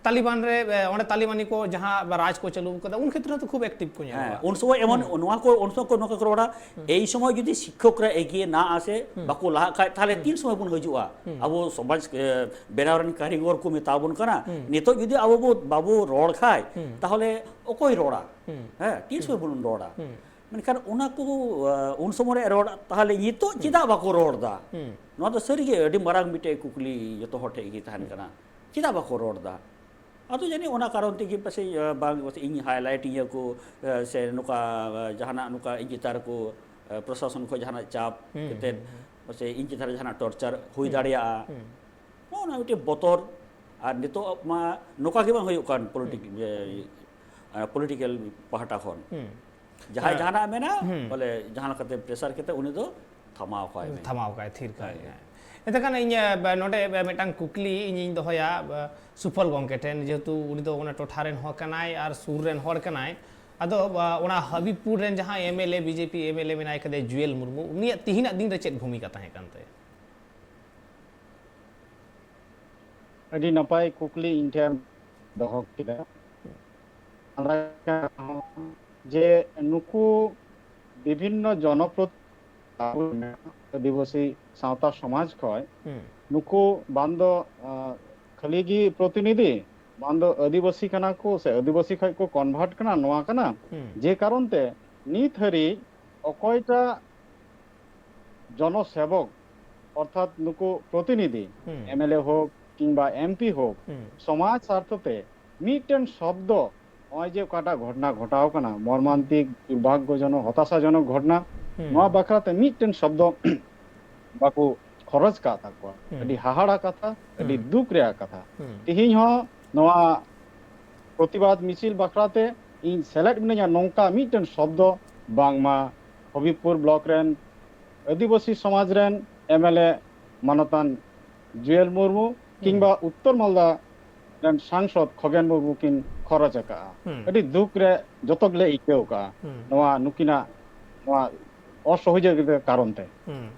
ᱛᱟᱞᱤᱵᱟᱱ ᱨᱮ, ᱮ, ᱚᱸᱰᱮ ᱛᱟᱞᱤᱵᱟᱱᱤ ᱠᱚ ᱡᱟᱦᱟᱸ ᱨᱟᱡᱽ ᱠᱚ ᱪᱟᱹᱞᱩ ᱠᱟᱫᱟ, ᱩᱱ ᱠᱷᱮᱛᱨᱮ ᱦᱚᱸᱛᱚ ᱠᱷᱩᱵ ᱮᱠᱴᱤᱵᱷ ᱠᱚ ᱧᱮᱞᱚᱜᱼᱟ᱾ ᱦᱮᱸ, ᱩᱱ ᱥᱚᱢᱚᱭ ᱮᱢᱚᱱ, ᱱᱚᱣᱟ ᱠᱚ, ᱩᱱ ᱥᱚᱢᱚᱭ ᱠᱚ ᱱᱚᱝᱠᱟ ᱠᱚ ᱨᱚᱲᱟ, ᱮᱭ ᱥᱚᱢᱚᱭ ᱡᱩᱫᱤ ᱥᱤᱠᱠᱷᱚᱠ ᱨᱮ ᱮᱜᱤᱭᱮ ᱱᱟ ᱟᱥᱮ, ᱵᱟᱠᱚ ᱞᱟᱦᱟᱜ ᱠᱷᱟᱡ, ᱛᱟᱦᱞᱮ ᱛᱤᱱ ᱥᱚᱢᱚᱭ ᱵᱚᱱ ᱦᱤᱡᱩᱜᱼᱟ? ᱟᱵᱚ ᱥᱚᱢᱟᱡᱽ, ᱮ, ᱵᱮᱱᱟᱣ ᱨᱮᱱ ᱠᱟᱹᱨᱤᱜᱚᱨ ᱠᱚ ᱢᱮᱛᱟ ᱵᱚᱱ ᱠᱟᱱᱟ᱾ ᱱᱤᱛᱚᱜ ᱡᱩᱫᱤ ᱟᱵᱚ ᱵᱚ, ᱵᱟᱵᱚ ᱨᱚᱲ ᱠᱷᱟᱡ, ᱛᱟᱦᱚᱞᱮ ᱚᱠᱚᱭ ᱨᱚᱲᱟ? ᱦᱮᱸ, ᱛᱤᱱ ᱥᱚᱢᱚᱭ ᱵᱚᱱ ᱨᱚᱲᱟ? ᱢᱮᱱᱠᱷᱟᱱ ᱚᱱᱟ ᱠᱚ, ᱟ, ᱩᱱ ᱥᱚᱢᱚᱭ ᱨᱮ ᱨᱚᱲ, ᱛᱟᱦᱚᱞᱮ ᱱᱤᱛᱚᱜ ᱪᱮᱫᱟᱜ ᱵᱟᱠᱚ ᱨᱚᱲ ᱮᱫᱟ? ᱱᱚᱣᱟ ᱫᱚ ᱥᱟᱹᱨᱤᱜᱮ ᱟᱹᱰᱤ ᱢᱟᱨᱟᱝ ᱢᱤᱫᱴᱮᱡ ᱠᱩᱠᱞᱤ ᱡᱚᱛᱚ ᱦᱚᱲ ᱴᱷᱮᱡ ᱜᱮ ᱛᱟᱦᱮᱱ ᱠᱟᱱᱟ᱾ ᱪᱮᱫᱟᱜ ᱵᱟᱠᱚ ᱨᱚᱲ ᱮᱫᱟ? ᱟᱫᱚ ᱡᱟᱹᱱᱤᱡ ᱚᱱᱟ ᱠᱟᱨᱚᱱ ᱛᱮᱜᱮ ᱯᱟᱥᱮᱡ, ᱟ, ᱵᱟᱝ, ᱯᱟᱥᱮᱡ ᱤᱧ ᱦᱟᱭᱞᱟᱭᱤᱴ ᱤᱧᱟᱹ ᱠᱚ, ᱟ, ᱥᱮ ᱱᱚᱝᱠᱟ, ᱟ, ᱡᱟᱦᱟᱱᱟᱜ ᱱᱚᱝᱠᱟ ᱤᱧ ᱪᱮᱛᱟᱱ ᱨᱮᱠᱚ, ᱟ, ᱯᱨᱚᱥᱟᱥᱚᱱ ᱠᱷᱚᱱ ᱡᱟᱦᱟᱱᱟᱜ ᱪᱟᱯ ᱠᱟᱛᱮᱫ ᱯᱟᱥᱮᱡ ᱤᱧ ᱪᱮᱛᱟᱱ ᱨᱮ ᱡᱟᱦᱟᱱᱟᱜ ᱴᱚᱨᱪᱟᱨ ᱦᱩᱭ ᱫᱟᱲᱮᱭᱟᱜᱼᱟ᱾ ᱱᱚᱜᱼᱚ ᱱᱚᱣᱟ ᱢᱤᱫᱴᱮᱡ ᱵᱚᱛᱚᱨ᱾ ᱟᱨ ᱱᱤᱛᱚᱜ ᱢᱟ ᱱᱚᱝᱠᱟ ᱜᱮ ᱵᱟᱝ ᱦᱩᱭᱩᱜ ᱠᱟᱱ ᱯᱚᱞᱤᱴᱤᱠ-, ᱮ, ᱟ, ᱯᱚᱞᱤᱴᱤᱠᱮᱞ ᱯᱟᱦᱴᱟ ᱠᱷᱚᱱ᱾ ᱡᱟᱦᱟᱸᱭ ᱦᱮᱸ᱾ ᱡᱟᱦᱟᱱᱟᱜ ᱮ ᱢᱮᱱᱟ, ᱵᱚᱞᱮ ᱡᱟᱦᱟᱸ ᱞᱮᱠᱟᱛᱮ ᱯᱨᱮᱥᱟᱨ ᱠᱟᱛᱮ ᱩᱱᱤ ᱫᱚ ᱛᱷᱟᱢᱟᱣ ᱠᱟᱭ ᱢᱮ᱾ ᱛᱷᱟᱢᱟᱣ ᱠᱟᱭ, ᱛᱷᱤᱨ ᱠᱟᱭ᱾ ᱦᱮᱸ᱾ ᱦᱮᱸ᱾ ᱮᱱᱛᱮ ᱠᱷᱟᱱ ᱤᱧ, ᱮ, ᱵᱟ-, ᱱᱚᱰᱮ, ᱮ, ᱢᱤᱫᱴᱟᱝ ᱠᱩᱠᱞᱤ ᱤᱧᱤᱧ ᱫᱚᱦᱚᱭᱟ, ᱮ, ᱥᱩᱯᱷᱚᱞ ᱜᱚᱢᱠᱮ ᱴᱷᱮᱱ, ᱡᱮᱦᱮᱛᱩ ᱩᱱᱤ ᱫᱚ ᱚᱱᱟ ᱴᱚᱴᱷᱟ ᱨᱮᱱ ᱦᱚᱲ ᱠᱟᱱᱟᱭ ᱟᱨ ᱥᱩᱨ ᱨᱮᱱ ᱦᱚᱲ ᱠᱟᱱᱟᱭ, ᱟᱫᱚ, ᱟ, ᱚᱱᱟ ᱦᱟᱵᱤᱵᱯᱩᱨ ᱨᱮᱱ ᱡᱟᱦᱟᱸ M L A, B J P M L A ᱢᱮᱱᱟᱭ ᱠᱟᱫᱮᱭᱟ, ᱡᱩᱭᱮᱞ ᱢᱩᱨᱢᱩ, ᱩᱱᱤᱭᱟᱜ ᱛᱤᱦᱤᱧᱟᱜ ᱫᱤᱱ ᱨᱮ ᱪᱮᱫ ᱵᱷᱩᱢᱤᱠᱟ ᱛᱟᱦᱮᱸ ᱠᱟᱱ ᱛᱟᱭᱟ? ᱟᱹᱰᱤ ᱱᱟᱯᱟᱭ ᱠᱩᱠᱞᱤ ᱤᱧ ᱴᱷᱮᱱ ᱫᱚᱦᱚ ᱠᱮᱫᱟ᱾ ᱡᱮ ᱱᱩᱠᱩ ᱵᱤᱵᱷᱤᱱᱱᱚ ᱡᱚᱱᱚᱯᱨᱚᱛᱤ-, ᱟᱹᱫᱤᱵᱟᱹᱥᱤ ᱥᱟᱶᱛᱟ ᱥᱚᱢᱟᱡᱽ ᱠᱷᱚᱱ ᱦᱩᱸ᱾ ᱱᱩᱠᱩ ᱵᱟᱝ ᱫᱚ, ᱟ, ᱠᱷᱟᱹᱞᱤ ᱜᱮ ᱯᱨᱚᱛᱤᱱᱤᱫᱷᱤ, ᱵᱟᱝ ᱫᱚ ᱟᱹᱫᱤᱵᱟᱹᱥᱤ ᱠᱟᱱᱟ ᱠᱚ ᱥᱮ ᱟᱹᱫᱤᱵᱟᱹᱥᱤ ᱠᱷᱚᱱ ᱠᱚ ᱠᱚᱱᱵᱷᱟᱨᱴ ᱠᱟᱱᱟ, ᱱᱚᱣᱟ ᱠᱟᱱᱟ᱾ ᱦᱩᱸ᱾ ᱡᱮ ᱠᱟᱨᱚᱱ ᱛᱮ ᱱᱤᱛ ᱦᱟᱹᱨᱤᱡ ᱚᱠᱚᱭᱴᱟᱜ ᱡᱚᱱᱚᱥᱮᱵᱚᱠ, ᱚᱨᱛᱷᱟᱛ ᱱᱩᱠᱩ ᱯᱨᱚᱛᱤᱱᱤᱫᱷᱤ, ᱦᱩᱸ᱾ ᱮᱢ ᱮᱞ ᱮ ᱦᱳᱠ ᱠᱤᱝᱵᱟ ᱮᱢ ᱯᱤ ᱦᱳᱠ, ᱦᱩᱸ᱾ ᱥᱚᱢᱟᱡᱽ ᱥᱟᱨᱛᱷᱚ ᱛᱮ ᱢᱤᱫᱴᱮᱱ ᱥᱚᱵᱫᱚ, ᱱᱚᱜᱼᱚᱭ ᱡᱮ ᱚᱠᱟᱴᱟᱜ ᱜᱷᱚᱴᱚᱱᱟ ᱜᱷᱚᱴᱟᱣ ᱠᱟᱱᱟ, ᱢᱚᱨᱢᱟᱱᱛᱤᱠ, ᱫᱩᱨᱵᱷᱟᱜᱽᱜᱚᱡᱚᱱᱚᱠ, ᱦᱚᱛᱟᱥᱟᱡᱚᱱᱚᱠ ᱜᱷᱚᱴᱚᱱᱟ, ᱦᱩᱸ᱾ ᱱᱚᱣᱟ ᱵᱟᱠᱷᱨᱟ ᱛᱮ ᱢᱤᱫᱴᱮᱱ ᱥᱚᱵᱫᱚ ᱵᱟᱠᱚ ᱠᱷᱚᱨᱚᱪ ᱟᱠᱟᱫ ᱛᱟᱠᱚᱣᱟ᱾ ᱦᱩᱸ᱾ ᱟᱹᱰᱤ ᱦᱟᱦᱟᱲᱟ ᱠᱟᱛᱷᱟ, ᱟᱹᱰᱤ ᱦᱩᱸ᱾ ᱫᱩᱠ ᱨᱮᱭᱟᱜ ᱠᱟᱛᱷᱟ᱾ ᱦᱩᱸ᱾ ᱛᱮᱦᱮᱧ ᱦᱚᱸ ᱱᱚᱣᱟ ᱯᱨᱚᱛᱤᱵᱟᱫ ᱢᱤᱪᱷᱤᱞ ᱵᱟᱠᱷᱨᱟ ᱛᱮ ᱤᱧ ᱥᱮᱞᱮᱫ ᱢᱤᱱᱟᱹᱧᱟ, ᱱᱚᱝᱠᱟ ᱢᱤᱫᱴᱮᱱ ᱥᱚᱵᱫᱚ ᱵᱟᱝᱢᱟ ᱦᱚᱵᱤᱵᱽᱯᱩᱨ ᱵᱞᱚᱠ ᱨᱮᱱ ᱟᱹᱫᱤᱵᱟᱹᱥᱤ ᱥᱚᱢᱟᱡᱽ ᱨᱮᱱ ᱮᱢ ᱮᱞ ᱮ ᱢᱟᱱᱚᱛᱟᱱ ᱡᱩᱭᱮᱞ ᱢᱩᱨᱢᱩ ᱦᱩᱸ᱾ ᱠᱤᱝᱵᱟ ᱩᱛᱛᱚᱨ ᱢᱟᱞᱫᱟ ᱨᱮᱱ ᱥᱟᱝᱥᱚᱫ ᱠᱷᱚᱜᱮᱱ ᱢᱩᱨᱢᱩ ᱠᱤᱱ ᱠᱷᱚᱨᱚᱪ ᱟᱠᱟᱜᱼᱟ᱾ ᱦᱩᱸ᱾ ᱟᱹᱰᱤ ᱫᱩᱠ ᱨᱮ ᱡᱚᱛᱚ ᱜᱮᱞᱮ ᱟᱹᱭᱠᱟᱹᱣ ᱠᱟᱜᱼᱟ ᱦᱩᱸ᱾ ᱱᱚᱣᱟ ᱱᱩᱠᱤᱱᱟᱜ ᱱᱚᱣᱟ ᱚᱥᱚᱦᱚᱡᱳᱜᱤᱛᱟ ᱠᱟᱨᱚᱱ ᱛᱮ᱾ ᱦᱩᱸ᱾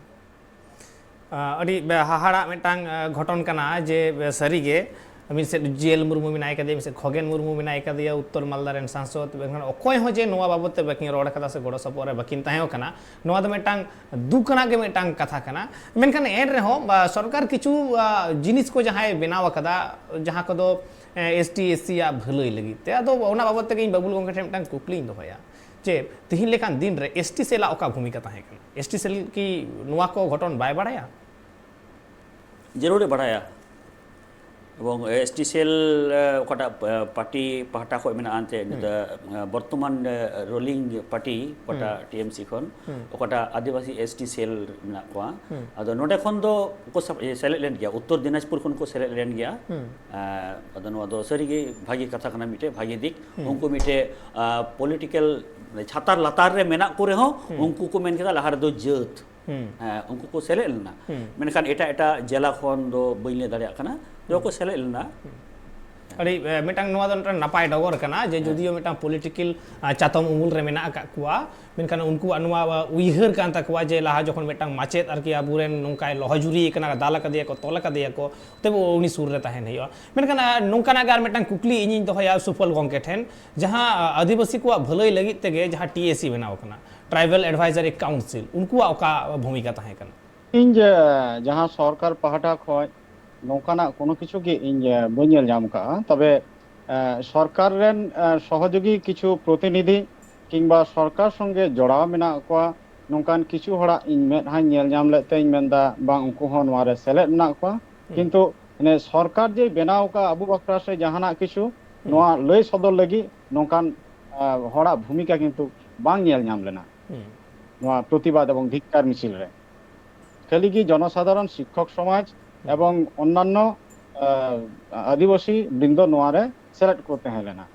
ᱟᱹᱰᱤ ᱦᱟᱦᱟᱲᱟᱜ ᱢᱤᱫᱴᱟᱝ ᱜᱷᱚᱴᱚᱱ ᱠᱟᱱᱟ ᱡᱮ ᱥᱟᱹᱨᱤᱜᱮ ᱢᱤᱫ ᱥᱮᱫ ᱡᱩᱭᱮᱞ ᱢᱩᱨᱢᱩ ᱢᱮᱱᱟᱭ ᱠᱟᱫᱮᱭᱟ, ᱢᱤᱫ ᱥᱮᱫ ᱠᱷᱚᱜᱮᱱ ᱢᱩᱨᱢᱩ ᱢᱮᱱᱟᱭ ᱠᱟᱫᱮᱭᱟ, ᱩᱛᱛᱚᱨ ᱢᱟᱞᱫᱟ ᱨᱮᱱ ᱥᱟᱝᱥᱚᱫ, ᱢᱮᱱᱠᱷᱟᱱ ᱚᱠᱚᱭ ᱦᱚᱸ ᱡᱮ ᱱᱚᱣᱟ ᱵᱟᱵᱚᱛ ᱛᱮ ᱵᱟᱹᱠᱤᱱ ᱨᱚᱲ ᱠᱟᱫᱟ ᱥᱮ ᱜᱚᱲᱚ ᱥᱚᱯᱚᱦᱚᱫ ᱨᱮ ᱵᱟᱹᱠᱤᱱ ᱛᱟᱦᱮᱸ ᱠᱟᱱᱟ, ᱱᱚᱣᱟ ᱫᱚ ᱢᱤᱫᱴᱟᱝ ᱫᱩᱠ ᱟᱱᱟᱜ ᱜᱮ ᱢᱤᱫᱴᱟᱝ ᱠᱟᱛᱷᱟ ᱠᱟᱱᱟ᱾ ᱢᱮᱱᱠᱷᱟᱱ ᱮᱱ ᱨᱮᱦᱚᱸ, ᱵᱟ, ᱥᱚᱨᱠᱟᱨ ᱠᱤᱪᱷᱩ, ᱟ, ᱡᱤᱱᱤᱥ ᱠᱚ ᱡᱟᱦᱟᱸᱭ ᱵᱮᱱᱟᱣ ᱟᱠᱟᱫᱟ, ᱡᱟᱦᱟᱸ ᱠᱚᱫᱚ, ᱮ, ᱮᱥ ᱴᱤ, ᱮᱥ ᱥᱤ ᱭᱟᱜ ᱵᱷᱟᱹᱞᱟᱹᱭ ᱞᱟᱹᱜᱤᱫ ᱛᱮ, ᱟᱫᱚ ᱚᱱᱟ ᱵᱟᱵᱚᱛ ᱛᱮᱜᱮ ᱤᱧ ᱵᱟᱹᱵᱩᱞ ᱜᱚᱢᱠᱮ ᱴᱷᱮᱱ ᱢᱤᱫᱴᱟᱝ ᱠᱩᱠᱞᱤᱧ ᱫᱚᱦᱚᱭᱟ ᱡᱮ ᱛᱤᱦᱤᱧ ᱞᱮᱠᱟᱱ ᱫᱤᱱ ᱨᱮ ᱮᱥ ᱴᱤ ᱥᱮᱞ ᱟᱜ ᱚᱠᱟ ᱵᱷᱩᱢᱤᱠᱟ ᱛᱟᱦᱮᱸ ᱠᱟᱱᱟ? ᱮᱥ ᱴᱤ ᱥᱮᱞ ᱠᱤ ᱱᱚᱣᱟ ᱠᱚ ᱜᱷᱚᱴᱚᱱ ᱵᱟᱭ ᱵᱟᱲᱟᱭᱟ? ᱡᱟᱹᱨᱩᱲᱮ ᱵᱟᱲᱟᱭᱟ᱾ ᱮᱵᱚᱝ ᱮᱥ ᱴᱤ ᱥᱮᱞ, ᱮ, ᱚᱠᱟᱴᱟᱜ, ᱮ, ᱯᱟᱨᱴᱤ ᱯᱟᱦᱴᱟ ᱠᱷᱚᱱ ᱢᱮᱱᱟᱜᱼᱟ ᱮᱱᱛᱮᱫ, ᱦᱩᱸ᱾ ᱱᱤᱛᱚᱜ, ᱮ, ᱵᱚᱨᱛᱚᱢᱟᱱ, ᱮ, ᱨᱳᱞᱤᱝ ᱯᱟᱨᱴᱤ ᱚᱠᱟᱴᱟᱜ ᱦᱩᱸ᱾ ᱴᱤ ᱮᱢ ᱥᱤ ᱠᱷᱚᱱ, ᱦᱩᱸ᱾ ᱚᱠᱟᱴᱟᱜ ᱟᱹᱫᱤᱵᱟᱹᱥᱤ ᱮᱥ ᱴᱤ ᱥᱮᱞ ᱢᱮᱱᱟᱜ ᱠᱚᱣᱟ, ᱦᱩᱸ᱾ ᱟᱫᱚ ᱱᱚᱰᱮ ᱠᱷᱚᱱ ᱫᱚ ᱠᱚ ᱥᱟᱵ-, ᱮ, ᱥᱮᱞᱮᱫ ᱞᱮᱱ ᱜᱮᱭᱟ, ᱩᱛᱛᱚᱨ ᱫᱤᱱᱟᱡᱽᱯᱩᱨ ᱠᱷᱚᱱ ᱠᱚ ᱥᱮᱞᱮᱫ ᱞᱮᱱ ᱜᱮᱭᱟ᱾ ᱦᱩᱸ᱾ ᱮ, ᱟᱫᱚ ᱱᱚᱣᱟ ᱫᱚ ᱥᱟᱹᱨᱤᱜᱮ ᱵᱷᱟᱜᱮ ᱠᱟᱛᱷᱟ ᱠᱟᱱᱟ, ᱢᱤᱫᱴᱮᱡ ᱵᱷᱟᱜᱮ ᱫᱤᱠ᱾ ᱦᱩᱸ᱾ ᱩᱱᱠᱩ ᱢᱤᱫᱴᱮᱡ, ᱟ, ᱯᱚᱞᱤᱴᱤᱠᱮᱞ ᱪᱷᱟᱛᱟᱨ ᱞᱟᱛᱟᱨ ᱨᱮ ᱢᱮᱱᱟᱜ ᱠᱚ ᱨᱮᱦᱚᱸ ᱦᱩᱸ᱾ ᱩᱱᱠᱩ ᱠᱚ ᱢᱮᱱ ᱠᱮᱫᱟ ᱞᱟᱦᱟ ᱨᱮᱫᱚ ᱡᱟᱹᱛ᱾ ᱦᱩᱸ᱾ ᱦᱮᱸ, ᱩᱱᱠᱩ ᱠᱚ ᱥᱮᱞᱮᱫ ᱞᱮᱱᱟ᱾ ᱦᱩᱸ᱾ ᱢᱮᱱᱠᱷᱟᱱ ᱮᱴᱟᱜ ᱮᱴᱟᱜ ᱡᱮᱞᱟ ᱠᱷᱚᱱ ᱫᱚ ᱵᱟᱹᱧ ᱞᱟᱹᱭ ᱫᱟᱲᱮᱭᱟᱜ ᱠᱟᱱᱟ, ᱡᱚᱛᱚ ᱦᱩᱸ᱾ ᱠᱚ ᱥᱮᱞᱮᱫ ᱞᱮᱱᱟ᱾ ᱦᱩᱸ᱾ ᱟᱹᱰᱤ, ᱮ, ᱢᱤᱫᱴᱟᱝ ᱱᱚᱣᱟ ᱫᱚ ᱢᱤᱫᱴᱟᱝ ᱱᱟᱯᱟᱭ ᱰᱚᱜᱚᱨ ᱠᱟᱱᱟ ᱡᱮ ᱦᱮᱸ᱾ ᱡᱩᱫᱤᱭᱳ ᱢᱤᱫᱴᱟᱝ ᱯᱚᱞᱤᱴᱤᱠᱮᱞ, ᱟ, ᱪᱟᱛᱚᱢ ᱩᱢᱩᱞ ᱨᱮ ᱢᱮᱱᱟᱜ ᱟᱠᱟᱫ ᱠᱚᱣᱟ, ᱢᱮᱱᱠᱷᱟᱱ ᱩᱱᱠᱩᱣᱟᱜ ᱱᱚᱣᱟ, ᱟ, ᱩᱭᱦᱟᱹᱨ ᱠᱟᱱ ᱛᱟᱠᱚᱣᱟ ᱡᱮ ᱞᱟᱦᱟ ᱡᱚᱠᱷᱚᱱ ᱢᱤᱫᱴᱟᱝ ᱢᱟᱪᱮᱫ ᱟᱨᱠᱤ ᱟᱵᱚᱨᱮᱱ ᱱᱚᱝᱠᱟᱭ ᱞᱚᱦᱚᱡᱩᱨᱤ ᱠᱟᱱᱟ, ᱫᱟᱞ ᱟᱠᱟᱫᱮᱭᱟ ᱠᱚ, ᱛᱚᱞ ᱟᱠᱟᱫᱮᱭᱟ ᱠᱚ, ᱛᱚᱵᱮ ᱩᱱᱤ ᱥᱩᱨ ᱨᱮ ᱛᱟᱦᱮᱱ ᱦᱩᱭᱩᱜᱼᱟ᱾ ᱢᱮᱱᱠᱷᱟᱱ, ᱟ, ᱱᱚᱝᱠᱟᱱᱟᱜ ᱜᱮ ᱟᱨ ᱢᱤᱫᱴᱟᱝ ᱠᱩᱠᱞᱤ ᱤᱧᱤᱧ ᱫᱚᱦᱚᱭᱟ ᱥᱩᱯᱷᱚᱞ ᱜᱚᱢᱠᱮ ᱴᱷᱮᱱ, ᱡᱟᱦᱟᱸ, ᱟ, ᱟᱹᱫᱤᱵᱟᱹᱥᱤ ᱠᱚᱣᱟᱜ ᱵᱷᱟᱹᱞᱟᱹᱭ ᱞᱟᱹᱜᱤᱫ ᱛᱮᱜᱮ ᱡᱟᱦᱟᱸ ᱴᱤ ᱮ ᱥᱤ ᱵᱮᱱᱟᱣ ᱟᱠᱟᱱᱟ, ᱴᱨᱟᱭᱵᱟᱞ ᱮᱰᱵᱷᱟᱭᱡᱟᱨᱤ ᱠᱟᱣᱩᱱᱥᱤᱞ, ᱩᱱᱠᱩᱣᱟᱜ ᱚᱠᱟ ᱵᱷᱩᱢᱤᱠᱟ ᱛᱟᱦᱮᱸ ᱠᱟᱱᱟ? ᱤᱧ ᱡᱮ ᱡᱟᱦᱟᱸ ᱥᱚᱨᱠᱟᱨ ᱯᱟᱦᱴᱟ ᱠᱷᱚᱱ ᱱᱚᱝᱠᱟᱱᱟᱜ ᱠᱳᱱᱳ ᱠᱤᱪᱷᱩ ᱜᱮ ᱤᱧ, ᱮ, ᱵᱟᱹᱧ ᱧᱮᱞ ᱧᱟᱢ ᱠᱟᱜᱼᱟ᱾ ᱛᱚᱵᱮ, ᱮ, ᱥᱚᱨᱠᱟᱨ ᱨᱮᱱ, ᱮ, ᱥᱚᱦᱚᱡᱳᱜᱤ ᱠᱤᱪᱷᱩ ᱯᱨᱚᱛᱤᱱᱤᱫᱷᱤ ᱠᱤᱝᱵᱟ ᱥᱚᱨᱠᱟᱨ ᱥᱚᱸᱜᱮ ᱡᱚᱲᱟᱣ ᱢᱮᱱᱟᱜ ᱠᱚᱣᱟ, ᱱᱚᱝᱠᱟᱱ ᱠᱤᱪᱷᱩ ᱦᱚᱲᱟᱜ ᱤᱧ ᱢᱮᱫᱦᱟᱧ ᱧᱮᱞ ᱧᱟᱢ ᱞᱮᱫ ᱛᱮᱧ ᱢᱮᱱᱫᱟ, ᱵᱟᱝ, ᱩᱱᱠᱩ ᱦᱚᱸ ᱱᱚᱣᱟ ᱨᱮ ᱥᱮᱞᱮᱫ ᱢᱮᱱᱟᱜ ᱠᱚᱣᱟ᱾ ᱦᱩᱸ᱾ ᱠᱤᱱᱛᱩ ᱚᱱᱮ ᱥᱚᱨᱠᱟᱨ ᱡᱮ ᱵᱮᱱᱟᱣ ᱠᱟᱜ ᱟᱵᱚ ᱵᱟᱠᱷᱨᱟ ᱥᱮ ᱡᱟᱦᱟᱱᱟᱜ ᱠᱤᱪᱷᱩ, ᱦᱩᱸ᱾ ᱱᱚᱣᱟ ᱞᱟᱹᱭ ᱥᱚᱫᱚᱨ ᱞᱟᱹᱜᱤᱫ ᱱᱚᱝᱠᱟᱱ, ᱟ, ᱦᱚᱲᱟᱜ ᱵᱷᱩᱢᱤᱠᱟ ᱠᱤᱱᱛᱩ ᱵᱟᱝ ᱧᱮᱞ ᱧᱟᱢ ᱞᱮᱱᱟ᱾ ᱦᱩᱸ᱾ ᱱᱚᱣᱟ ᱯᱨᱚᱛᱤᱵᱟᱫ ᱮᱵᱚᱝ ᱫᱷᱤᱠᱠᱟᱨ ᱢᱤᱪᱷᱤᱞ ᱨᱮ᱾ ᱠᱷᱟᱹᱞᱤ ᱜᱮ ᱡᱚᱱᱚᱥᱟᱫᱷᱟᱨᱚᱱ, ᱥᱤᱠᱠᱷᱚᱠ ᱥᱚᱢᱟᱡᱽ ᱮᱵᱚᱝ ᱚᱱᱱᱟᱱᱱᱚ ᱟᱹᱫᱤᱵᱟᱹᱥᱤ ᱵᱨᱤᱱᱫᱚ ᱱᱚᱣᱟ ᱨᱮ ᱥᱮᱞᱮᱫ ᱠᱚ ᱛᱟᱦᱮᱸ ᱞᱮᱱᱟ᱾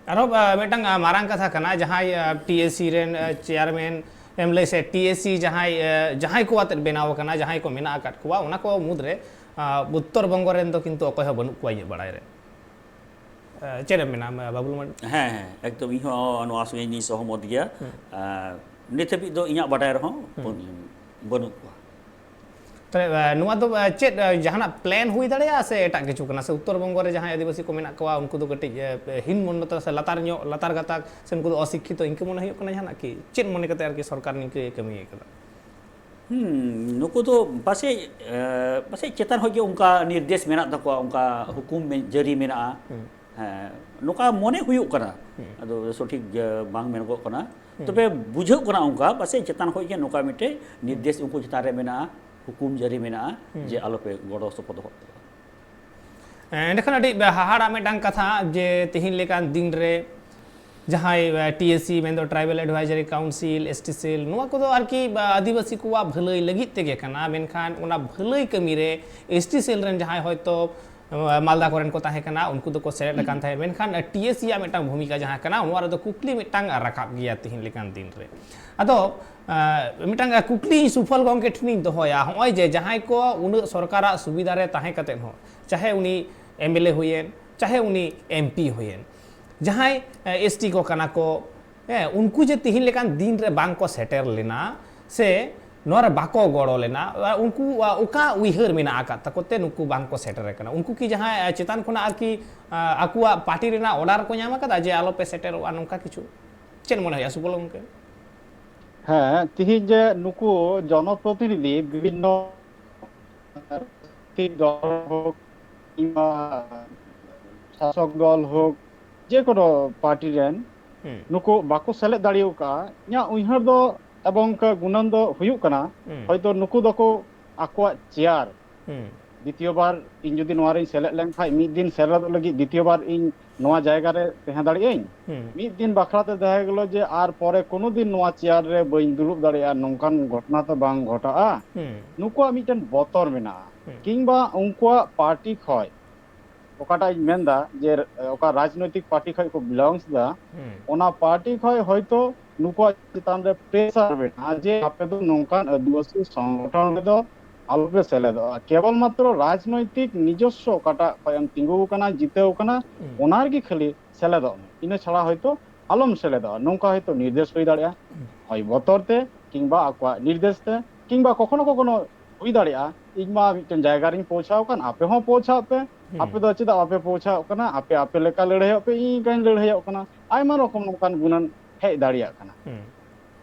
ᱟᱨᱦᱚᱸ ᱢᱤᱫᱴᱟᱝ ᱢᱟᱨᱟᱝ ᱠᱟᱛᱷᱟ ᱠᱟᱱᱟ, ᱡᱟᱦᱟᱸᱭ ᱴᱤ ᱮ ᱥᱤ ᱨᱮᱱ ᱪᱮᱭᱟᱨᱢᱮᱱ ᱮᱢ ᱞᱟᱹᱭ ᱥᱮ ᱴᱤ ᱮ ᱥᱤ ᱡᱟᱦᱟᱸᱭ ᱡᱟᱦᱟᱸᱭ ᱠᱚ ᱟᱛᱮᱫ ᱵᱮᱱᱟᱣ ᱟᱠᱟᱱᱟ, ᱡᱟᱦᱟᱸᱭ ᱠᱚ ᱢᱮᱱᱟᱜ ᱟᱠᱟᱫ ᱠᱚᱣᱟ, ᱚᱱᱟ ᱠᱚ ᱢᱩᱫᱽᱨᱮ ᱩᱛᱛᱚᱨ ᱵᱚᱝᱜᱚ ᱨᱮᱱ ᱫᱚ ᱠᱤᱱᱛᱩ ᱚᱠᱚᱭ ᱦᱚᱸ ᱵᱟᱹᱱᱩᱜ ᱠᱚᱣᱟ ᱤᱧᱟᱹᱜ ᱵᱟᱲᱟᱭ ᱨᱮ᱾ ᱪᱮᱫ ᱮᱢ ᱢᱮᱱᱟ ᱵᱟᱵᱩᱞ ᱢᱟᱱᱰᱤ? ᱦᱮᱸ, ᱦᱮᱸ, ᱮᱠᱫᱚᱢ ᱤᱧ ᱦᱚᱸ ᱱᱚᱣᱟ ᱥᱚᱸᱜᱮ ᱤᱧ ᱥᱚᱦᱚᱢᱚᱛ ᱜᱮᱭᱟ᱾ ᱱᱤᱛ ᱦᱟᱹᱵᱤᱡ ᱫᱚ ᱤᱧᱟᱹᱜ ᱵᱟᱰᱟᱭ ᱨᱮᱦᱚᱸ ᱵᱟᱹᱱᱩᱜ ᱠᱚᱣᱟ᱾ ᱛᱟᱦᱞᱮ ᱱᱚᱣᱟ ᱫᱚ ᱪᱮᱫ ᱡᱟᱦᱟᱱᱟᱜ ᱯᱞᱮᱱ ᱦᱩᱭ ᱫᱟᱲᱮᱭᱟᱜᱼᱟ ᱥᱮ ᱮᱴᱟᱜ ᱠᱤᱪᱷᱩ ᱠᱟᱱᱟ? ᱥᱮ ᱩᱛᱛᱚᱨ ᱵᱚᱝᱜᱚ ᱨᱮ ᱡᱟᱦᱟᱸᱭ ᱟᱹᱫᱤᱵᱟᱹᱥᱤ ᱠᱚ ᱢᱮᱱᱟᱜ ᱠᱚᱣᱟ, ᱩᱱᱠᱩ ᱫᱚ ᱠᱟᱹᱴᱤᱡ ᱦᱤᱱ ᱢᱚᱱᱚᱛ ᱥᱮ ᱞᱟᱛᱟᱨ ᱧᱚᱜ, ᱞᱟᱛᱟᱨ ᱜᱟᱛᱟᱠ ᱥᱮ ᱩᱱᱠᱩ ᱫᱚ ᱚᱥᱤᱠᱠᱷᱤᱛᱚ, ᱤᱱᱠᱟᱹ ᱢᱚᱱᱮ ᱦᱩᱭᱩᱜ ᱠᱟᱱᱟ ᱡᱟᱦᱟᱱᱟᱜ ᱠᱤ? ᱪᱮᱫ ᱢᱚᱱᱮ ᱠᱟᱛᱮ ᱟᱨᱠᱤ ᱥᱚᱨᱠᱟᱨ ᱱᱤᱝᱠᱟᱹ ᱠᱟᱹᱢᱤ ᱟᱠᱟᱫᱟ? ᱦᱩᱸ, ᱱᱩᱠᱩ ᱫᱚ ᱯᱟᱥᱮᱡ, ᱮ, ᱯᱟᱥᱮᱡ ᱪᱮᱛᱟᱱ ᱠᱷᱚᱡ ᱜᱮ ᱚᱱᱠᱟ ᱱᱤᱨᱫᱮᱥ ᱢᱮᱱᱟᱜ ᱛᱟᱠᱚᱣᱟ, ᱚᱱᱠᱟ ᱦᱩᱠᱩᱢ ᱢᱮ-, ᱡᱟᱹᱨᱤ ᱢᱮᱱᱟᱜᱼᱟ᱾ ᱦᱮᱸ, ᱱᱚᱝᱠᱟ ᱢᱚᱱᱮ ᱦᱩᱭᱩᱜ ᱠᱟᱱᱟ᱾ ᱟᱫᱚ ᱥᱚᱴᱷᱤᱠ, ᱮ, ᱵᱟᱝ ᱢᱮᱱᱚᱜᱚᱜ ᱠᱟᱱᱟ᱾ ᱛᱚᱵᱮ ᱵᱩᱡᱷᱟᱹᱜ ᱠᱟᱱᱟ ᱚᱱᱠᱟ ᱯᱟᱥᱮᱡ ᱪᱮᱛᱟᱱ ᱠᱷᱚᱡ ᱜᱮ ᱱᱚᱝᱠᱟ ᱢᱤᱫᱴᱮᱡ ᱱᱤᱨᱫᱮᱥ ᱩᱱᱠᱩ ᱪᱮᱛᱟᱱ ᱨᱮ ᱢᱮᱱᱟᱜᱼᱟ, ᱦᱩᱠᱩᱢ ᱡᱟᱹᱨᱤ ᱢᱮᱱᱟᱜᱼᱟ ᱡᱮ ᱟᱞᱚᱯᱮ ᱜᱚᱲᱚ ᱥᱚᱯᱚᱦᱚᱫᱚᱜ᱾ ᱮᱸᱰᱮᱠᱷᱟᱱ ᱟᱹᱰᱤ ᱦᱟᱦᱟᱲᱟ ᱢᱤᱫᱴᱟᱝ ᱠᱟᱛᱷᱟ ᱡᱮ ᱛᱮᱦᱮᱧ ᱞᱮᱠᱟᱱ ᱫᱤᱱ ᱨᱮ ᱡᱟᱦᱟᱸᱭ ᱴᱤ ᱮ ᱥᱤ ᱢᱮᱱᱫᱚ Tribal Advisory Council, S T cell, ᱱᱚᱣᱟ ᱠᱚᱫᱚ ᱟᱨᱠᱤ ᱟᱹᱫᱤᱵᱟᱹᱥᱤ ᱠᱚᱣᱟᱜ ᱵᱷᱟᱹᱞᱟᱹᱭ ᱞᱟᱹᱜᱤᱫ ᱛᱮᱜᱮ ᱠᱟᱱᱟ᱾ ᱢᱮᱱᱠᱷᱟᱱ ᱚᱱᱟ ᱵᱷᱟᱹᱞᱟᱹᱭ ᱠᱟᱹᱢᱤ ᱨᱮ ᱮᱥ ᱴᱤ ᱥᱮᱞ ᱨᱮᱱ ᱡᱟᱦᱟᱸᱭ ᱦᱚᱭᱛᱳ ᱢᱟᱞᱫᱟ ᱠᱚᱨᱮᱱ ᱠᱚ ᱛᱟᱦᱮᱸ ᱠᱟᱱᱟ, ᱩᱱᱠᱩ ᱫᱚᱠᱚ ᱥᱮᱞᱮᱫ ᱟᱠᱟᱱ ᱛᱟᱦᱮᱸᱫ, ᱢᱮᱱᱠᱷᱟᱱ ᱴᱤ ᱮ ᱥᱤ ᱟᱜ ᱢᱤᱫᱴᱟᱝ ᱵᱷᱩᱢᱤᱠᱟ ᱡᱟᱦᱟᱸ ᱠᱟᱱᱟ, ᱱᱚᱣᱟ ᱨᱮᱫᱚ ᱠᱩᱠᱞᱤ ᱢᱤᱫᱴᱟᱝ ᱨᱟᱠᱟᱵ ᱜᱮᱭᱟ ᱛᱮᱦᱮᱧ ᱞᱮᱠᱟᱱ ᱫᱤᱱ ᱨᱮ᱾ ᱟᱫᱚ ᱢᱤᱫᱴᱟᱝ ᱠᱩᱠᱞᱤ ᱥᱩᱯᱷᱚᱞ ᱜᱚᱢᱠᱮ ᱴᱷᱮᱱᱤᱧ ᱫᱚᱦᱚᱭᱟ, ᱱᱚᱜᱼᱚᱭ ᱡᱮ ᱡᱟᱦᱟᱸᱭ ᱠᱚ ᱩᱱᱟᱹᱜ ᱥᱚᱨᱠᱟᱨᱟᱜ ᱥᱩᱵᱤᱫᱷᱟ ᱨᱮ ᱛᱟᱦᱮᱸ ᱠᱟᱛᱮᱫ ᱦᱚᱸ, ᱪᱟᱦᱮ ᱩᱱᱤ ᱮᱢ ᱮᱞ ᱮ ᱦᱩᱭᱮᱱ, ᱪᱟᱦᱮ ᱩᱱᱤ ᱮᱢ ᱯᱤ ᱦᱩᱭᱮᱱ, ᱡᱟᱦᱟᱸᱭ ᱮᱥ ᱴᱤ ᱠᱚ ᱠᱟᱱᱟ ᱠᱚ, ᱦᱮᱸ, ᱩᱱᱠᱩ ᱡᱮ ᱛᱤᱦᱤᱧ ᱞᱮᱠᱟᱱ ᱫᱤᱱ ᱨᱮ ᱵᱟᱝ ᱠᱚ ᱥᱮᱴᱮᱨ ᱞᱮᱱᱟ ᱥᱮ ᱱᱚᱣᱟ ᱨᱮ ᱵᱟᱠᱚ ᱜᱚᱲᱚ ᱞᱮᱱᱟ, ᱩᱱᱠᱩ ᱚᱠᱟ ᱩᱭᱦᱟᱹᱨ ᱢᱮᱱᱟᱜ ᱟᱠᱟᱫ ᱛᱟᱠᱚ ᱛᱮ ᱱᱩᱠᱩ ᱵᱟᱝ ᱠᱚ ᱥᱮᱴᱮᱨ ᱟᱠᱟᱱᱟ? ᱩᱱᱠᱩ ᱠᱤ ᱡᱟᱦᱟᱸᱭ ᱪᱮᱛᱟᱱ ᱠᱷᱚᱱᱟᱜ ᱟᱨᱠᱤ ᱟᱠᱚᱣᱟᱜ ᱯᱟᱨᱴᱤ ᱨᱮᱱᱟᱜ ᱚᱰᱟᱨ ᱠᱚ ᱧᱟᱢ ᱟᱠᱟᱫᱟ ᱡᱮ ᱟᱞᱚᱯᱮ ᱥᱮᱴᱮᱨᱚᱜᱼᱟ, ᱱᱚᱝᱠᱟ ᱠᱤᱪᱷᱩ? ᱪᱮᱫ ᱢᱚᱱᱮ ᱦᱩᱭᱩᱜᱼᱟ ᱥᱩᱵᱚᱞ ᱜᱚᱢᱠᱮ? ᱦᱮᱸ, ᱛᱤᱦᱤᱧ ᱡᱮ ᱱᱩᱠᱩ ᱡᱚᱱᱚᱯᱨᱚᱛᱤᱱᱤᱫᱷᱤ ᱵᱤᱵᱷᱤᱱᱱᱚ ᱨᱟᱡᱽᱱᱳᱭᱛᱤᱠ ᱫᱚᱞ ᱦᱳᱠ ᱠᱤᱝᱵᱟ ᱥᱟᱥᱚᱠ ᱫᱚᱞ ᱦᱳᱠ, ᱡᱮ ᱠᱳᱱᱳ ᱯᱟᱨᱴᱤ ᱨᱮᱱ ᱱᱩᱠᱩ ᱵᱟᱠᱚ ᱥᱮᱞᱮᱫ ᱫᱟᱲᱮ ᱟᱠᱟᱫᱼᱟ᱾ ᱤᱧᱟᱹᱜ ᱩᱭᱦᱟᱹᱨ ᱫᱚ ᱮᱵᱚᱝ ᱜᱩᱱᱟᱹᱱ ᱫᱚ ᱦᱩᱭᱩᱜ ᱠᱟᱱᱟ, ᱦᱚᱭᱛᱳ ᱱᱩᱠᱩ ᱫᱚᱠᱚ ᱟᱠᱚᱣᱟᱜ ᱪᱮᱭᱟᱨ ᱫᱤᱛᱤᱭᱚ ᱵᱟᱨ ᱤᱧ ᱡᱩᱫᱤ ᱱᱚᱣᱟ ᱨᱤᱧ ᱥᱮᱞᱮᱫ ᱞᱮᱱᱠᱷᱟᱱ, ᱢᱤᱫ ᱫᱤᱱ ᱥᱮᱞᱮᱫᱚᱜ ᱞᱟᱹᱜᱤᱫ ᱫᱤᱛᱤᱭᱚ ᱵᱟᱨ ᱤᱧ ᱱᱚᱣᱟ ᱡᱟᱭᱜᱟ ᱨᱮ ᱛᱟᱦᱮᱸ ᱫᱟᱲᱮᱭᱟᱜ ᱟᱹᱧ? ᱦᱩᱸ᱾ ᱢᱤᱫ ᱫᱤᱱ ᱵᱟᱠᱷᱨᱟ ᱛᱮ ᱛᱟᱦᱮᱸ ᱜᱮᱞᱚ ᱡᱮ ᱟᱨ ᱯᱚᱨᱮ ᱠᱳᱱᱳ ᱫᱤᱱ ᱱᱚᱣᱟ ᱪᱮᱭᱟᱨ ᱨᱮ ᱵᱟᱹᱧ ᱫᱩᱲᱩᱵ ᱫᱟᱲᱮᱭᱟᱜᱼᱟ, ᱱᱚᱝᱠᱟᱱ ᱜᱷᱚᱴᱚᱱᱟ ᱛᱚ ᱵᱟᱝ ᱜᱷᱚᱴᱟᱜᱼᱟ᱾ ᱦᱩᱸ᱾ ᱱᱩᱠᱩᱣᱟᱜ ᱢᱤᱫᱴᱮᱱ ᱵᱚᱛᱚᱨ ᱢᱮᱱᱟᱜᱼᱟ᱾ ᱦᱩᱸ᱾ ᱠᱤᱝᱵᱟ ᱩᱱᱠᱩᱣᱟᱜ ᱯᱟᱨᱴᱤ ᱠᱷᱚᱱ, ᱚᱠᱟᱴᱟᱜ ᱤᱧ ᱢᱮᱱᱫᱟ ᱡᱮ, ᱚᱠᱟ ᱨᱟᱡᱽᱱᱳᱭᱛᱤᱠ ᱯᱟᱨᱴᱤ ᱠᱷᱚᱱ ᱠᱚ ᱵᱤᱞᱚᱝᱥ ᱮᱫᱟ, ᱦᱩᱸ᱾ ᱚᱱᱟ ᱯᱟᱨᱴᱤ ᱠᱷᱚᱱ ᱦᱚᱭᱛᱳ ᱱᱩᱠᱩᱣᱟᱜ ᱪᱮᱛᱟᱱ ᱨᱮ ᱯᱨᱮᱥᱟᱨ ᱢᱮᱱᱟᱜᱼᱟ ᱡᱮ ᱟᱯᱮ ᱫᱚ ᱱᱚᱝᱠᱟᱱ ᱟᱹᱫᱤᱵᱟᱹᱥᱤ ᱥᱚᱝᱜᱚᱴᱷᱚᱱ ᱨᱮᱫᱚ ᱟᱞᱚᱯᱮ ᱥᱮᱞᱮᱫᱚᱜᱼᱟ᱾ ᱠᱮᱵᱚᱞ ᱢᱟᱛᱨᱚ ᱨᱟᱡᱽᱱᱳᱭᱛᱤᱠ ᱱᱤᱡᱚᱥᱥᱚ ᱚᱠᱟᱴᱟᱜ ᱠᱷᱚᱱ ᱮᱢ ᱛᱤᱸᱜᱩ ᱟᱠᱟᱱᱟ, ᱡᱤᱛᱟᱹᱣ ᱟᱠᱟᱱᱟ, ᱦᱩᱸ᱾ ᱚᱱᱟ ᱨᱮᱜᱮ ᱠᱷᱟᱹᱞᱤ ᱥᱮᱞᱮᱫᱚᱜ ᱢᱮ, ᱤᱱᱟᱹ ᱪᱷᱟᱲᱟ ᱦᱚᱭᱛᱳ ᱟᱞᱚᱢ ᱥᱮᱞᱮᱫᱚᱜᱼᱟ, ᱱᱚᱝᱠᱟ ᱦᱚᱭᱛᱳ ᱱᱤᱨᱫᱮᱥ ᱦᱩᱭ ᱫᱟᱲᱮᱭᱟᱜᱼᱟ᱾ ᱦᱩᱸ᱾ ᱦᱳᱭ, ᱵᱚᱛᱚᱨ ᱛᱮ ᱠᱤᱝᱵᱟ ᱟᱠᱚᱣᱟᱜ ᱱᱤᱨᱫᱮᱥ ᱛᱮ, ᱠᱤᱝᱵᱟ ᱠᱚᱠᱷᱚᱱᱚ ᱠᱚᱠᱷᱚᱱᱚ ᱦᱩᱭ ᱫᱟᱲᱮᱭᱟᱜᱼᱟ, ᱤᱧ ᱢᱟ ᱢᱤᱫᱴᱮᱱ ᱡᱟᱭᱜᱟ ᱨᱤᱧ ᱯᱳᱣᱪᱷᱟᱣ ᱟᱠᱟᱱ, ᱟᱯᱮ ᱦᱚᱸ ᱯᱳᱣᱪᱷᱟᱣ ᱯᱮ, ᱦᱩᱸ᱾ ᱟᱯᱮ ᱫᱚ ᱪᱮᱫᱟᱜ ᱵᱟᱯᱮ ᱯᱳᱣᱪᱷᱟᱣ ᱠᱟᱱᱟ, ᱟᱯᱮ ᱟᱯᱮ ᱞᱮᱠᱟ ᱞᱟᱹᱲᱦᱟᱹᱭᱚᱜ ᱯᱮ, ᱤᱧ ᱚᱱᱠᱟᱧ ᱞᱟᱹᱲᱦᱟᱹᱭᱚᱜ ᱠᱟᱱᱟ, ᱟᱭᱢᱟ ᱨᱚᱠᱚᱢ ᱱᱚᱝᱠᱟᱱ ᱜᱩᱱᱟᱹᱱ ᱦᱮᱡ ᱫᱟᱲᱮᱭᱟᱜ ᱠᱟᱱᱟ᱾ ᱦᱩᱸ᱾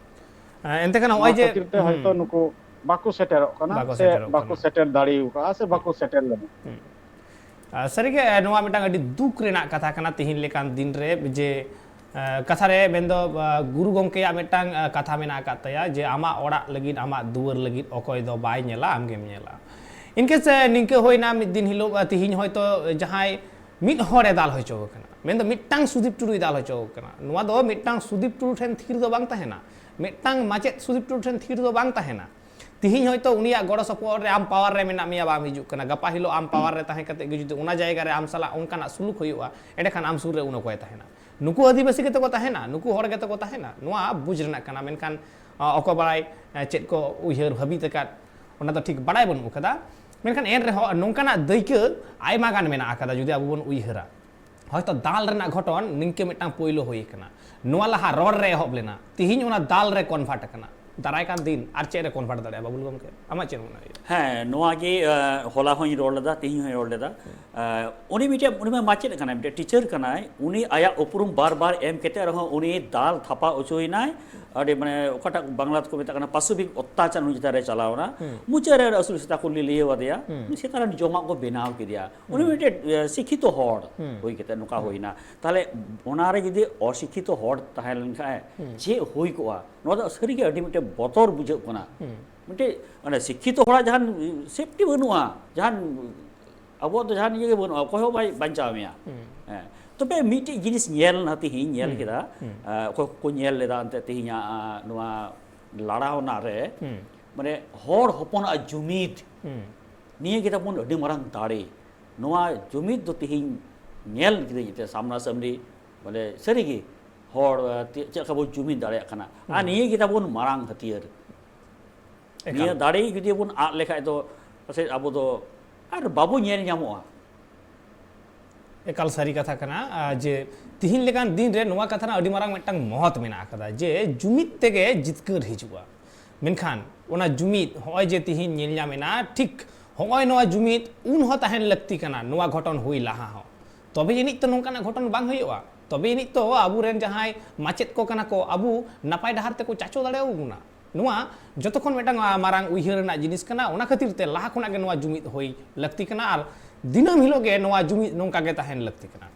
ᱮ, ᱮᱱᱛᱮ ᱠᱷᱟᱱ ᱱᱚᱣᱟ ᱱᱚᱜᱼᱚᱭ ᱡᱮ, ᱠᱷᱟᱹᱛᱤᱨ ᱛᱮ ᱦᱩᱸ᱾ ᱦᱚᱭᱛᱳ ᱱᱩᱠᱩ ᱵᱟᱠᱚ ᱥᱮᱴᱮᱨᱚᱜ ᱠᱟᱱᱟ ᱵᱟᱠᱚ ᱥᱮ ᱥᱮᱴᱮᱨᱚᱜ ᱵᱟᱠᱚ ᱠᱟᱱᱟ᱾ ᱥᱮᱴᱮᱨ ᱫᱟᱲᱮ ᱟᱠᱟᱫᱼᱟ ᱥᱮ ᱵᱟᱠᱚ ᱥᱮᱴᱮᱨ ᱞᱮᱱᱟ᱾ ᱦᱩᱸ᱾ ᱟᱨ ᱥᱟᱹᱨᱤᱜᱮ, ᱮ, ᱱᱚᱣᱟ ᱢᱤᱫᱴᱟᱝ ᱟᱹᱰᱤ ᱫᱩᱠ ᱨᱮᱱᱟᱜ ᱠᱟᱛᱷᱟ ᱠᱟᱱᱟ ᱛᱤᱦᱤᱧ ᱞᱮᱠᱟᱱ ᱫᱤᱱ ᱨᱮ, ᱡᱮ, ᱮ, ᱠᱟᱛᱷᱟ ᱨᱮ ᱢᱮᱱᱫᱚ, ᱮ, ᱜᱩᱨᱩ ᱜᱚᱢᱠᱮᱭᱟᱜ ᱢᱤᱫᱴᱟᱝ, ᱮ, ᱠᱟᱛᱷᱟ ᱢᱮᱱᱟᱜ ᱟᱠᱟᱫ ᱛᱟᱭᱟ ᱡᱮ, "ᱟᱢᱟᱜ ᱚᱲᱟᱜ ᱞᱟᱹᱜᱤᱫ, ᱟᱢᱟᱜ ᱫᱩᱣᱟᱹᱨ ᱞᱟᱹᱜᱤᱫ ᱚᱠᱚᱭ ᱫᱚ ᱵᱟᱭ ᱧᱮᱞᱟ, ᱟᱢᱜᱮᱢ ᱧᱮᱞᱟ᱾" ᱤᱱᱠᱮᱥ, ᱮ, ᱱᱤᱝᱠᱟᱹ ᱦᱩᱭᱱᱟ ᱢᱤᱫ ᱫᱤᱱ ᱦᱤᱞᱳᱜ, ᱮ, ᱛᱤᱦᱤᱧ ᱦᱚᱭᱛᱳ ᱡᱟᱦᱟᱸᱭ ᱢᱤᱫ ᱦᱚᱲᱮ ᱫᱟᱞ ᱦᱚᱪᱚ ᱟᱠᱟᱱᱟ, ᱢᱮᱱᱫᱚ ᱢᱤᱫᱴᱟᱝ ᱥᱩᱫᱤᱯ ᱴᱩᱰᱩᱭ ᱫᱟᱞ ᱦᱚᱪᱚ ᱟᱠᱟᱱᱟ, ᱱᱚᱣᱟ ᱫᱚ ᱢᱤᱫᱴᱟᱝ ᱥᱩᱫᱤᱯ ᱴᱩᱰᱩ ᱴᱷᱮᱱ ᱛᱷᱤᱨ ᱫᱚ ᱵᱟᱝ ᱛᱟᱦᱮᱱᱟ, ᱢᱤᱫᱴᱟᱝ ᱢᱟᱪᱮᱫ ᱥᱩᱫᱤᱯ ᱴᱩᱰᱩ ᱴᱷᱮᱱ ᱛᱷᱤᱨ ᱫᱚ ᱵᱟᱝ ᱛᱟᱦᱮᱱᱟ᱾ ᱛᱤᱦᱤᱧ ᱦᱚᱭᱛᱳ ᱩᱱᱤᱭᱟᱜ ᱜᱚᱲᱚ ᱥᱚᱯᱚᱦᱚᱫ ᱨᱮ ᱟᱢ ᱯᱟᱣᱟᱨ ᱨᱮ ᱢᱮᱱᱟᱜ ᱢᱮᱭᱟ, ᱵᱟᱢ ᱦᱤᱡᱩᱜ ᱠᱟᱱᱟ, ᱜᱟᱯᱟ ᱦᱤᱞᱳᱜ ᱟᱢ ᱯᱟᱣᱟᱨ ᱨᱮ ᱛᱟᱦᱮᱸ ᱠᱟᱛᱮ ᱜᱮ ᱡᱩᱫᱤ ᱚᱱᱟ ᱡᱟᱭᱜᱟ ᱨᱮ ᱟᱢ ᱥᱟᱞᱟᱜ ᱚᱱᱠᱟᱱᱟᱜ ᱥᱩᱞᱩᱠ ᱦᱩᱭᱩᱜᱼᱟ, ᱮᱸᱰᱮᱠᱷᱟᱱ ᱟᱢ ᱥᱩᱨ ᱨᱮ ᱩᱱ ᱚᱠᱚᱭᱮ ᱛᱟᱦᱮᱱᱟ? ᱱᱩᱠᱩ ᱟᱹᱫᱤᱵᱟᱹᱥᱤ ᱜᱮᱛᱚ ᱠᱚ ᱛᱟᱦᱮᱱᱟ, ᱱᱩᱠᱩ ᱦᱚᱲ ᱜᱮᱛᱚ ᱠᱚ ᱛᱟᱦᱮᱱᱟ, ᱱᱚᱣᱟ ᱵᱩᱡᱽ ᱨᱮᱱᱟᱜ ᱠᱟᱱᱟ᱾ ᱢᱮᱱᱠᱷᱟᱱ, ᱟ, ᱚᱠᱚᱭ ᱵᱟᱲᱟᱭ, ᱟ, ᱪᱮᱫ ᱠᱚ ᱩᱭᱦᱟᱹᱨ ᱵᱷᱟᱹᱵᱤᱛ ᱟᱠᱟᱫ, ᱚᱱᱟ ᱫᱚ ᱴᱷᱤᱠ ᱵᱟᱲᱟᱭ ᱵᱟᱹᱱᱩᱜ ᱟᱠᱟᱫᱟ᱾ ᱢᱮᱱᱠᱷᱟᱱ ᱮᱱ ᱨᱮᱦᱚᱸ ᱱᱚᱝᱠᱟᱱᱟᱜ ᱫᱟᱹᱭᱠᱟᱹ ᱟᱭᱢᱟ ᱜᱟᱱ ᱢᱮᱱᱟᱜ ᱟᱠᱟᱫᱟ, ᱡᱩᱫᱤ ᱟᱵᱚ ᱵᱚᱱ ᱩᱭᱦᱟᱹᱨᱟ᱾ ᱦᱚᱭᱛᱚ ᱫᱟᱞ ᱨᱮᱱᱟᱜ ᱜᱷᱚᱴᱚᱱ ᱱᱤᱝᱠᱟᱹ ᱢᱤᱫᱴᱟᱝ ᱯᱳᱭᱞᱳ ᱦᱩᱭ ᱟᱠᱟᱱᱟ, ᱱᱚᱣᱟ ᱞᱟᱦᱟ ᱨᱚᱲ ᱨᱮ ᱮᱦᱚᱵ ᱞᱮᱱᱟ, ᱛᱤᱦᱤᱧ ᱚᱱᱟ ᱫᱟᱞ ᱨᱮ ᱠᱚᱱᱵᱷᱟᱨᱴ ᱟᱠᱟᱱᱟ᱾ ᱫᱟᱨᱟᱭ ᱠᱟᱱ ᱫᱤᱱ ᱟᱨ ᱪᱮᱫ ᱨᱮ ᱠᱚᱱᱵᱷᱟᱨᱴ ᱫᱟᱲᱮᱭᱟᱜᱼᱟ, ᱵᱟᱵᱩᱞ ᱜᱚᱢᱠᱮ? ᱟᱢᱟᱜ ᱪᱮᱫ ᱢᱚᱱᱮ ᱦᱩᱭᱩᱜᱼᱟ? ᱦᱮᱸ, ᱱᱚᱣᱟ ᱜᱮ, ᱟᱸ, ᱦᱚᱞᱟ ᱦᱚᱸᱧ ᱨᱚᱲ ᱞᱮᱫᱟ, ᱛᱤᱦᱤᱧ ᱦᱚᱸᱧ ᱨᱚᱲ ᱞᱮᱫᱟ᱾ ᱟᱸ, ᱩᱱᱤ ᱢᱤᱫᱴᱮᱱ, ᱩᱱᱤ ᱢᱟ ᱢᱟᱪᱮᱫ ᱠᱟᱱᱟᱭ, ᱢᱤᱫᱴᱮᱱ ᱴᱤᱪᱟᱨ ᱠᱟᱱᱟᱭ, ᱩᱱᱤ ᱟᱭᱟᱜ ᱩᱯᱨᱩᱢ ᱵᱟᱨ ᱵᱟᱨ ᱮᱢ ᱠᱟᱛᱮ ᱨᱮᱦᱚᱸ ᱩᱱᱤ ᱫᱟᱞ ᱛᱷᱟᱯᱟ ᱚᱪᱚᱭᱮᱱᱟᱭ᱾ ᱟᱹᱰᱤ, ᱢᱟᱱᱮ, ᱚᱠᱟᱴᱟᱜ ᱵᱟᱝᱞᱟ ᱛᱮᱠᱚ ᱢᱮᱛᱟᱜ ᱠᱟᱱᱟ, ᱯᱟᱥᱚᱵᱤᱠ ᱚᱛᱛᱟᱪᱟᱨ ᱩᱱᱤ ᱪᱮᱛᱟᱱ ᱨᱮ ᱪᱟᱞᱟᱣ ᱮᱱᱟ᱾ ᱦᱩᱸ᱾ ᱢᱩᱪᱟᱹᱫ ᱨᱮ ᱟᱹᱥᱩᱞ ᱥᱮᱛᱟ ᱠᱚ ᱞᱟᱹᱞᱟᱹᱭ ᱟᱫᱮᱭᱟ, ᱦᱩᱸ᱾ ᱩᱱᱤ ᱥᱮᱛᱟ ᱨᱮᱱ ᱡᱚᱢᱟᱜ ᱠᱚ ᱵᱮᱱᱟᱣ ᱠᱮᱫᱮᱭᱟ᱾ ᱩᱱᱤ ᱦᱩᱸ᱾ ᱢᱤᱫᱴᱮᱱ, ᱮ, ᱥᱤᱠᱠᱷᱤᱛᱚ ᱦᱚᱲ ᱦᱩᱸ᱾ ᱦᱩᱭ ᱠᱟᱛᱮ ᱱᱚᱝᱠᱟ ᱦᱩᱸ᱾ ᱦᱩᱭᱱᱟ᱾ ᱛᱟᱦᱞᱮ ᱚᱱᱟᱨᱮ ᱡᱩᱫᱤ ᱚᱥᱤᱠᱠᱷᱤᱛᱚ ᱦᱚᱲ ᱛᱟᱦᱮᱸ ᱞᱮᱱᱠᱷᱟᱱ ᱦᱩᱸ᱾ ᱪᱮᱫ ᱦᱩᱭ ᱠᱚᱜᱼᱟ? ᱱᱚᱣᱟ ᱫᱚ ᱥᱟᱹᱨᱤᱜᱮ ᱟᱹᱰᱤ ᱢᱤᱫᱴᱮᱱ ᱵᱚᱛᱚᱨ ᱵᱩᱡᱷᱟᱹᱜ ᱠᱟᱱᱟ᱾ ᱦᱩᱸ᱾ ᱢᱤᱫᱴᱮᱡ ᱚᱱᱮ ᱥᱤᱠᱠᱷᱤᱛᱚ ᱦᱚᱲᱟᱜ ᱡᱟᱦᱟᱱ ᱥᱮᱯᱴᱤ ᱵᱟᱹᱱᱩᱜᱼᱟ, ᱡᱟᱦᱟᱱ ᱟᱵᱚᱣᱟᱜ ᱫᱚ ᱡᱟᱦᱟᱱ ᱤᱭᱟᱹ ᱜᱮ ᱵᱟᱹᱱᱩᱜᱼᱟ, ᱚᱠᱚᱭ ᱦᱚᱸ ᱵᱟᱭ ᱵᱟᱧᱪᱟᱣ ᱢᱮᱭᱟ᱾ ᱦᱮᱸ᱾ ᱛᱚᱵᱮ ᱢᱤᱫᱴᱮᱡ ᱡᱤᱱᱤᱥ ᱧᱮᱞ ᱱᱟ, ᱛᱮᱦᱮᱧ ᱧᱮᱞ ᱠᱮᱫᱟ, ᱮ, ᱚᱠᱚᱭ ᱠᱚᱠᱚ ᱧᱮᱞ ᱞᱮᱫᱟ ᱮᱱᱛᱮ ᱛᱮᱦᱮᱧᱟᱜ, ᱟ, ᱱᱚᱣᱟ ᱞᱟᱲᱟᱣᱱᱟ ᱨᱮ, ᱢᱟᱱᱮ ᱦᱚᱲ ᱦᱚᱯᱚᱱᱟᱜ ᱡᱩᱢᱤᱫ, ᱱᱤᱭᱟᱹ ᱜᱮ ᱛᱟᱵᱚᱱ ᱟᱹᱰᱤ ᱢᱟᱨᱟᱝ ᱫᱟᱲᱮ᱾ ᱱᱚᱣᱟ ᱡᱩᱢᱤᱫ ᱫᱚ ᱛᱮᱦᱮᱧ ᱧᱮᱞ ᱠᱤᱫᱟᱹᱧ ᱮᱱᱛᱮ ᱥᱟᱢᱱᱟ ᱥᱟᱢᱱᱤ, ᱵᱚᱞᱮ ᱥᱟᱹᱨᱤᱜᱮ ᱦᱚᱲ, ᱟ, ᱛᱤ-, ᱪᱮᱫ ᱞᱮᱠᱟ ᱵᱚᱱ ᱡᱩᱢᱤᱫ ᱫᱟᱲᱮᱭᱟᱜ ᱠᱟᱱᱟ᱾ ᱟᱨ ᱱᱤᱭᱟᱹ ᱜᱮ ᱛᱟᱵᱚᱱ ᱢᱟᱨᱟᱝ ᱦᱟᱹᱛᱭᱟᱹᱨ᱾ ᱮᱠᱟᱞ᱾ ᱱᱤᱭᱟᱹ ᱫᱟᱲᱮ ᱡᱩᱫᱤ ᱵᱚᱱ ᱟᱫ ᱞᱮᱠᱷᱟᱡ ᱫᱚ ᱯᱟᱥᱮᱡ ᱟᱵᱚ ᱫᱚ ᱟᱨ ᱵᱟᱵᱚ ᱧᱮᱞ ᱧᱟᱢᱚᱜᱼᱟ᱾ ᱮᱠᱟᱞ ᱥᱟᱹᱨᱤ ᱠᱟᱛᱷᱟ ᱠᱟᱱᱟ, ᱟ, ᱡᱮ ᱛᱤᱦᱤᱧ ᱞᱮᱠᱟᱱ ᱫᱤᱱ ᱨᱮ ᱱᱚᱣᱟ ᱠᱟᱛᱷᱟ ᱨᱮᱱᱟᱜ ᱟᱹᱰᱤ ᱢᱟᱨᱟᱝ ᱢᱤᱫᱴᱟᱝ ᱢᱚᱦᱚᱛ ᱢᱮᱱᱟᱜ ᱟᱠᱟᱫᱟ ᱡᱮ ᱡᱩᱢᱤᱫ ᱛᱮᱜᱮ ᱡᱤᱛᱠᱟᱹᱨ ᱦᱤᱡᱩᱜᱼᱟ᱾ ᱢᱮᱱᱠᱷᱟᱱ ᱚᱱᱟ ᱡᱩᱢᱤᱫ ᱦᱚᱸᱜᱼᱚᱭ ᱡᱮ ᱛᱤᱦᱤᱧ ᱧᱮᱞ ᱧᱟᱢ ᱮᱱᱟ, ᱴᱷᱤᱠ ᱦᱚᱸᱜᱼᱚᱭ ᱱᱚᱣᱟ ᱡᱩᱢᱤᱫ ᱩᱱ ᱦᱚᱸ ᱛᱟᱦᱮᱱ ᱞᱟᱹᱠᱛᱤ ᱠᱟᱱᱟ ᱱᱚᱣᱟ ᱜᱷᱚᱴᱚᱱ ᱦᱩᱭ ᱞᱟᱦᱟ ᱦᱚᱸ᱾ ᱛᱚᱵᱮ ᱡᱟᱹᱱᱤᱡ ᱛᱚ ᱱᱚᱝᱠᱟᱱᱟᱜ ᱜᱷᱚᱴᱚᱱ ᱵᱟᱝ ᱦᱩᱭᱩᱜᱼᱟ, ᱛᱚᱵᱮ ᱡᱟᱹᱱᱤᱡ ᱛᱚ ᱟᱵᱚᱨᱮᱱ ᱡᱟᱦᱟᱸᱭ ᱢᱟᱪᱮᱫ ᱠᱚ ᱠᱟᱱᱟ ᱠᱚ ᱟᱵᱚ ᱱᱟᱯᱟᱭ ᱰᱟᱦᱟᱨ ᱛᱮᱠᱚ ᱪᱟᱪᱚ ᱫᱟᱲᱮᱭᱟᱵᱚᱱᱟ᱾ ᱱᱚᱣᱟ ᱡᱚᱛᱚ ᱠᱷᱚᱱ ᱢᱤᱫᱴᱟᱝ, ᱟ, ᱢᱟᱨᱟᱝ ᱩᱭᱦᱟᱹᱨ ᱨᱮᱱᱟᱜ ᱡᱤᱱᱤᱥ ᱠᱟᱱᱟ, ᱚᱱᱟ ᱠᱷᱟᱹᱛᱤᱨ ᱛᱮ ᱞᱟᱦᱟ ᱠᱷᱚᱱᱟᱜ ᱜᱮ ᱱᱚᱣᱟ ᱡᱩᱢᱤᱫ ᱦᱩᱭ ᱞᱟᱹᱠᱛᱤ ᱠᱟᱱᱟ ᱟᱨ ᱫᱤᱱᱟᱹᱢ ᱦᱤᱞᱳᱜ ᱜᱮ ᱱᱚᱣᱟ ᱡᱩᱢᱤᱫ ᱱᱚᱝᱠᱟ ᱜᱮ ᱛᱟᱦᱮᱱ ᱞᱟᱹᱠᱛᱤ ᱠᱟᱱᱟ᱾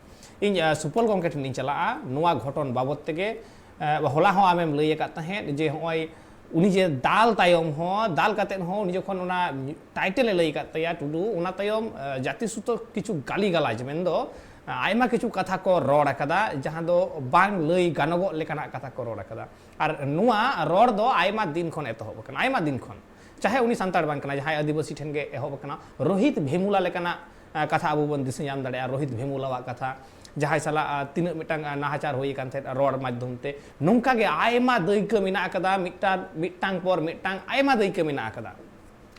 ᱤᱧ, ᱟ, ᱥᱩᱯᱚᱞ ᱜᱚᱢᱠᱮ ᱴᱷᱮᱱ ᱤᱧ ᱪᱟᱞᱟᱜᱼᱟ ᱱᱚᱣᱟ ᱜᱷᱚᱴᱚᱱ ᱵᱟᱵᱚᱫ ᱛᱮᱜᱮ᱾ ᱟ, ᱦᱚᱞᱟ ᱦᱚᱸ ᱟᱢᱮᱢ ᱞᱟᱹᱭ ᱟᱠᱟᱫ ᱛᱟᱦᱮᱸᱫ ᱡᱮ ᱦᱚᱸᱜᱼᱚᱭ ᱩᱱᱤ ᱡᱮ ᱫᱟᱞ ᱛᱟᱭᱚᱢ ᱦᱚᱸ, ᱫᱟᱞ ᱠᱟᱛᱮᱫ ᱦᱚᱸ ᱩᱱᱤ ᱡᱚᱠᱷᱚᱱ ᱚᱱᱟ title ᱮ ᱞᱟᱹᱭ ᱟᱠᱟᱫ ᱛᱟᱭᱟ ᱴᱩᱰᱩ, ᱚᱱᱟ ᱛᱟᱭᱚᱢ, ᱟ, ᱡᱟᱹᱛᱤ ᱥᱩᱛᱚ ᱠᱤᱪᱷᱩ ᱜᱟᱞᱤ ᱜᱟᱞᱟᱡᱽ ᱢᱮᱱᱫᱚ, ᱟ, ᱟᱭᱢᱟ ᱠᱤᱪᱷᱩ ᱠᱟᱛᱷᱟ ᱠᱚ ᱨᱚᱲ ᱟᱠᱟᱫᱟ ᱡᱟᱦᱟᱸ ᱫᱚ ᱵᱟᱝ ᱞᱟᱹᱭ ᱜᱟᱱᱚᱜᱚᱜ ᱞᱮᱠᱟᱱᱟᱜ ᱠᱟᱛᱷᱟ ᱠᱚ ᱨᱚᱲ ᱟᱠᱟᱫᱟ᱾ ᱟᱨ ᱱᱚᱣᱟ ᱨᱚᱲ ᱫᱚ ᱟᱭᱢᱟ ᱫᱤᱱ ᱠᱷᱚᱱ ᱮᱛᱚᱦᱚᱵ ᱟᱠᱟᱱᱟ, ᱟᱭᱢᱟ ᱫᱤᱱ ᱠᱷᱚᱱ᱾ ᱪᱟᱦᱮ ᱩᱱᱤ ᱥᱟᱱᱛᱟᱲ ᱵᱟᱝ ᱠᱟᱱᱟ, ᱡᱟᱦᱟᱸᱭ ᱟᱹᱫᱤᱵᱟᱹᱥᱤ ᱴᱷᱮᱱ ᱜᱮ ᱮᱦᱚᱵ ᱟᱠᱟᱱᱟ᱾ ᱨᱳᱦᱤᱛ ᱵᱷᱮᱢᱩᱞᱟ ᱞᱮᱠᱟᱱᱟᱜ, ᱟ, ᱠᱟᱛᱷᱟ ᱟᱵᱚ ᱵᱚᱱ ᱫᱤᱥᱟᱹ ᱧᱟᱢ ᱫᱟᱲᱮᱭᱟᱜᱼᱟ, ᱨᱳᱦᱤᱛ ᱵᱷᱮᱢᱩᱞᱟᱣᱟᱜ ᱠᱟᱛᱷᱟ, ᱡᱟᱦᱟᱸᱭ ᱥᱟᱞᱟᱜ, ᱟ, ᱛᱤᱱᱟᱹᱜ ᱢᱤᱫᱴᱟᱝ, ᱟ, ᱱᱟᱦᱟᱪᱟᱨ ᱦᱩᱭ ᱟᱠᱟᱱ ᱛᱟᱦᱮᱸᱫ ᱨᱚᱲ ᱢᱟᱫᱽᱫᱷᱚᱢ ᱛᱮ᱾ ᱱᱚᱝᱠᱟ ᱜᱮ ᱟᱭᱢᱟ ᱫᱟᱹᱭᱠᱟᱹ ᱢᱮᱱᱟᱜ ᱟᱠᱟᱫᱟ, ᱢᱤᱫᱴᱟᱝ, ᱢᱤᱫᱴᱟᱝ ᱯᱚᱨ ᱢᱤᱫᱴᱟᱝ ᱟᱭᱢᱟ ᱫᱟᱹᱭᱠᱟᱹ ᱢᱮᱱᱟᱜ ᱟᱠᱟᱫᱟ᱾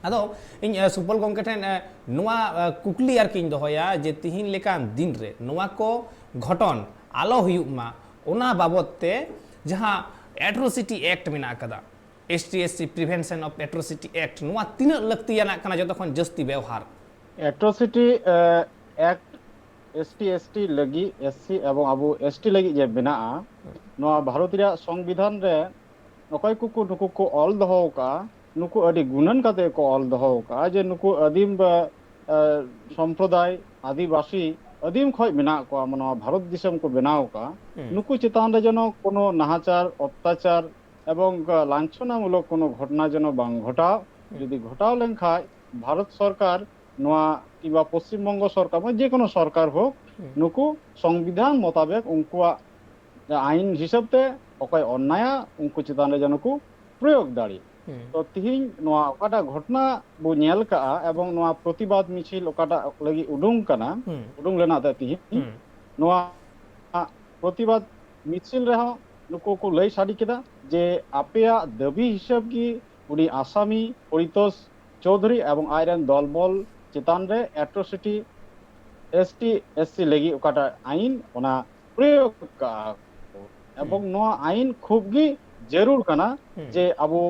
ᱟᱫᱚ ᱤᱧ, ᱟ, ᱥᱩᱯᱚᱞ ᱜᱚᱢᱠᱮ ᱴᱷᱮᱱ, ᱟ, ᱱᱚᱣᱟ, ᱟ, ᱠᱩᱠᱞᱤ ᱟᱨᱠᱤᱧ ᱫᱚᱦᱚᱭᱟ ᱡᱮ ᱛᱤᱦᱤᱧ ᱞᱮᱠᱟᱱ ᱫᱤᱱ ᱨᱮ ᱱᱚᱣᱟ ᱠᱚ ᱜᱷᱚᱴᱚᱱ ᱟᱞᱚ ᱦᱩᱭᱩᱜ ᱢᱟ, ᱚᱱᱟ ᱵᱟᱵᱚᱫ ᱛᱮ ᱡᱟᱦᱟᱸ Atrocity Act ᱢᱮᱱᱟᱜ ᱟᱠᱟᱫᱟ, S T S C Prevention of Atrocity Act, ᱱᱚᱣᱟ ᱛᱤᱱᱟᱹᱜ ᱞᱟᱹᱠᱛᱤᱭᱟᱱᱟᱜ ᱠᱟᱱᱟ ᱡᱚᱛᱚ ᱠᱷᱚᱱ ᱡᱟᱹᱥᱛᱤ ᱵᱮᱣᱦᱟᱨ? Atrocity, ᱮ, Act S T, S T ᱞᱟᱹᱜᱤᱫ, S C ᱮᱵᱚᱝ ᱟᱵᱚ S T ᱞᱟᱹᱜᱤᱫ ᱡᱮ ᱢᱮᱱᱟᱜᱼᱟ, ᱱᱚᱣᱟ ᱵᱷᱟᱨᱚᱛ ᱨᱮᱭᱟᱜ ᱥᱚᱝᱵᱤᱫᱷᱟᱱ ᱨᱮ ᱚᱠᱚᱭ ᱠᱚᱠᱚ ᱱᱩᱠᱩ ᱠᱚ ᱚᱞ ᱫᱚᱦᱚ ᱟᱠᱟᱫᱼᱟ, ᱱᱩᱠᱩ ᱟᱹᱰᱤ ᱜᱩᱱᱟᱹᱱ ᱠᱟᱛᱮ ᱠᱚ ᱚᱞ ᱫᱚᱦᱚ ᱟᱠᱟᱫᱼᱟ ᱡᱮ ᱱᱩᱠᱩ ᱟᱹᱫᱤᱢ ᱵᱟ-, ᱮ, ᱥᱚᱢᱯᱨᱚᱫᱟᱭ, ᱟᱹᱫᱤᱵᱟᱹᱥᱤ, ᱟᱹᱫᱤᱢ ᱠᱷᱚᱡ ᱢᱮᱱᱟᱜ ᱠᱚᱣᱟ, ᱱᱚᱣᱟ ᱵᱷᱟᱨᱚᱛ ᱫᱤᱥᱚᱢ ᱠᱚ ᱵᱮᱱᱟᱣ ᱟᱠᱟᱫᱼᱟ, ᱱᱩᱠᱩ ᱪᱮᱛᱟᱱ ᱨᱮ ᱡᱮᱱᱚ ᱠᱳᱱᱳ ᱱᱟᱦᱟᱪᱟᱨ, ᱚᱛᱛᱟᱪᱟᱨ, ᱮᱵᱚᱝ ᱞᱟᱧᱪᱷᱚᱱᱟᱢᱩᱞᱚᱠ ᱠᱳᱱᱳ ᱜᱷᱚᱴᱚᱱᱟ ᱡᱮᱱᱚ ᱵᱟᱝ ᱜᱷᱚᱴᱟᱣ᱾ ᱡᱩᱫᱤ ᱜᱷᱚᱴᱟᱣ ᱞᱮᱱᱠᱷᱟᱱ ᱵᱷᱟᱨᱚᱛ ᱥᱚᱨᱠᱟᱨ ᱱᱚᱣᱟ ᱠᱤᱝᱵᱟ ᱯᱚᱥᱪᱤᱢ ᱵᱚᱝᱜᱚ ᱥᱚᱨᱠᱟᱨ, ᱢᱟᱱᱮ ᱡᱮ ᱠᱳᱱᱳ ᱥᱚᱨᱠᱟᱨ ᱦᱳᱠ, ᱱᱩᱠᱩ ᱥᱚᱝᱵᱤᱫᱷᱟᱱ ᱢᱚᱛᱟᱵᱮᱠ ᱩᱱᱠᱩᱣᱟᱜ ᱟᱭᱤᱱ ᱦᱤᱥᱟᱹᱵ ᱛᱮ ᱚᱠᱚᱭ ᱚᱱᱱᱟᱭᱟ ᱩᱱᱠᱩ ᱪᱮᱛᱟᱱ ᱨᱮ ᱡᱮᱱᱚ ᱠᱚ ᱯᱨᱚᱭᱳᱜᱽ ᱫᱟᱲᱮ᱾ ᱛᱚ ᱛᱤᱦᱤᱧ ᱱᱚᱣᱟ ᱚᱠᱟᱴᱟᱜ ᱜᱷᱚᱴᱚᱱᱟ ᱵᱚ ᱧᱮᱞ ᱠᱟᱜᱼᱟ ᱮᱵᱚᱝ ᱱᱚᱣᱟ ᱯᱨᱚᱛᱤᱵᱟᱫ ᱢᱤᱪᱷᱤᱞ ᱚᱠᱟᱴᱟᱜ ᱞᱟᱹᱜᱤᱫ ᱩᱰᱩᱝ ᱠᱟᱱᱟ, ᱩᱰᱩᱝ ᱞᱮᱱᱟ ᱛᱮ ᱛᱤᱦᱤᱧ ᱱᱚᱣᱟ ᱯᱨᱚᱛᱤᱵᱟᱫ ᱢᱤᱪᱷᱤᱞ ᱨᱮᱦᱚᱸ ᱱᱩᱠᱩ ᱠᱚ ᱞᱟᱹᱭ ᱥᱟᱰᱮ ᱠᱮᱫᱟ ᱡᱮ ᱟᱯᱮᱭᱟᱜ ᱫᱟᱹᱵᱤ ᱦᱤᱥᱟᱹᱵ ᱜᱮ ᱩᱱᱤ ᱟᱥᱟᱢᱤ ᱯᱚᱨᱤᱛᱳᱥ ᱪᱳᱣᱫᱷᱩᱨᱤ ᱮᱵᱚᱝ ᱟᱡᱨᱮᱱ ᱫᱚᱞᱵᱚᱞ ᱪᱮᱛᱟᱱ ᱨᱮ atrocity, S T, S C ᱞᱟᱹᱜᱤᱫ ᱚᱠᱟᱴᱟᱜ ᱟᱭᱤᱱ, ᱚᱱᱟ ᱯᱨᱚᱭᱳᱜ ᱠᱟᱜᱼᱟ ᱠᱚ᱾ ᱮᱵᱚᱝ ᱱᱚᱣᱟ ᱟᱭᱤᱱ ᱠᱷᱩᱵ ᱜᱮ ᱡᱟᱹᱨᱩᱲ ᱠᱟᱱᱟ ᱡᱮ ᱟᱵᱚ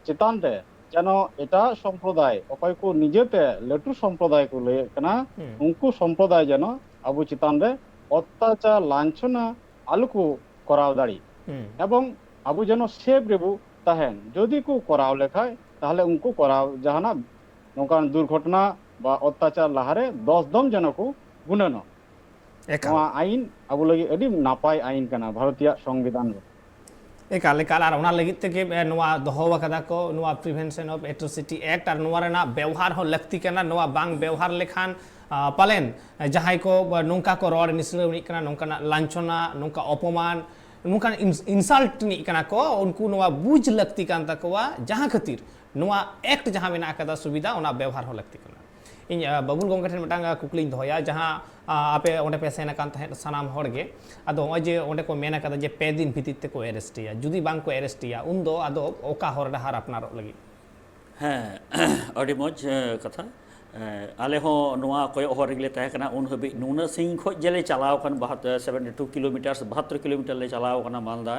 ᱪᱮᱛᱟᱱ ᱨᱮ ᱡᱮᱱᱚ ᱮᱴᱟᱜ ᱥᱚᱢᱯᱨᱚᱫᱟᱭ, ᱚᱠᱚᱭ ᱠᱚ ᱱᱤᱡᱮᱛᱮ ᱞᱟᱹᱴᱩ ᱥᱚᱢᱯᱨᱚᱫᱟᱭ ᱠᱚ ᱞᱟᱹᱭᱮᱫ ᱠᱟᱱᱟ, ᱩᱱᱠᱩ ᱥᱚᱢᱯᱨᱚᱫᱟᱭ ᱡᱮᱱᱚ ᱟᱵᱚ ᱪᱮᱛᱟᱱ ᱨᱮ ᱚᱛᱛᱟᱪᱟᱨ, ᱞᱟᱧᱪᱷᱚᱱᱟ ᱟᱞᱚ ᱠᱚ ᱠᱚᱨᱟᱣ ᱫᱟᱲᱮ᱾ ᱮᱵᱚᱝ ᱟᱵᱚ ᱡᱮᱱᱚ ᱥᱮᱯ ᱨᱮᱵᱚ ᱛᱟᱦᱮᱱ᱾ ᱡᱩᱫᱤ ᱠᱚ ᱠᱚᱨᱟᱣ ᱞᱮᱠᱷᱟᱡ, ᱛᱟᱦᱞᱮ ᱩᱱᱠᱩ ᱠᱚᱨᱟᱣ ᱡᱟᱦᱟᱱᱟᱜ ᱱᱚᱝᱠᱟᱱ ᱫᱩᱨᱜᱷᱚᱴᱚᱱᱟ ᱵᱟ ᱚᱛᱛᱟᱪᱟᱨ ᱞᱟᱦᱟᱨᱮ ᱫᱚᱥ ᱫᱚᱢ ᱡᱮᱱᱚ ᱠᱚ ᱜᱩᱱᱟᱹᱱᱚᱜ᱾ ᱮᱠᱟᱞ᱾ ᱱᱚᱣᱟ ᱟᱭᱤᱱ ᱟᱵᱚ ᱞᱟᱹᱜᱤᱫ ᱟᱹᱰᱤ ᱱᱟᱯᱟᱭ ᱟᱭᱤᱱ ᱠᱟᱱᱟ ᱵᱷᱟᱨᱚᱛᱤᱭᱟᱜ ᱥᱚᱝᱵᱤᱫᱷᱟᱱ ᱨᱮ᱾ ᱮᱠᱟᱞ, ᱮᱠᱟᱞ, ᱟᱨ ᱚᱱᱟ ᱞᱟᱹᱜᱤᱫ ᱛᱮᱜᱮ, ᱮ, ᱱᱚᱣᱟ ᱫᱚᱦᱚ ᱟᱠᱟᱫᱟ ᱠᱚ, ᱱᱚᱣᱟ Prevention of Atrocity Act, ᱟᱨ ᱱᱚᱣᱟ ᱨᱮᱱᱟᱜ ᱵᱮᱣᱦᱟᱨ ᱦᱚᱸ ᱞᱟᱹᱠᱛᱤ ᱠᱟᱱᱟ᱾ ᱱᱚᱣᱟ ᱵᱟᱝ ᱵᱮᱣᱦᱟᱨ ᱞᱮᱠᱷᱟᱱ, ᱟ, ᱯᱟᱞᱮᱱ, ᱮ, ᱡᱟᱦᱟᱸᱭ ᱠᱚ, ᱟ, ᱱᱚᱝᱠᱟ ᱠᱚ ᱨᱚᱲ ᱱᱤᱥᱲᱟᱹᱣ ᱟᱹᱱᱤᱡ ᱠᱟᱱᱟ, ᱱᱚᱝᱠᱟᱱᱟᱜ ᱞᱟᱧᱪᱷᱚᱱᱟ, ᱱᱚᱝᱠᱟ ᱚᱯᱚᱢᱟᱱ, ᱱᱚᱝᱠᱟᱱ ᱤᱱ-, insult ᱟᱹᱱᱤᱡ ᱠᱟᱱᱟ ᱠᱚ, ᱩᱱᱠᱩ ᱱᱚᱣᱟ ᱵᱩᱡᱽ ᱞᱟᱹᱠᱛᱤ ᱠᱟᱱ ᱛᱟᱠᱚᱣᱟ, ᱡᱟᱦᱟᱸ ᱠᱷᱟᱹᱛᱤᱨ ᱱᱚᱣᱟ Act ᱡᱟᱦᱟᱸ ᱢᱮᱱᱟᱜ ᱟᱠᱟᱫᱟ ᱥᱩᱵᱤᱫᱷᱟ, ᱚᱱᱟ ᱵᱮᱣᱦᱟᱨ ᱦᱚᱸ ᱞᱟᱹᱠᱛᱤ ᱠᱟᱱᱟ᱾ ᱤᱧ, ᱟ, ᱵᱟᱵᱩᱞ ᱜᱚᱢᱠᱮ ᱴᱷᱮᱱ ᱢᱤᱫᱴᱟᱝ, ᱟ, ᱠᱩᱠᱞᱤᱧ ᱫᱚᱦᱚᱭᱟ, ᱡᱟᱦᱟᱸ, ᱟ, ᱟᱯᱮ ᱚᱸᱰᱮ ᱯᱮ ᱥᱮᱱ ᱟᱠᱟᱱ ᱛᱟᱦᱮᱸᱫ ᱥᱟᱱᱟᱢ ᱦᱚᱲ ᱜᱮ, ᱟᱫᱚ ᱱᱚᱜᱼᱚᱭ ᱡᱮ ᱚᱸᱰᱮ ᱠᱚ ᱢᱮᱱ ᱟᱠᱟᱫᱟ ᱡᱮ ᱯᱮ ᱫᱤᱱ ᱵᱷᱤᱛᱤᱨ ᱛᱮᱠᱚ arrest ᱮᱭᱟ, ᱡᱩᱫᱤ ᱵᱟᱝ ᱠᱚ arrest ᱮᱭᱟ, ᱩᱱᱫᱚ ᱟᱫᱚ ᱚᱠᱟ ᱦᱚᱨ ᱰᱟᱦᱟᱨ ᱟᱯᱱᱟᱨᱚᱜ ᱞᱟᱹᱜᱤᱫ? ᱦᱮᱸ, ᱟᱹᱰᱤ ᱢᱚᱡᱽ, ᱮ, ᱠᱟᱛᱷᱟ᱾ ᱮ, ᱟᱞᱮ ᱦᱚᱸ ᱱᱚᱣᱟ ᱠᱚᱭᱚᱜ ᱦᱚᱨ ᱨᱮᱜᱮ ᱞᱮ ᱛᱟᱦᱮᱸ ᱠᱟᱱᱟ᱾ ᱩᱱ ᱦᱟᱹᱵᱤᱡ ᱱᱩᱱᱟᱹᱜ ᱥᱟᱺᱜᱤᱧ ᱠᱷᱚᱡ ᱡᱮᱞᱮ ᱪᱟᱞᱟᱣ ᱟᱠᱟᱱ, ᱵᱟᱦᱟᱛ-, seventy two kilometers, ᱵᱟᱦᱟᱛᱛᱳᱨ kilometer ᱞᱮ ᱪᱟᱞᱟᱣ ᱟᱠᱟᱱᱟ ᱢᱟᱞᱫᱟ᱾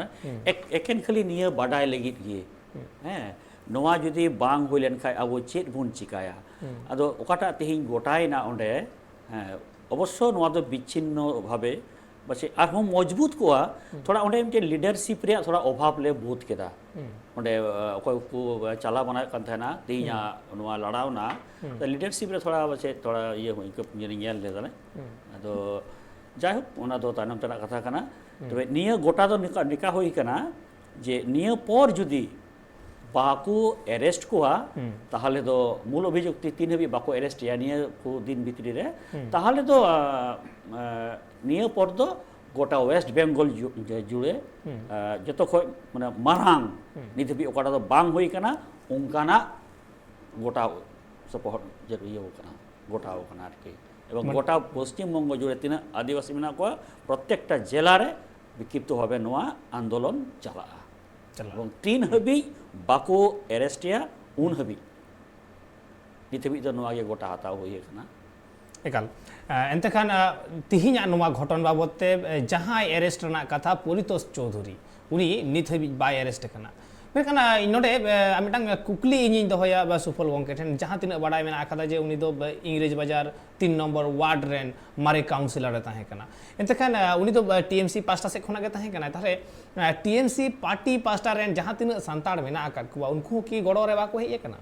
ᱮᱠ-, ᱮᱠᱮᱱ ᱠᱷᱟᱹᱞᱤ ᱱᱤᱭᱟᱹ ᱵᱟᱰᱟᱭ ᱞᱟᱹᱜᱤᱫ ᱜᱮ᱾ ᱦᱮᱸ, ᱱᱚᱣᱟ ᱡᱩᱫᱤ ᱵᱟᱝ ᱦᱩᱭ ᱞᱮᱱ ᱠᱷᱟᱡ ᱟᱵᱚ ᱪᱮᱫ ᱵᱚᱱ ᱪᱤᱠᱟᱭᱟ? ᱟᱫᱚ ᱚᱠᱟᱴᱟᱜ ᱛᱮᱦᱮᱧ ᱜᱚᱴᱟᱭᱮᱱᱟ ᱚᱸᱰᱮ, ᱦᱮᱸ, ᱚᱵᱚᱥᱥᱚ ᱱᱚᱣᱟ ᱫᱚ ᱵᱤᱪᱷᱤᱱᱱᱚ ᱵᱷᱟᱵᱮ ᱯᱟᱪᱮᱫ ᱟᱨᱦᱚᱸ ᱢᱚᱡᱽᱵᱩᱛ ᱠᱚᱜᱼᱟ᱾ ᱛᱷᱚᱲᱟ ᱚᱸᱰᱮ ᱢᱤᱫᱴᱮᱱ leadership ᱨᱮᱭᱟᱜ ᱛᱷᱚᱲᱟ ᱚᱵᱷᱟᱵᱽ ᱞᱮ ᱵᱳᱫᱷ ᱠᱮᱫᱟ᱾ ᱚᱸᱰᱮ, ᱟ, ᱚᱠᱚᱭ ᱠᱚ ᱪᱟᱞᱟᱣ ᱵᱟᱱᱟᱣᱮᱫ ᱠᱟᱱ ᱛᱟᱦᱮᱱᱟ, ᱛᱮᱦᱮᱧᱟᱜ ᱱᱚᱣᱟ ᱞᱟᱲᱟᱣᱱᱟ, ᱛᱚ leadership ᱨᱮ ᱛᱷᱚᱲᱟ ᱯᱟᱪᱮᱫ ᱛᱷᱚᱲᱟ ᱤᱭᱟᱹ ᱦᱩᱭ, ᱤᱱᱠᱟᱹ ᱧᱮᱞ, ᱧᱮᱞ ᱞᱮᱫᱟᱞᱮ᱾ ᱟᱫᱚ ᱡᱟᱭᱦᱳᱠ, ᱚᱱᱟ ᱫᱚ ᱛᱟᱭᱱᱚᱢ ᱛᱮᱱᱟᱜ ᱠᱟᱛᱷᱟ ᱠᱟᱱᱟ᱾ ᱛᱚᱵᱮ ᱱᱤᱭᱟᱹ ᱜᱚᱴᱟ ᱫᱚ ᱱᱤᱠᱟ, ᱱᱤᱠᱟ ᱦᱩᱭ ᱠᱟᱱᱟ, ᱡᱮ ᱱᱤᱭᱟᱹ ᱯᱚᱨ ᱡᱩᱫᱤ ᱵᱟᱠᱚ ᱮᱨᱮᱥᱴ ᱠᱚᱣᱟ, ᱦᱩᱸ᱾ ᱛᱟᱦᱚᱞᱮ ᱫᱚ ᱢᱩᱞ ᱚᱵᱷᱤᱡᱩᱠᱛᱤ ᱛᱤᱱ ᱦᱟᱹᱵᱤᱡ ᱵᱟᱠᱚ ᱮᱨᱮᱥᱴ ᱮᱭᱟ ᱱᱤᱭᱟᱹ ᱠᱚ ᱫᱤᱱ ᱵᱷᱤᱛᱨᱤ ᱨᱮ, ᱦᱩᱸ᱾ ᱛᱟᱦᱚᱞᱮ ᱫᱚ, ᱟ, ᱟ, ᱱᱤᱭᱟᱹ ᱯᱚᱨ ᱫᱚ ᱜᱚᱴᱟ ᱳᱭᱮᱥᱴ ᱵᱮᱝᱜᱚᱞ ᱡᱩ-, ᱡᱩᱲᱮ, ᱦᱩᱸ᱾ ᱟ, ᱡᱚᱛᱚ ᱠᱷᱚᱡ ᱢᱟᱱᱮ ᱢᱟᱨᱟᱝ, ᱦᱩᱸ᱾ ᱱᱤᱛ ᱦᱟᱹᱵᱤᱡ ᱚᱠᱟᱴᱟᱜ ᱫᱚ ᱵᱟᱝ ᱦᱩᱭ ᱠᱟᱱᱟ, ᱚᱱᱠᱟᱱᱟᱜ ᱜᱚᱴᱟ ᱥᱚᱯᱚᱦᱚᱫ ᱡᱮ ᱤᱭᱟᱹ ᱠᱟᱱᱟ, ᱜᱚᱴᱟᱣ ᱠᱟᱱᱟ ᱟᱨᱠᱤ᱾ ᱮᱵᱚᱝ ᱢᱟᱱᱮ ᱜᱚᱴᱟ ᱯᱚᱥᱪᱤᱢ ᱵᱚᱝᱜᱚ ᱡᱩᱲᱮ ᱛᱤᱱᱟᱹᱜ ᱟᱹᱫᱤᱵᱟᱹᱥᱤ ᱢᱮᱱᱟᱜ ᱠᱚᱣᱟ, ᱯᱨᱚᱛᱮᱠᱴᱟ ᱡᱮᱞᱟ ᱨᱮ ᱵᱤᱠᱷᱤᱯᱛᱚ ᱵᱷᱟᱵᱮ ᱱᱚᱣᱟ ᱟᱱᱫᱳᱞᱚᱱ ᱪᱟᱞᱟᱜᱼᱟ᱾ ᱪᱟᱞᱟᱜᱼᱟ᱾ ᱮᱵᱚᱝ ᱛᱤᱱ ᱦᱟᱹᱵᱤᱡ ᱵᱟᱠᱚ ᱮᱨᱮᱥᱴ ᱮᱭᱟ, ᱩᱱ ᱦᱟᱹᱵᱤᱡ᱾ ᱱᱤᱛ ᱦᱟᱹᱵᱤᱡ ᱫᱚ ᱱᱚᱣᱟ ᱜᱮ ᱜᱚᱴᱟ ᱦᱟᱛᱟᱣ ᱦᱩᱭ ᱟᱠᱟᱱᱟ᱾ ᱮᱠᱟᱞ᱾ ᱮ, ᱮᱱᱛᱮ ᱠᱷᱟᱱ, ᱟ, ᱛᱤᱦᱤᱧᱟᱜ ᱱᱚᱣᱟ ᱜᱷᱚᱴᱚᱱ ᱵᱟᱵᱚᱛ ᱛᱮ, ᱮ, ᱡᱟᱦᱟᱸᱭ ᱮᱨᱮᱥᱴ ᱨᱮᱱᱟᱜ ᱠᱟᱛᱷᱟ, ᱯᱚᱨᱤᱛᱳᱥ ᱪᱳᱣᱫᱷᱩᱨᱤ, ᱩᱱᱤ ᱱᱤᱛ ᱦᱟᱹᱵᱤᱡ ᱵᱟᱭ ᱮᱨᱮᱥᱴ ᱟᱠᱟᱱᱟ᱾ ᱢᱮᱱᱠᱷᱟᱱ, ᱟ, ᱱᱚᱰᱮ, ᱮ, ᱢᱤᱫᱴᱟᱝ ᱠᱩᱠᱞᱤ ᱤᱧᱤᱧ ᱫᱚᱦᱚᱭᱟ, ᱵᱟ, ᱥᱩᱯᱷᱚᱞ ᱜᱚᱢᱠᱮ ᱴᱷᱮᱱ, ᱡᱟᱦᱟᱸ ᱛᱤᱱᱟᱹᱜ ᱵᱟᱰᱟᱭ ᱢᱮᱱᱟᱜ ᱟᱠᱟᱫᱟ ᱡᱮ ᱩᱱᱤ ᱫᱚ, ᱵᱟ, ᱤᱝᱨᱮᱡᱽ ᱵᱟᱡᱟᱨ ᱛᱤᱱ ᱱᱚᱢᱵᱚᱨ ᱣᱟᱨᱰ ᱨᱮᱱ ᱢᱟᱨᱮ ᱠᱟᱣᱩᱱᱥᱤᱞᱚᱨ ᱮ ᱛᱟᱦᱮᱸ ᱠᱟᱱᱟ᱾ ᱮᱱᱛᱮ ᱠᱷᱟᱱ, ᱟ, ᱩᱱᱤ ᱫᱚ, ᱵᱟ, ᱴᱤ ᱮᱢ ᱥᱤ ᱯᱟᱦᱴᱟ ᱥᱮᱫ ᱠᱷᱚᱱᱟᱜ ᱜᱮ ᱛᱟᱦᱮᱸ ᱠᱟᱱᱟᱭ᱾ ᱛᱟᱦᱚᱞᱮ, ᱟ, ᱴᱤ ᱮᱢ ᱥᱤ ᱯᱟᱨᱴᱤ ᱯᱟᱦᱴᱟ ᱨᱮᱱ ᱡᱟᱦᱟᱸ ᱛᱤᱱᱟᱹᱜ ᱥᱟᱱᱛᱟᱲ ᱢᱮᱱᱟᱜ ᱟᱠᱟᱫ ᱠᱚᱣᱟ, ᱩᱱᱠᱩ ᱦᱚᱸ ᱠᱤ ᱜᱚᱲᱚ ᱨᱮ ᱵᱟᱠᱚ ᱦᱮᱡ ᱟᱠᱟᱱᱟ?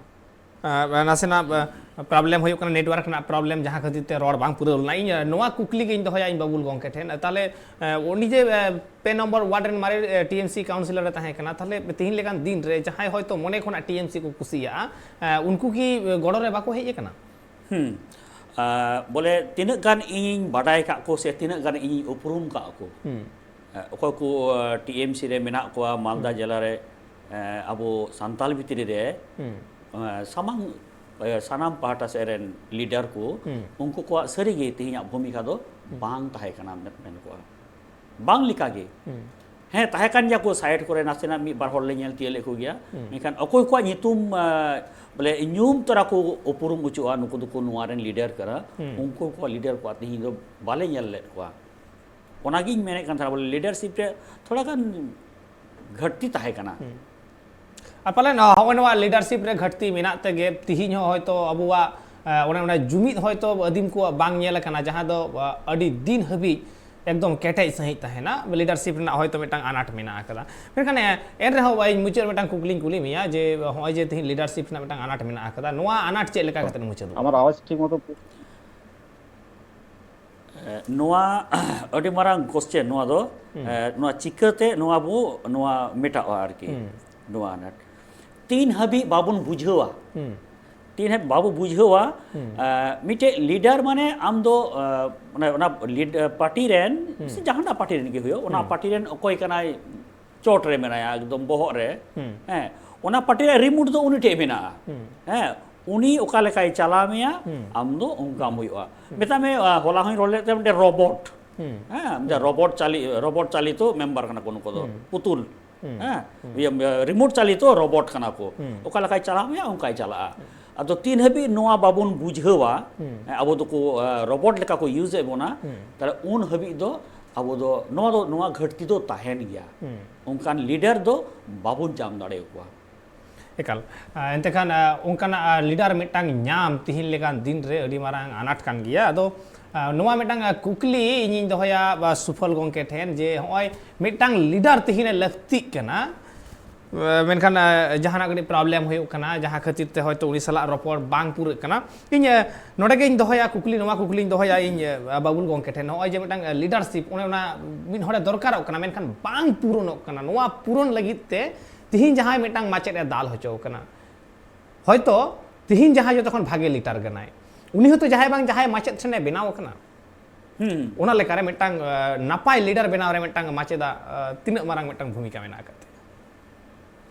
ᱟ, ᱱᱟᱥᱮᱱᱟᱜ, ᱟ, ᱯᱨᱚᱵᱞᱮᱢ ᱦᱩᱭᱩᱜ ᱠᱟᱱᱟ, ᱱᱮᱴᱣᱟᱨᱠ ᱨᱮᱱᱟᱜ ᱯᱨᱚᱵᱞᱮᱢ, ᱡᱟᱦᱟᱸ ᱠᱷᱟᱹᱛᱤᱨ ᱛᱮ ᱨᱚᱲ ᱵᱟᱝ ᱯᱩᱨᱟᱹᱣ ᱞᱮᱱᱟ᱾ ᱤᱧ, ᱟ, ᱱᱚᱣᱟ ᱠᱩᱠᱞᱤ ᱜᱤᱧ ᱫᱚᱦᱚᱭᱟ ᱤᱧ ᱵᱟᱵᱩᱞ ᱜᱚᱢᱠᱮ ᱴᱷᱮᱱ᱾ ᱛᱟᱦᱚᱞᱮ, ᱟ, ᱩᱱᱤ ᱡᱮ, ᱟ, ᱯᱮ ᱱᱚᱢᱵᱚᱨ ᱣᱟᱨᱰ ᱨᱮᱱ ᱢᱟᱨᱮ, ᱟ, ᱴᱤ ᱮᱢ ᱥᱤ ᱠᱟᱣᱩᱱᱥᱤᱞᱚᱨ ᱮ ᱛᱟᱦᱮᱸ ᱠᱟᱱᱟ, ᱛᱟᱦᱚᱞᱮ ᱛᱤᱦᱤᱧ ᱞᱮᱠᱟᱱ ᱫᱤᱱ ᱨᱮ ᱡᱟᱦᱟᱸᱭ ᱦᱚᱭᱛᱳ ᱢᱚᱱᱮ ᱠᱷᱚᱱᱟᱜ ᱴᱤ ᱮᱢ ᱥᱤ ᱠᱚ ᱠᱩᱥᱤᱭᱟᱜᱼᱟ, ᱟ, ᱩᱱᱠᱩ ᱠᱤ, ᱟ, ᱜᱚᱲᱚ ᱨᱮ ᱵᱟᱠᱚ ᱦᱮᱡ ᱟᱠᱟᱱᱟ? ᱦᱩᱸ᱾ ᱟ, ᱵᱚᱞᱮ ᱛᱤᱱᱟᱹᱜ ᱜᱟᱱ ᱤᱧᱤᱧ ᱵᱟᱰᱟᱭ ᱠᱟᱜ ᱠᱚ ᱥᱮ ᱛᱤᱱᱟᱹᱜ ᱜᱟᱱ ᱤᱧᱤᱧ ᱩᱯᱨᱩᱢ ᱠᱟᱜ ᱠᱚ, ᱦᱩᱸ᱾ ᱟ, ᱚᱠᱚᱭ ᱠᱚ, ᱟ, ᱴᱤ ᱮᱢ ᱥᱤ ᱨᱮ ᱢᱮᱱᱟᱜ ᱠᱚᱣᱟ, ᱢᱟᱞᱫᱟ ᱦᱩᱸ᱾ ᱡᱮᱞᱟ ᱨᱮ, ᱟ, ᱟᱵᱚ ᱥᱟᱱᱛᱟᱞ ᱵᱷᱤᱛᱨᱤ ᱨᱮ, ᱦᱩᱸ᱾ ᱟ, ᱥᱟᱢᱟᱝ, ᱟ, ᱥᱟᱱᱟᱢ ᱯᱟᱦᱴᱟ ᱥᱮᱫ ᱨᱮᱱ ᱞᱤᱰᱟᱨ ᱠᱚ, ᱦᱩᱸ᱾ ᱩᱱᱠᱩ ᱠᱚᱣᱟᱜ ᱥᱟᱹᱨᱤᱜᱮ ᱛᱮᱦᱮᱧᱟᱜ ᱵᱷᱩᱢᱤᱠᱟ ᱫᱚ ᱦᱩᱸ᱾ ᱵᱟᱝ ᱛᱟᱦᱮᱸ ᱠᱟᱱᱟ ᱢᱮᱱ, ᱢᱮᱱ ᱠᱚᱜᱼᱟ᱾ ᱵᱟᱝ ᱞᱮᱠᱟᱜᱮ᱾ ᱦᱩᱸ᱾ ᱦᱮᱸ, ᱛᱟᱦᱮᱸ ᱠᱟᱱ ᱜᱮᱭᱟ ᱠᱚ, ᱥᱟᱭᱤᱰ ᱠᱚᱨᱮ ᱱᱟᱥᱮᱱᱟᱜ ᱢᱤᱫ ᱵᱟᱨ ᱦᱚᱲ ᱞᱮ ᱧᱮᱞ ᱛᱤᱭᱳᱜ ᱞᱮᱫ ᱠᱚᱜᱮᱭᱟ᱾ ᱦᱩᱸ᱾ ᱢᱮᱱᱠᱷᱟᱱ ᱚᱠᱚᱭ ᱠᱚᱣᱟᱜ ᱧᱩᱛᱩᱢ, ᱟ, ᱵᱚᱞᱮ ᱧᱩᱢ ᱛᱚᱨᱟ ᱠᱚ ᱩᱯᱨᱩᱢ ᱚᱪᱚᱜᱼᱟ, ᱱᱩᱠᱩ ᱫᱚᱠᱚ ᱱᱚᱣᱟ ᱨᱮᱱ ᱞᱤᱰᱟᱨ ᱠᱟᱱᱟ, ᱦᱩᱸ᱾ ᱩᱱᱠᱩ ᱠᱚᱣᱟᱜ ᱞᱤᱰᱟᱨ ᱠᱚᱣᱟᱜ ᱛᱮᱦᱮᱧ ᱫᱚ ᱵᱟᱞᱮ ᱧᱮᱞ ᱞᱮᱫ ᱠᱚᱣᱟ᱾ ᱚᱱᱟᱜᱤᱧ ᱢᱮᱱᱮᱫ ᱠᱟᱱ ᱛᱟᱦᱮᱱᱟ, ᱵᱚᱞᱮ ᱞᱤᱰᱟᱨᱥᱤᱯ ᱨᱮ ᱛᱷᱚᱲᱟ ᱜᱟᱱ ᱜᱷᱟᱹᱴᱛᱤ ᱛᱟᱦᱮᱸ ᱠᱟᱱᱟ᱾ ᱦᱩᱸ᱾ ᱟᱨ ᱯᱟᱞᱮᱱ, ᱟ, ᱦᱚᱸᱜᱼᱚᱭ ᱱᱚᱣᱟ ᱞᱤᱰᱟᱨᱥᱤᱯ ᱨᱮ ᱜᱷᱟᱹᱴᱛᱤ ᱢᱮᱱᱟᱜ ᱛᱮᱜᱮ ᱛᱤᱦᱤᱧ ᱦᱚᱸ ᱦᱚᱭᱛᱳ ᱟᱵᱚᱣᱟᱜ, ᱟ, ᱚᱱᱮ, ᱚᱱᱟ ᱡᱩᱢᱤᱫ ᱦᱚᱭᱛᱳ ᱟᱹᱫᱤᱢ ᱠᱚᱣᱟᱜ ᱵᱟᱝ ᱧᱮᱞ ᱟᱠᱟᱱᱟ, ᱡᱟᱦᱟᱸ ᱫᱚ, ᱟ, ᱟᱹᱰᱤ ᱫᱤᱱ ᱦᱟᱹᱵᱤᱡ ᱮᱠᱫᱚᱢ ᱠᱮᱴᱮᱡ ᱥᱟᱺᱦᱤᱡ ᱛᱟᱦᱮᱱᱟ᱾ ᱞᱤᱰᱟᱨᱥᱤᱯ ᱨᱮᱱᱟᱜ ᱦᱚᱭᱛᱳ ᱢᱤᱫᱴᱟᱝ ᱟᱱᱟᱴ ᱢᱮᱱᱟᱜ ᱟᱠᱟᱫᱟ᱾ ᱢᱮᱱᱠᱷᱟᱱ, ᱮ, ᱮᱱ ᱨᱮᱦᱚᱸ ᱤᱧ ᱢᱩᱪᱟᱹᱫ ᱢᱤᱫᱴᱟᱝ ᱠᱩᱠᱞᱤᱧ ᱠᱩᱞᱤ ᱢᱮᱭᱟ ᱡᱮ, ᱦᱚᱸᱜᱼᱚᱭ ᱡᱮ ᱛᱤᱦᱤᱧ ᱞᱤᱰᱟᱨᱥᱤᱯ ᱨᱮᱱᱟᱜ ᱢᱤᱫᱴᱟᱝ ᱟᱱᱟᱴ ᱢᱮᱱᱟᱜ ᱟᱠᱟᱫᱟ, ᱱᱚᱣᱟ ᱟᱱᱟᱴ ᱪᱮᱫ ᱞᱮᱠᱟ ᱠᱟᱛᱮ ᱢᱩᱪᱟᱹᱫᱚᱜᱼᱟ? আমার আওয়াজ ঠিক মতো ᱱᱚᱣᱟ ᱟᱹᱰᱤ ᱢᱟᱨᱟᱝ ᱠᱚᱥᱪᱮᱱ ᱱᱚᱣᱟ ᱫᱚ᱾ ᱱᱚᱣᱟ ᱪᱤᱠᱟᱹᱛᱮ ᱱᱚᱣᱟ ᱵᱚ ᱱᱚᱣᱟ ᱢᱮᱴᱟᱜᱼᱟ ᱟᱨᱠᱤ᱾ ᱱᱚᱣᱟ ᱟᱱᱟᱴ ᱛᱤᱱ ᱦᱟᱹᱵᱤᱡ ᱵᱟᱵᱚᱱ ᱵᱩᱡᱷᱟᱹᱣᱟ, ᱛᱤᱱ ᱦᱟᱹᱵᱤᱡ ᱵᱟᱵᱚ ᱵᱩᱡᱷᱟᱹᱣᱟ᱾ ᱢᱤᱫᱴᱮᱡ ᱞᱤᱰᱟᱨ ᱢᱟᱱᱮ ᱟᱢ ᱫᱚ ᱚᱱᱟ ᱯᱟᱨᱴᱤ ᱨᱮᱱ ᱥᱮ ᱡᱟᱦᱟᱱᱟᱜ ᱯᱟᱨᱴᱤ ᱨᱮᱱ ᱜᱮ ᱦᱩᱭᱩᱜ, ᱚᱱᱟ ᱯᱟᱨᱴᱤ ᱨᱮᱱ ᱚᱠᱚᱭ ᱠᱟᱱᱟᱭ ᱪᱚᱴ ᱨᱮ ᱢᱮᱱᱟᱭᱟ, ᱮᱠᱫᱚᱢ ᱵᱚᱦᱚᱜ ᱨᱮ᱾ ᱦᱮᱸ, ᱚᱱᱟ ᱯᱟᱨᱴᱤ ᱨᱮᱭᱟᱜ ᱨᱤᱢᱳᱴ ᱫᱚ ᱩᱱᱤ ᱴᱷᱮᱡ ᱢᱮᱱᱟᱜᱼᱟ᱾ ᱦᱮᱸ, ᱩᱱᱤ ᱚᱠᱟ ᱞᱮᱠᱟᱭ ᱪᱟᱞᱟᱣ ᱢᱮᱭᱟ, ᱟᱢ ᱫᱚ ᱚᱱᱠᱟᱢ ᱦᱩᱭᱩᱜᱼᱟ᱾ ᱢᱮᱛᱟᱜ ᱢᱮ, ᱦᱚᱞᱟ ᱦᱚᱸᱧ ᱨᱚᱲ ᱞᱮᱫ ᱛᱮ ᱢᱤᱫᱴᱮᱱ ᱨᱚᱵᱚᱴ᱾ ᱦᱮᱸ, ᱢᱤᱫᱴᱮᱱ ᱨᱚᱵᱚᱴ ᱪᱟᱞᱤ ᱨᱚᱵᱚᱴ ᱪᱟᱞᱤᱛᱚ ᱢᱮᱢᱵᱟᱨ ᱠᱟᱱᱟ ᱠᱚ ᱱᱩᱠᱩ ᱫᱚ᱾ ᱯᱩᱛᱩᱞ᱾ ᱦᱮᱸ, ᱤᱭᱟᱹ, ᱨᱤᱢᱳᱴ ᱪᱟᱞᱤᱛᱚ ᱨᱚᱵᱚᱴ ᱠᱟᱱᱟ ᱠᱚ᱾ ᱚᱠᱟ ᱞᱮᱠᱟᱭ ᱪᱟᱞᱟᱣ ᱢᱮᱭᱟ, ᱚᱱᱠᱟᱭ ᱪᱟᱞᱟᱜᱼᱟ᱾ ᱟᱫᱚ ᱛᱤᱱ ᱦᱟᱹᱵᱤᱡ ᱱᱚᱣᱟ ᱵᱟᱵᱚᱱ ᱵᱩᱡᱷᱟᱹᱣᱟ, ᱟᱵᱚ ᱫᱚᱠᱚ ᱨᱚᱵᱚᱴ ᱞᱮᱠᱟ ᱠᱚ ᱤᱭᱩᱡ ᱮᱫ ᱵᱚᱱᱟ, ᱛᱟᱦᱞᱮ ᱩᱱ ᱦᱟᱹᱵᱤᱡ ᱫᱚ ᱟᱵᱚ ᱫᱚ ᱱᱚᱣᱟ ᱫᱚ ᱱᱚᱣᱟ ᱜᱷᱟᱹᱴᱛᱤ ᱫᱚ ᱛᱟᱦᱮᱱ ᱜᱮᱭᱟ᱾ ᱚᱱᱠᱟᱱ ᱞᱤᱰᱟᱨ ᱫᱚ ᱵᱟᱵᱚᱱ ᱧᱟᱢ ᱫᱟᱲᱮᱭᱟᱠᱚᱣᱟ᱾ ᱮᱠᱟᱞ᱾ ᱮᱱᱛᱮ ᱠᱷᱟᱱ ᱚᱱᱠᱟᱱᱟᱜ ᱞᱤᱰᱟᱨ ᱢᱤᱫᱴᱟᱝ ᱧᱟᱢ ᱛᱤᱦᱤᱧ ᱞᱮᱠᱟᱱ ᱫᱤᱱ ᱨᱮ ᱟᱹᱰᱤ ᱢᱟᱨᱟᱝ ᱟᱱᱟᱴ ᱠᱟᱱ ᱜᱮᱭᱟ᱾ ᱟᱫᱚ ᱱᱚᱣᱟ ᱢᱤᱫᱴᱟᱝ ᱠᱩᱠᱞᱤ ᱤᱧᱤᱧ ᱫᱚᱦᱚᱭᱟ ᱥᱩᱯᱷᱚᱞ ᱜᱚᱢᱠᱮ ᱴᱷᱮᱱ, ᱡᱮ ᱱᱚᱜᱼᱚᱭ ᱢᱤᱫᱴᱟᱝ ᱞᱤᱰᱟᱨ ᱛᱤᱦᱤᱧ ᱮ ᱞᱟᱹᱠᱛᱤᱜ ᱠᱟᱱᱟ, ᱢᱮᱱᱠᱷᱟᱱ ᱡᱟᱦᱟᱱᱟᱜ ᱠᱟᱹᱴᱤᱡ ᱯᱨᱚᱵᱞᱮᱢ ᱦᱩᱭᱩᱜ ᱠᱟᱱᱟ, ᱡᱟᱦᱟᱸ ᱠᱷᱟᱹᱛᱤᱨ ᱛᱮ ᱦᱚᱭᱛᱳ ᱩᱱᱤ ᱥᱟᱞᱟᱜ ᱨᱚᱯᱚᱲ ᱵᱟᱝ ᱯᱩᱨᱟᱹᱜ ᱠᱟᱱᱟ᱾ ᱤᱧ ᱱᱚᱰᱮ ᱜᱮᱧ ᱫᱚᱦᱚᱭᱟ ᱠᱩᱠᱞᱤ, ᱱᱚᱣᱟ ᱠᱩᱠᱞᱤᱧ ᱫᱚᱦᱚᱭᱟ ᱤᱧ ᱵᱟᱵᱩᱞ ᱜᱚᱢᱠᱮ ᱴᱷᱮᱱ, ᱱᱚᱜᱼᱚᱭ ᱡᱮ ᱢᱤᱫᱴᱟᱝ ᱞᱤᱰᱟᱨᱥᱤᱯ, ᱚᱱᱮ ᱚᱱᱟ ᱢᱤᱫ ᱦᱚᱲᱮ ᱫᱚᱨᱠᱟᱨᱚᱜ ᱠᱟᱱᱟ, ᱢᱮᱱᱠᱷᱟᱱ ᱵᱟᱝ ᱯᱩᱨᱚᱱᱚᱜ ᱠᱟᱱᱟ, ᱱᱚᱣᱟ ᱯᱩᱨᱚᱱ ᱞᱟᱹᱜᱤᱫ ᱛᱮ ᱛᱤᱦᱤᱧ ᱡᱟᱦᱟᱸᱭ ᱢᱤᱫᱴᱟᱝ ᱢᱟᱪᱮᱫ ᱮ ᱫᱟᱞ ᱦᱚᱪᱚ ᱠᱟᱱᱟ, ᱦᱚᱭᱛᱳ ᱛᱤᱦᱤᱧ ᱡᱟᱦᱟᱸᱭ ᱡᱚᱛᱚ ᱠᱷᱚᱱ ᱵᱷᱟᱜᱮ ᱞᱤᱰᱟᱨ ᱠᱟᱱᱟᱭ, ᱩᱱᱤ ᱦᱚᱭᱛᱳ ᱡᱟᱦᱟᱸᱭ ᱵᱟᱝ ᱡᱟᱦᱟᱸᱭ ᱢᱟᱪᱮᱫ ᱴᱷᱮᱱᱮ ᱵᱮᱱᱟᱣ ᱟᱠᱟᱱᱟ᱾ ᱚᱱᱟ ᱞᱮᱠᱟᱨᱮ ᱢᱤᱫᱴᱟᱝ ᱱᱟᱯᱟᱭ ᱞᱤᱰᱟᱨ ᱵᱮᱱᱟᱣ ᱨᱮ ᱢᱤᱫᱴᱟᱝ ᱢᱟᱪᱮᱫᱟᱜ ᱛᱤᱱᱟᱹᱜ ᱢᱟᱨᱟᱝ ᱢᱤᱫᱴᱟᱝ ᱵᱷᱩᱢᱤᱠᱟ ᱢᱮᱱᱟᱜ ᱟᱠᱟᱫ ᱛᱟᱭᱟ?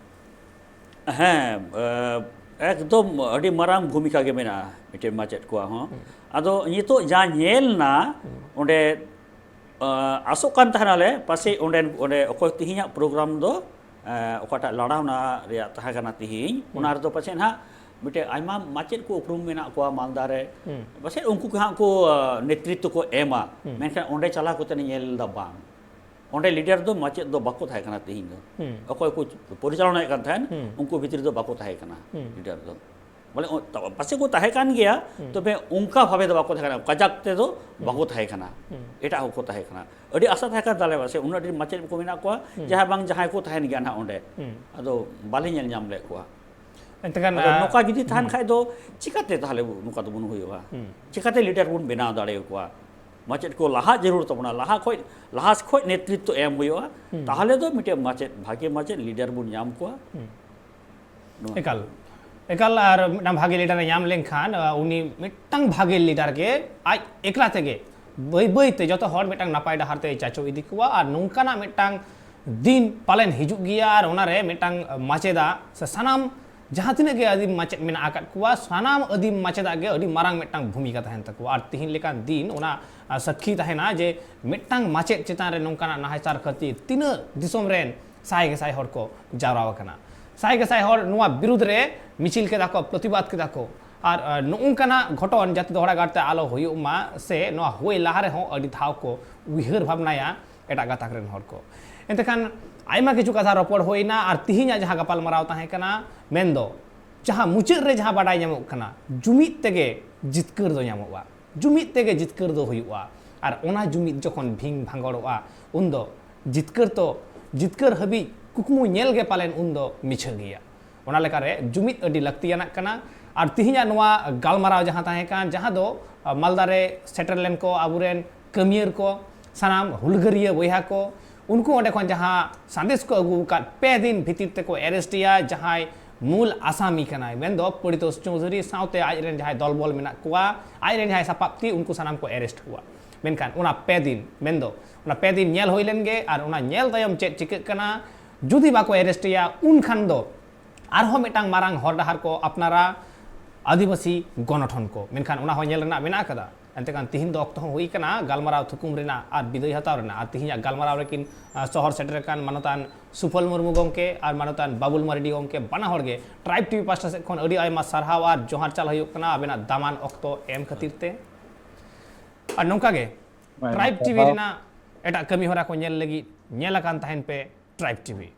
ᱦᱮᱸ, ᱮᱠᱫᱚᱢ ᱟᱹᱰᱤ ᱢᱟᱨᱟᱝ ᱵᱷᱩᱢᱤᱠᱟ ᱜᱮ ᱢᱮᱱᱟᱜᱼᱟ ᱢᱤᱫᱴᱮᱱ ᱢᱟᱪᱮᱫ ᱠᱚᱣᱟᱜ ᱦᱚᱸ᱾ ᱟᱫᱚ ᱱᱤᱛᱚᱜ ᱡᱟ ᱧᱮᱞ ᱱᱟ, ᱚᱸᱰᱮ ᱟᱥᱚᱜ ᱠᱟᱱ ᱛᱟᱦᱮᱱᱟᱞᱮ ᱯᱟᱥᱮᱡ ᱚᱸᱰᱮ ᱚᱸᱰᱮ ᱚᱠᱚᱭ ᱛᱮᱦᱮᱧᱟᱜ ᱯᱨᱳᱜᱨᱟᱢ ᱫᱚ ᱚᱠᱟᱴᱟᱜ ᱞᱟᱲᱟᱣᱱᱟ ᱨᱮᱭᱟᱜ ᱛᱟᱦᱮᱸ ᱠᱟᱱᱟ ᱛᱮᱦᱮᱧ, ᱚᱱᱟ ᱨᱮᱫᱚ ᱯᱟᱥᱮᱡ ᱱᱟᱦᱟᱜ ᱢᱤᱫᱴᱮᱡ ᱟᱭᱢᱟ ᱢᱟᱪᱮᱫ ᱠᱚ ᱩᱯᱨᱩᱢ ᱢᱮᱱᱟᱜ ᱠᱚᱣᱟ ᱢᱟᱞᱫᱟ ᱨᱮ᱾ ᱯᱟᱥᱮᱡ ᱩᱱᱠᱩ ᱠᱚ ᱦᱟᱸᱜ ᱠᱚ ᱱᱮᱛᱨᱤᱛᱛᱚ ᱠᱚ ᱮᱢᱟ᱾ ᱢᱮᱱᱠᱷᱟᱱ ᱚᱸᱰᱮ ᱪᱟᱞᱟᱣ ᱠᱟᱛᱮ ᱧᱮᱞ ᱮᱫᱟ ᱵᱟᱝ, ᱚᱸᱰᱮ ᱞᱤᱰᱟᱨ ᱫᱚ ᱢᱟᱪᱮᱫ ᱫᱚ ᱵᱟᱠᱚ ᱛᱟᱦᱮᱸ ᱠᱟᱱᱟ ᱛᱮᱦᱮᱧ ᱫᱚ᱾ ᱚᱠᱚᱭ ᱠᱚ ᱯᱚᱨᱤᱪᱟᱞᱚᱱᱟᱭᱮᱫ ᱠᱟᱱ ᱛᱟᱦᱮᱸᱱ, ᱩᱱᱠᱩ ᱵᱷᱤᱛᱨᱤ ᱫᱚ ᱵᱟᱠᱚ ᱛᱟᱦᱮᱸ ᱠᱟᱱᱟ ᱞᱤᱰᱟᱨ ᱫᱚ᱾ ᱵᱚᱞᱮ ᱯᱟᱥᱮᱡ ᱠᱚ ᱛᱟᱦᱮᱸ ᱠᱟᱱ ᱜᱮᱭᱟ, ᱛᱚᱵᱮ ᱚᱱᱠᱟ ᱵᱷᱟᱵᱮ ᱫᱚ ᱵᱟᱠᱚ ᱛᱟᱦᱮᱸ ᱠᱟᱱᱟ, ᱠᱟᱡᱟᱠ ᱛᱮᱫᱚ ᱵᱟᱠᱚ ᱛᱟᱦᱮᱸ ᱠᱟᱱᱟ᱾ ᱮᱴᱟᱜ ᱦᱚᱲ ᱠᱚ ᱛᱟᱦᱮᱸ ᱠᱟᱱᱟ᱾ ᱟᱹᱰᱤ ᱟᱥᱟ ᱛᱟᱦᱮᱸ ᱠᱟᱱ ᱛᱟᱞᱮᱭᱟ, ᱯᱟᱥᱮᱡ ᱩᱱᱟᱹᱜ ᱰᱷᱮᱨ ᱢᱟᱪᱮᱫ ᱠᱚ ᱢᱮᱱᱟᱜ ᱠᱚᱣᱟ, ᱡᱟᱦᱟᱸᱭ ᱵᱟᱝ ᱡᱟᱦᱟᱸᱭ ᱠᱚ ᱛᱟᱦᱮᱱ ᱜᱮᱭᱟ ᱱᱟᱦᱟᱜ ᱚᱸᱰᱮ᱾ ᱟᱫᱚ ᱵᱟᱞᱮ ᱧᱮᱞ ᱧᱟᱢ ᱞᱮᱫ ᱠᱚᱣᱟ᱾ ᱮᱱᱛᱮ ᱠᱷᱟᱱ, ᱟᱫᱚ ᱱᱚᱝᱠᱟ ᱡᱩᱫᱤ ᱛᱟᱦᱮᱱ ᱠᱷᱟᱡ ᱫᱚ ᱪᱤᱠᱟᱹᱛᱮ ᱛᱟᱦᱚᱞᱮ ᱱᱚᱝᱠᱟ ᱫᱚᱵᱚᱱ ᱦᱩᱭᱩᱜᱼᱟ? ᱪᱤᱠᱟᱹᱛᱮ ᱞᱤᱰᱟᱨ ᱵᱚᱱ ᱵᱮᱱᱟᱣ ᱫᱟᱲᱮᱭᱟᱠᱚᱣᱟ? ᱢᱟᱪᱮᱫ ᱠᱚ ᱞᱟᱦᱟ ᱡᱟᱹᱨᱩᱲ ᱛᱟᱵᱚᱱᱟ, ᱞᱟᱦᱟ ᱠᱷᱚᱡ, ᱞᱟᱦᱟ ᱠᱷᱚᱡ ᱱᱮᱛᱨᱤᱛᱛᱚ ᱮᱢ ᱦᱩᱭᱩᱜᱼᱟ᱾ ᱛᱟᱦᱚᱞᱮ ᱫᱚ ᱢᱤᱫᱴᱮᱱ ᱢᱟᱪᱮᱫ, ᱵᱷᱟᱜᱮ ᱢᱟᱪᱮᱫ ᱞᱤᱰᱟᱨ ᱵᱚᱱ ᱧᱟᱢ ᱠᱚᱣᱟ᱾ ᱱᱚᱣᱟ᱾ ᱮᱠᱟᱞ, ᱮᱠᱟᱞ᱾ ᱟᱨ ᱢᱤᱫᱴᱟᱝ ᱵᱷᱟᱜᱮ ᱞᱤᱰᱟᱨᱮ ᱧᱟᱢ ᱞᱮᱱᱠᱷᱟᱱ, ᱟᱸ, ᱩᱱᱤ ᱢᱤᱫᱴᱟᱝ ᱵᱷᱟᱜᱮ ᱞᱤᱰᱟᱨ ᱜᱮ ᱟᱡ ᱮᱠᱞᱟ ᱛᱮᱜᱮ ᱵᱟᱹᱭ ᱵᱟᱹᱭ ᱛᱮ ᱡᱚᱛᱚ ᱦᱚᱲ ᱢᱤᱫᱴᱟᱝ ᱱᱟᱯᱟᱭ ᱰᱟᱦᱟᱨ ᱛᱮᱭ ᱪᱟᱪᱳ ᱤᱫᱤ ᱠᱚᱣᱟ᱾ ᱟᱨ ᱱᱚᱝᱠᱟᱱᱟᱜ ᱢᱤᱫᱴᱟᱝ ᱫᱤᱱ ᱯᱟᱞᱮᱱ ᱦᱤᱡᱩᱜ ᱜᱮᱭᱟ, ᱟᱨ ᱚᱱᱟᱨᱮ ᱢᱤᱫᱴᱟᱝ ᱢᱟᱪᱮᱫᱟᱜ ᱥᱮ ᱥᱟᱱᱟᱢ ᱡᱟᱦᱟᱸ ᱛᱤᱱᱟᱹᱜ ᱜᱮ ᱟᱹᱫᱤᱢ ᱢᱟᱪᱮᱫ ᱢᱮᱱᱟᱜ ᱟᱠᱟᱫ ᱠᱚᱣᱟ, ᱥᱟᱱᱟᱢ ᱟᱹᱫᱤᱢ ᱢᱟᱪᱮᱫᱟᱜ ᱜᱮ ᱟᱹᱰᱤ ᱢᱟᱨᱟᱝ ᱢᱤᱫᱴᱟᱝ ᱵᱷᱩᱢᱤᱠᱟ ᱛᱟᱦᱮᱱ ᱛᱟᱠᱚᱣᱟ᱾ ᱟᱨ ᱛᱤᱦᱤᱧ ᱞᱮᱠᱟᱱ ᱫᱤᱱ ᱚᱱᱟ, ᱟᱸ, ᱥᱟᱹᱠᱷᱤ ᱛᱟᱦᱮᱱᱟ ᱡᱮ ᱢᱤᱫᱴᱟᱝ ᱢᱟᱪᱮᱫ ᱪᱮᱛᱟᱱ ᱨᱮ ᱱᱚᱝᱠᱟᱱᱟᱜ ᱱᱟᱦᱟᱪᱟᱨ ᱠᱷᱟᱹᱛᱤᱨ ᱛᱤᱱᱟᱹᱜ ᱫᱤᱥᱚᱢ ᱨᱮᱱ ᱥᱟᱭ ᱜᱮ ᱥᱟᱭ ᱦᱚᱲ ᱠᱚ ᱡᱟᱣᱨᱟ ᱟᱠᱟᱱᱟ᱾ ᱥᱟᱭ ᱜᱮ ᱥᱟᱭ ᱦᱚᱲ ᱱᱚᱣᱟ ᱵᱤᱨᱩᱫᱽ ᱨᱮ ᱢᱤᱪᱷᱤᱞ ᱠᱮᱫᱟ ᱠᱚ, ᱯᱨᱚᱛᱤᱵᱟᱫ ᱠᱮᱫᱟ ᱠᱚ᱾ ᱟᱨ, ᱟᱸ, ᱱᱚᱜᱼᱚᱝᱠᱟᱱᱟᱜ ᱜᱷᱚᱴᱚᱱ ᱡᱟᱛᱮ ᱫᱚᱦᱲᱟ ᱜᱟᱲ ᱛᱮ ᱟᱞᱚ ᱦᱩᱭᱩᱜ ᱢᱟ, ᱥᱮ ᱱᱚᱣᱟ ᱦᱩᱭ ᱞᱟᱦᱟ ᱨᱮᱦᱚᱸ ᱟᱹᱰᱤ ᱫᱷᱟᱣ ᱠᱚ ᱩᱭᱦᱟᱹᱨ ᱵᱷᱟᱵᱽᱱᱟᱭᱟ ᱮᱴᱟᱜ ᱜᱟᱛᱟᱠ ᱨᱮᱱ ᱦᱚᱲ ᱠᱚ᱾ ᱮᱱᱛᱮ ᱠᱷᱟᱱ ᱟᱭᱢᱟ ᱠᱤᱪᱷᱩ ᱠᱟᱛᱷᱟ ᱨᱚᱯᱚᱲ ᱦᱩᱭᱱᱟ, ᱟᱨ ᱛᱤᱦᱤᱧᱟᱜ ᱡᱟᱦᱟᱸ ᱜᱟᱯᱟᱞᱢᱟᱨᱟᱣ ᱛᱟᱦᱮᱸ ᱠᱟᱱᱟ, ᱢᱮᱱᱫᱚ ᱡᱟᱦᱟᱸ ᱢᱩᱪᱟᱹᱫ ᱨᱮ ᱡᱟᱦᱟᱸ ᱵᱟᱰᱟᱭ ᱧᱟᱢᱚᱜ ᱠᱟᱱᱟ, ᱡᱩᱢᱤᱫ ᱛᱮᱜᱮ ᱡᱤᱛᱠᱟᱹᱨ ᱫᱚ ᱧᱟᱢᱚᱜᱼᱟ, ᱡᱩᱢᱤᱫ ᱛᱮᱜᱮ ᱡᱤᱛᱠᱟᱹᱨ ᱫᱚ ᱦᱩᱭᱩᱜᱼᱟ᱾ ᱟᱨ ᱚᱱᱟ ᱡᱩᱢᱤᱫ ᱡᱚᱠᱷᱚᱱ ᱵᱷᱤᱝ ᱵᱷᱟᱸᱜᱚᱲᱚᱜᱼᱟ, ᱩᱱᱫᱚ ᱡᱤᱛᱠᱟᱹᱨ ᱛᱚ, ᱡᱤᱛᱠᱟᱹᱨ ᱦᱟᱹᱵᱤᱡ ᱠᱩᱠᱢᱩ ᱧᱮᱞ ᱜᱮ ᱯᱟᱞᱮᱱ ᱩᱱᱫᱚ ᱢᱤᱪᱷᱟᱹ ᱜᱮᱭᱟ᱾ ᱚᱱᱟ ᱞᱮᱠᱟᱨᱮ ᱡᱩᱢᱤᱫ ᱟᱹᱰᱤ ᱞᱟᱹᱠᱛᱤᱭᱟᱱᱟᱜ ᱠᱟᱱᱟ᱾ ᱟᱨ ᱛᱤᱦᱤᱧᱟᱜ ᱱᱚᱣᱟ ᱜᱟᱞᱢᱟᱨᱟᱣ ᱡᱟᱦᱟᱸ ᱛᱟᱦᱮᱸ ᱠᱟᱱ, ᱡᱟᱦᱟᱸ ᱫᱚ, ᱟ, ᱢᱟᱞᱫᱟ ᱨᱮ ᱥᱮᱴᱮᱨ ᱞᱮᱱ ᱠᱚ ᱟᱵᱚᱨᱮᱱ ᱠᱟᱹᱢᱤᱭᱟᱹᱨ ᱠᱚ, ᱥᱟᱱᱟᱢ ᱦᱩᱞᱜᱟᱹᱨᱤᱭᱟᱹ ᱵᱚᱭᱦᱟ ᱠᱚ, ᱩᱱᱠᱩ ᱚᱸᱰᱮ ᱠᱷᱚᱱ ᱡᱟᱦᱟᱸ ᱥᱟᱸᱫᱮᱥ ᱠᱚ ᱟᱹᱜᱩ ᱟᱠᱟᱫ, ᱯᱮ ᱫᱤᱱ ᱵᱷᱤᱛᱤᱨ ᱛᱮᱠᱚ ᱮᱨᱮᱥᱴ ᱮᱭᱟ ᱡᱟᱦᱟᱸᱭ ᱢᱩᱞ ᱟᱥᱟᱢᱤ ᱠᱟᱱᱟᱭ, ᱢᱮᱱᱫᱚ ᱯᱚᱨᱤᱛᱳᱥ ᱪᱳᱣᱫᱷᱩᱨᱤ ᱥᱟᱶᱛᱮ ᱟᱡ ᱨᱮᱱ ᱡᱟᱦᱟᱸᱭ ᱫᱚᱞᱵᱚᱞ ᱢᱮᱱᱟᱜ ᱠᱚᱣᱟ, ᱟᱡ ᱨᱮᱱ ᱡᱟᱦᱟᱸᱭ ᱥᱟᱯᱟᱵ ᱛᱤ, ᱩᱱᱠᱩ ᱥᱟᱱᱟᱢ ᱠᱚ ᱮᱨᱮᱥᱴ ᱠᱚᱣᱟ᱾ ᱢᱮᱱᱠᱷᱟᱱ ᱚᱱᱟ ᱯᱮ ᱫᱤᱱ, ᱢᱮᱱᱫᱚ ᱚᱱᱟ ᱯᱮ ᱫᱤᱱ ᱧᱮᱞ ᱦᱩᱭ ᱞᱮᱱ ᱜᱮ, ᱟᱨ ᱚᱱᱟ ᱧᱮᱞ ᱛᱟᱭᱚᱢ ᱪᱮᱫ ᱪᱤᱠᱟᱹᱜ ᱠᱟᱱᱟ, ᱡᱩᱫᱤ ᱵᱟᱠᱚ ᱮᱨᱮᱥᱴ ᱮᱭᱟ, ᱩᱱᱠᱷᱟᱱ ᱫᱚ ᱟᱨᱦᱚᱸ ᱢᱤᱫᱴᱟᱝ ᱢᱟᱨᱟᱝ ᱦᱚᱨ ᱰᱟᱦᱟᱨ ᱠᱚ ᱟᱯᱱᱟᱨᱟ ᱟᱹᱫᱤᱵᱟᱹᱥᱤ ᱜᱚᱱᱚᱴᱷᱚᱱ ᱠᱚ᱾ ᱢᱮᱱᱠᱷᱟᱱ ᱚᱱᱟ ᱦᱚᱸ ᱧᱮᱞ ᱨᱮᱱᱟᱜ ᱢᱮᱱᱟᱜ ᱟᱠᱟᱫᱟ᱾ ᱮᱱᱛᱮ ᱠᱷᱟᱱ ᱛᱤᱦᱤᱧ ᱫᱚ ᱚᱠᱛᱚ ᱦᱚᱸ ᱦᱩᱭ ᱟᱠᱟᱱᱟ ᱜᱟᱞᱢᱟᱨᱟᱣ ᱛᱷᱩᱠᱩᱢ ᱨᱮᱱᱟᱜ ᱟᱨ ᱵᱤᱫᱟᱹᱭ ᱦᱟᱛᱟᱣ ᱨᱮᱱᱟᱜ᱾ ᱟᱨ ᱛᱤᱦᱤᱧᱟᱜ ᱜᱟᱞᱢᱟᱨᱟᱣ ᱨᱮᱠᱤᱱ, ᱟ, ᱥᱚᱦᱚᱨ ᱥᱮᱴᱮᱨ ᱟᱠᱟᱱ ᱢᱟᱱᱚᱛᱟᱱ ᱥᱩᱯᱷᱚᱞ ᱢᱩᱨᱢᱩ ᱜᱚᱢᱠᱮ ᱟᱨ ᱢᱟᱱᱚᱛᱟᱱ ᱵᱟᱵᱩᱞ ᱢᱟᱨᱰᱤ ᱜᱚᱢᱠᱮ, ᱵᱟᱱᱟ ᱦᱚᱲ ᱜᱮ ᱴᱨᱟᱭᱤᱵᱽ ᱴᱤᱵᱷᱤ ᱯᱟᱦᱴᱟ ᱥᱮᱫ ᱠᱷᱚᱱ ᱟᱹᱰᱤ ᱟᱭᱢᱟ ᱥᱟᱨᱦᱟᱣ ᱟᱨ ᱡᱚᱦᱟᱨ ᱪᱟᱞ ᱦᱩᱭᱩᱜ ᱠᱟᱱᱟ ᱟᱵᱮᱱᱟᱜ ᱫᱟᱢᱟᱱ ᱚᱠᱛᱚ ᱮᱢ ᱠᱷᱟᱹᱛᱤᱨ ᱛᱮ᱾ ᱟᱨ ᱱᱚᱝᱠᱟ ᱜᱮ ᱟᱭᱢᱟ ᱴᱨᱟᱭᱤᱵᱽ ᱴᱤᱵᱷᱤ ᱥᱟᱨᱦᱟᱣ᱾ ᱨᱮᱱᱟᱜ ᱮᱴᱟᱜ ᱠᱟᱹᱢᱤ ᱦᱚᱨᱟ ᱠᱚ ᱧᱮᱞ ᱞᱟᱹᱜᱤᱫ ᱧᱮᱞ ᱟᱠᱟᱱ ᱛᱟᱦᱮᱱ ᱯᱮ ᱴᱨᱟᱭᱤᱵᱽ ᱴᱤᱵᱷᱤ᱾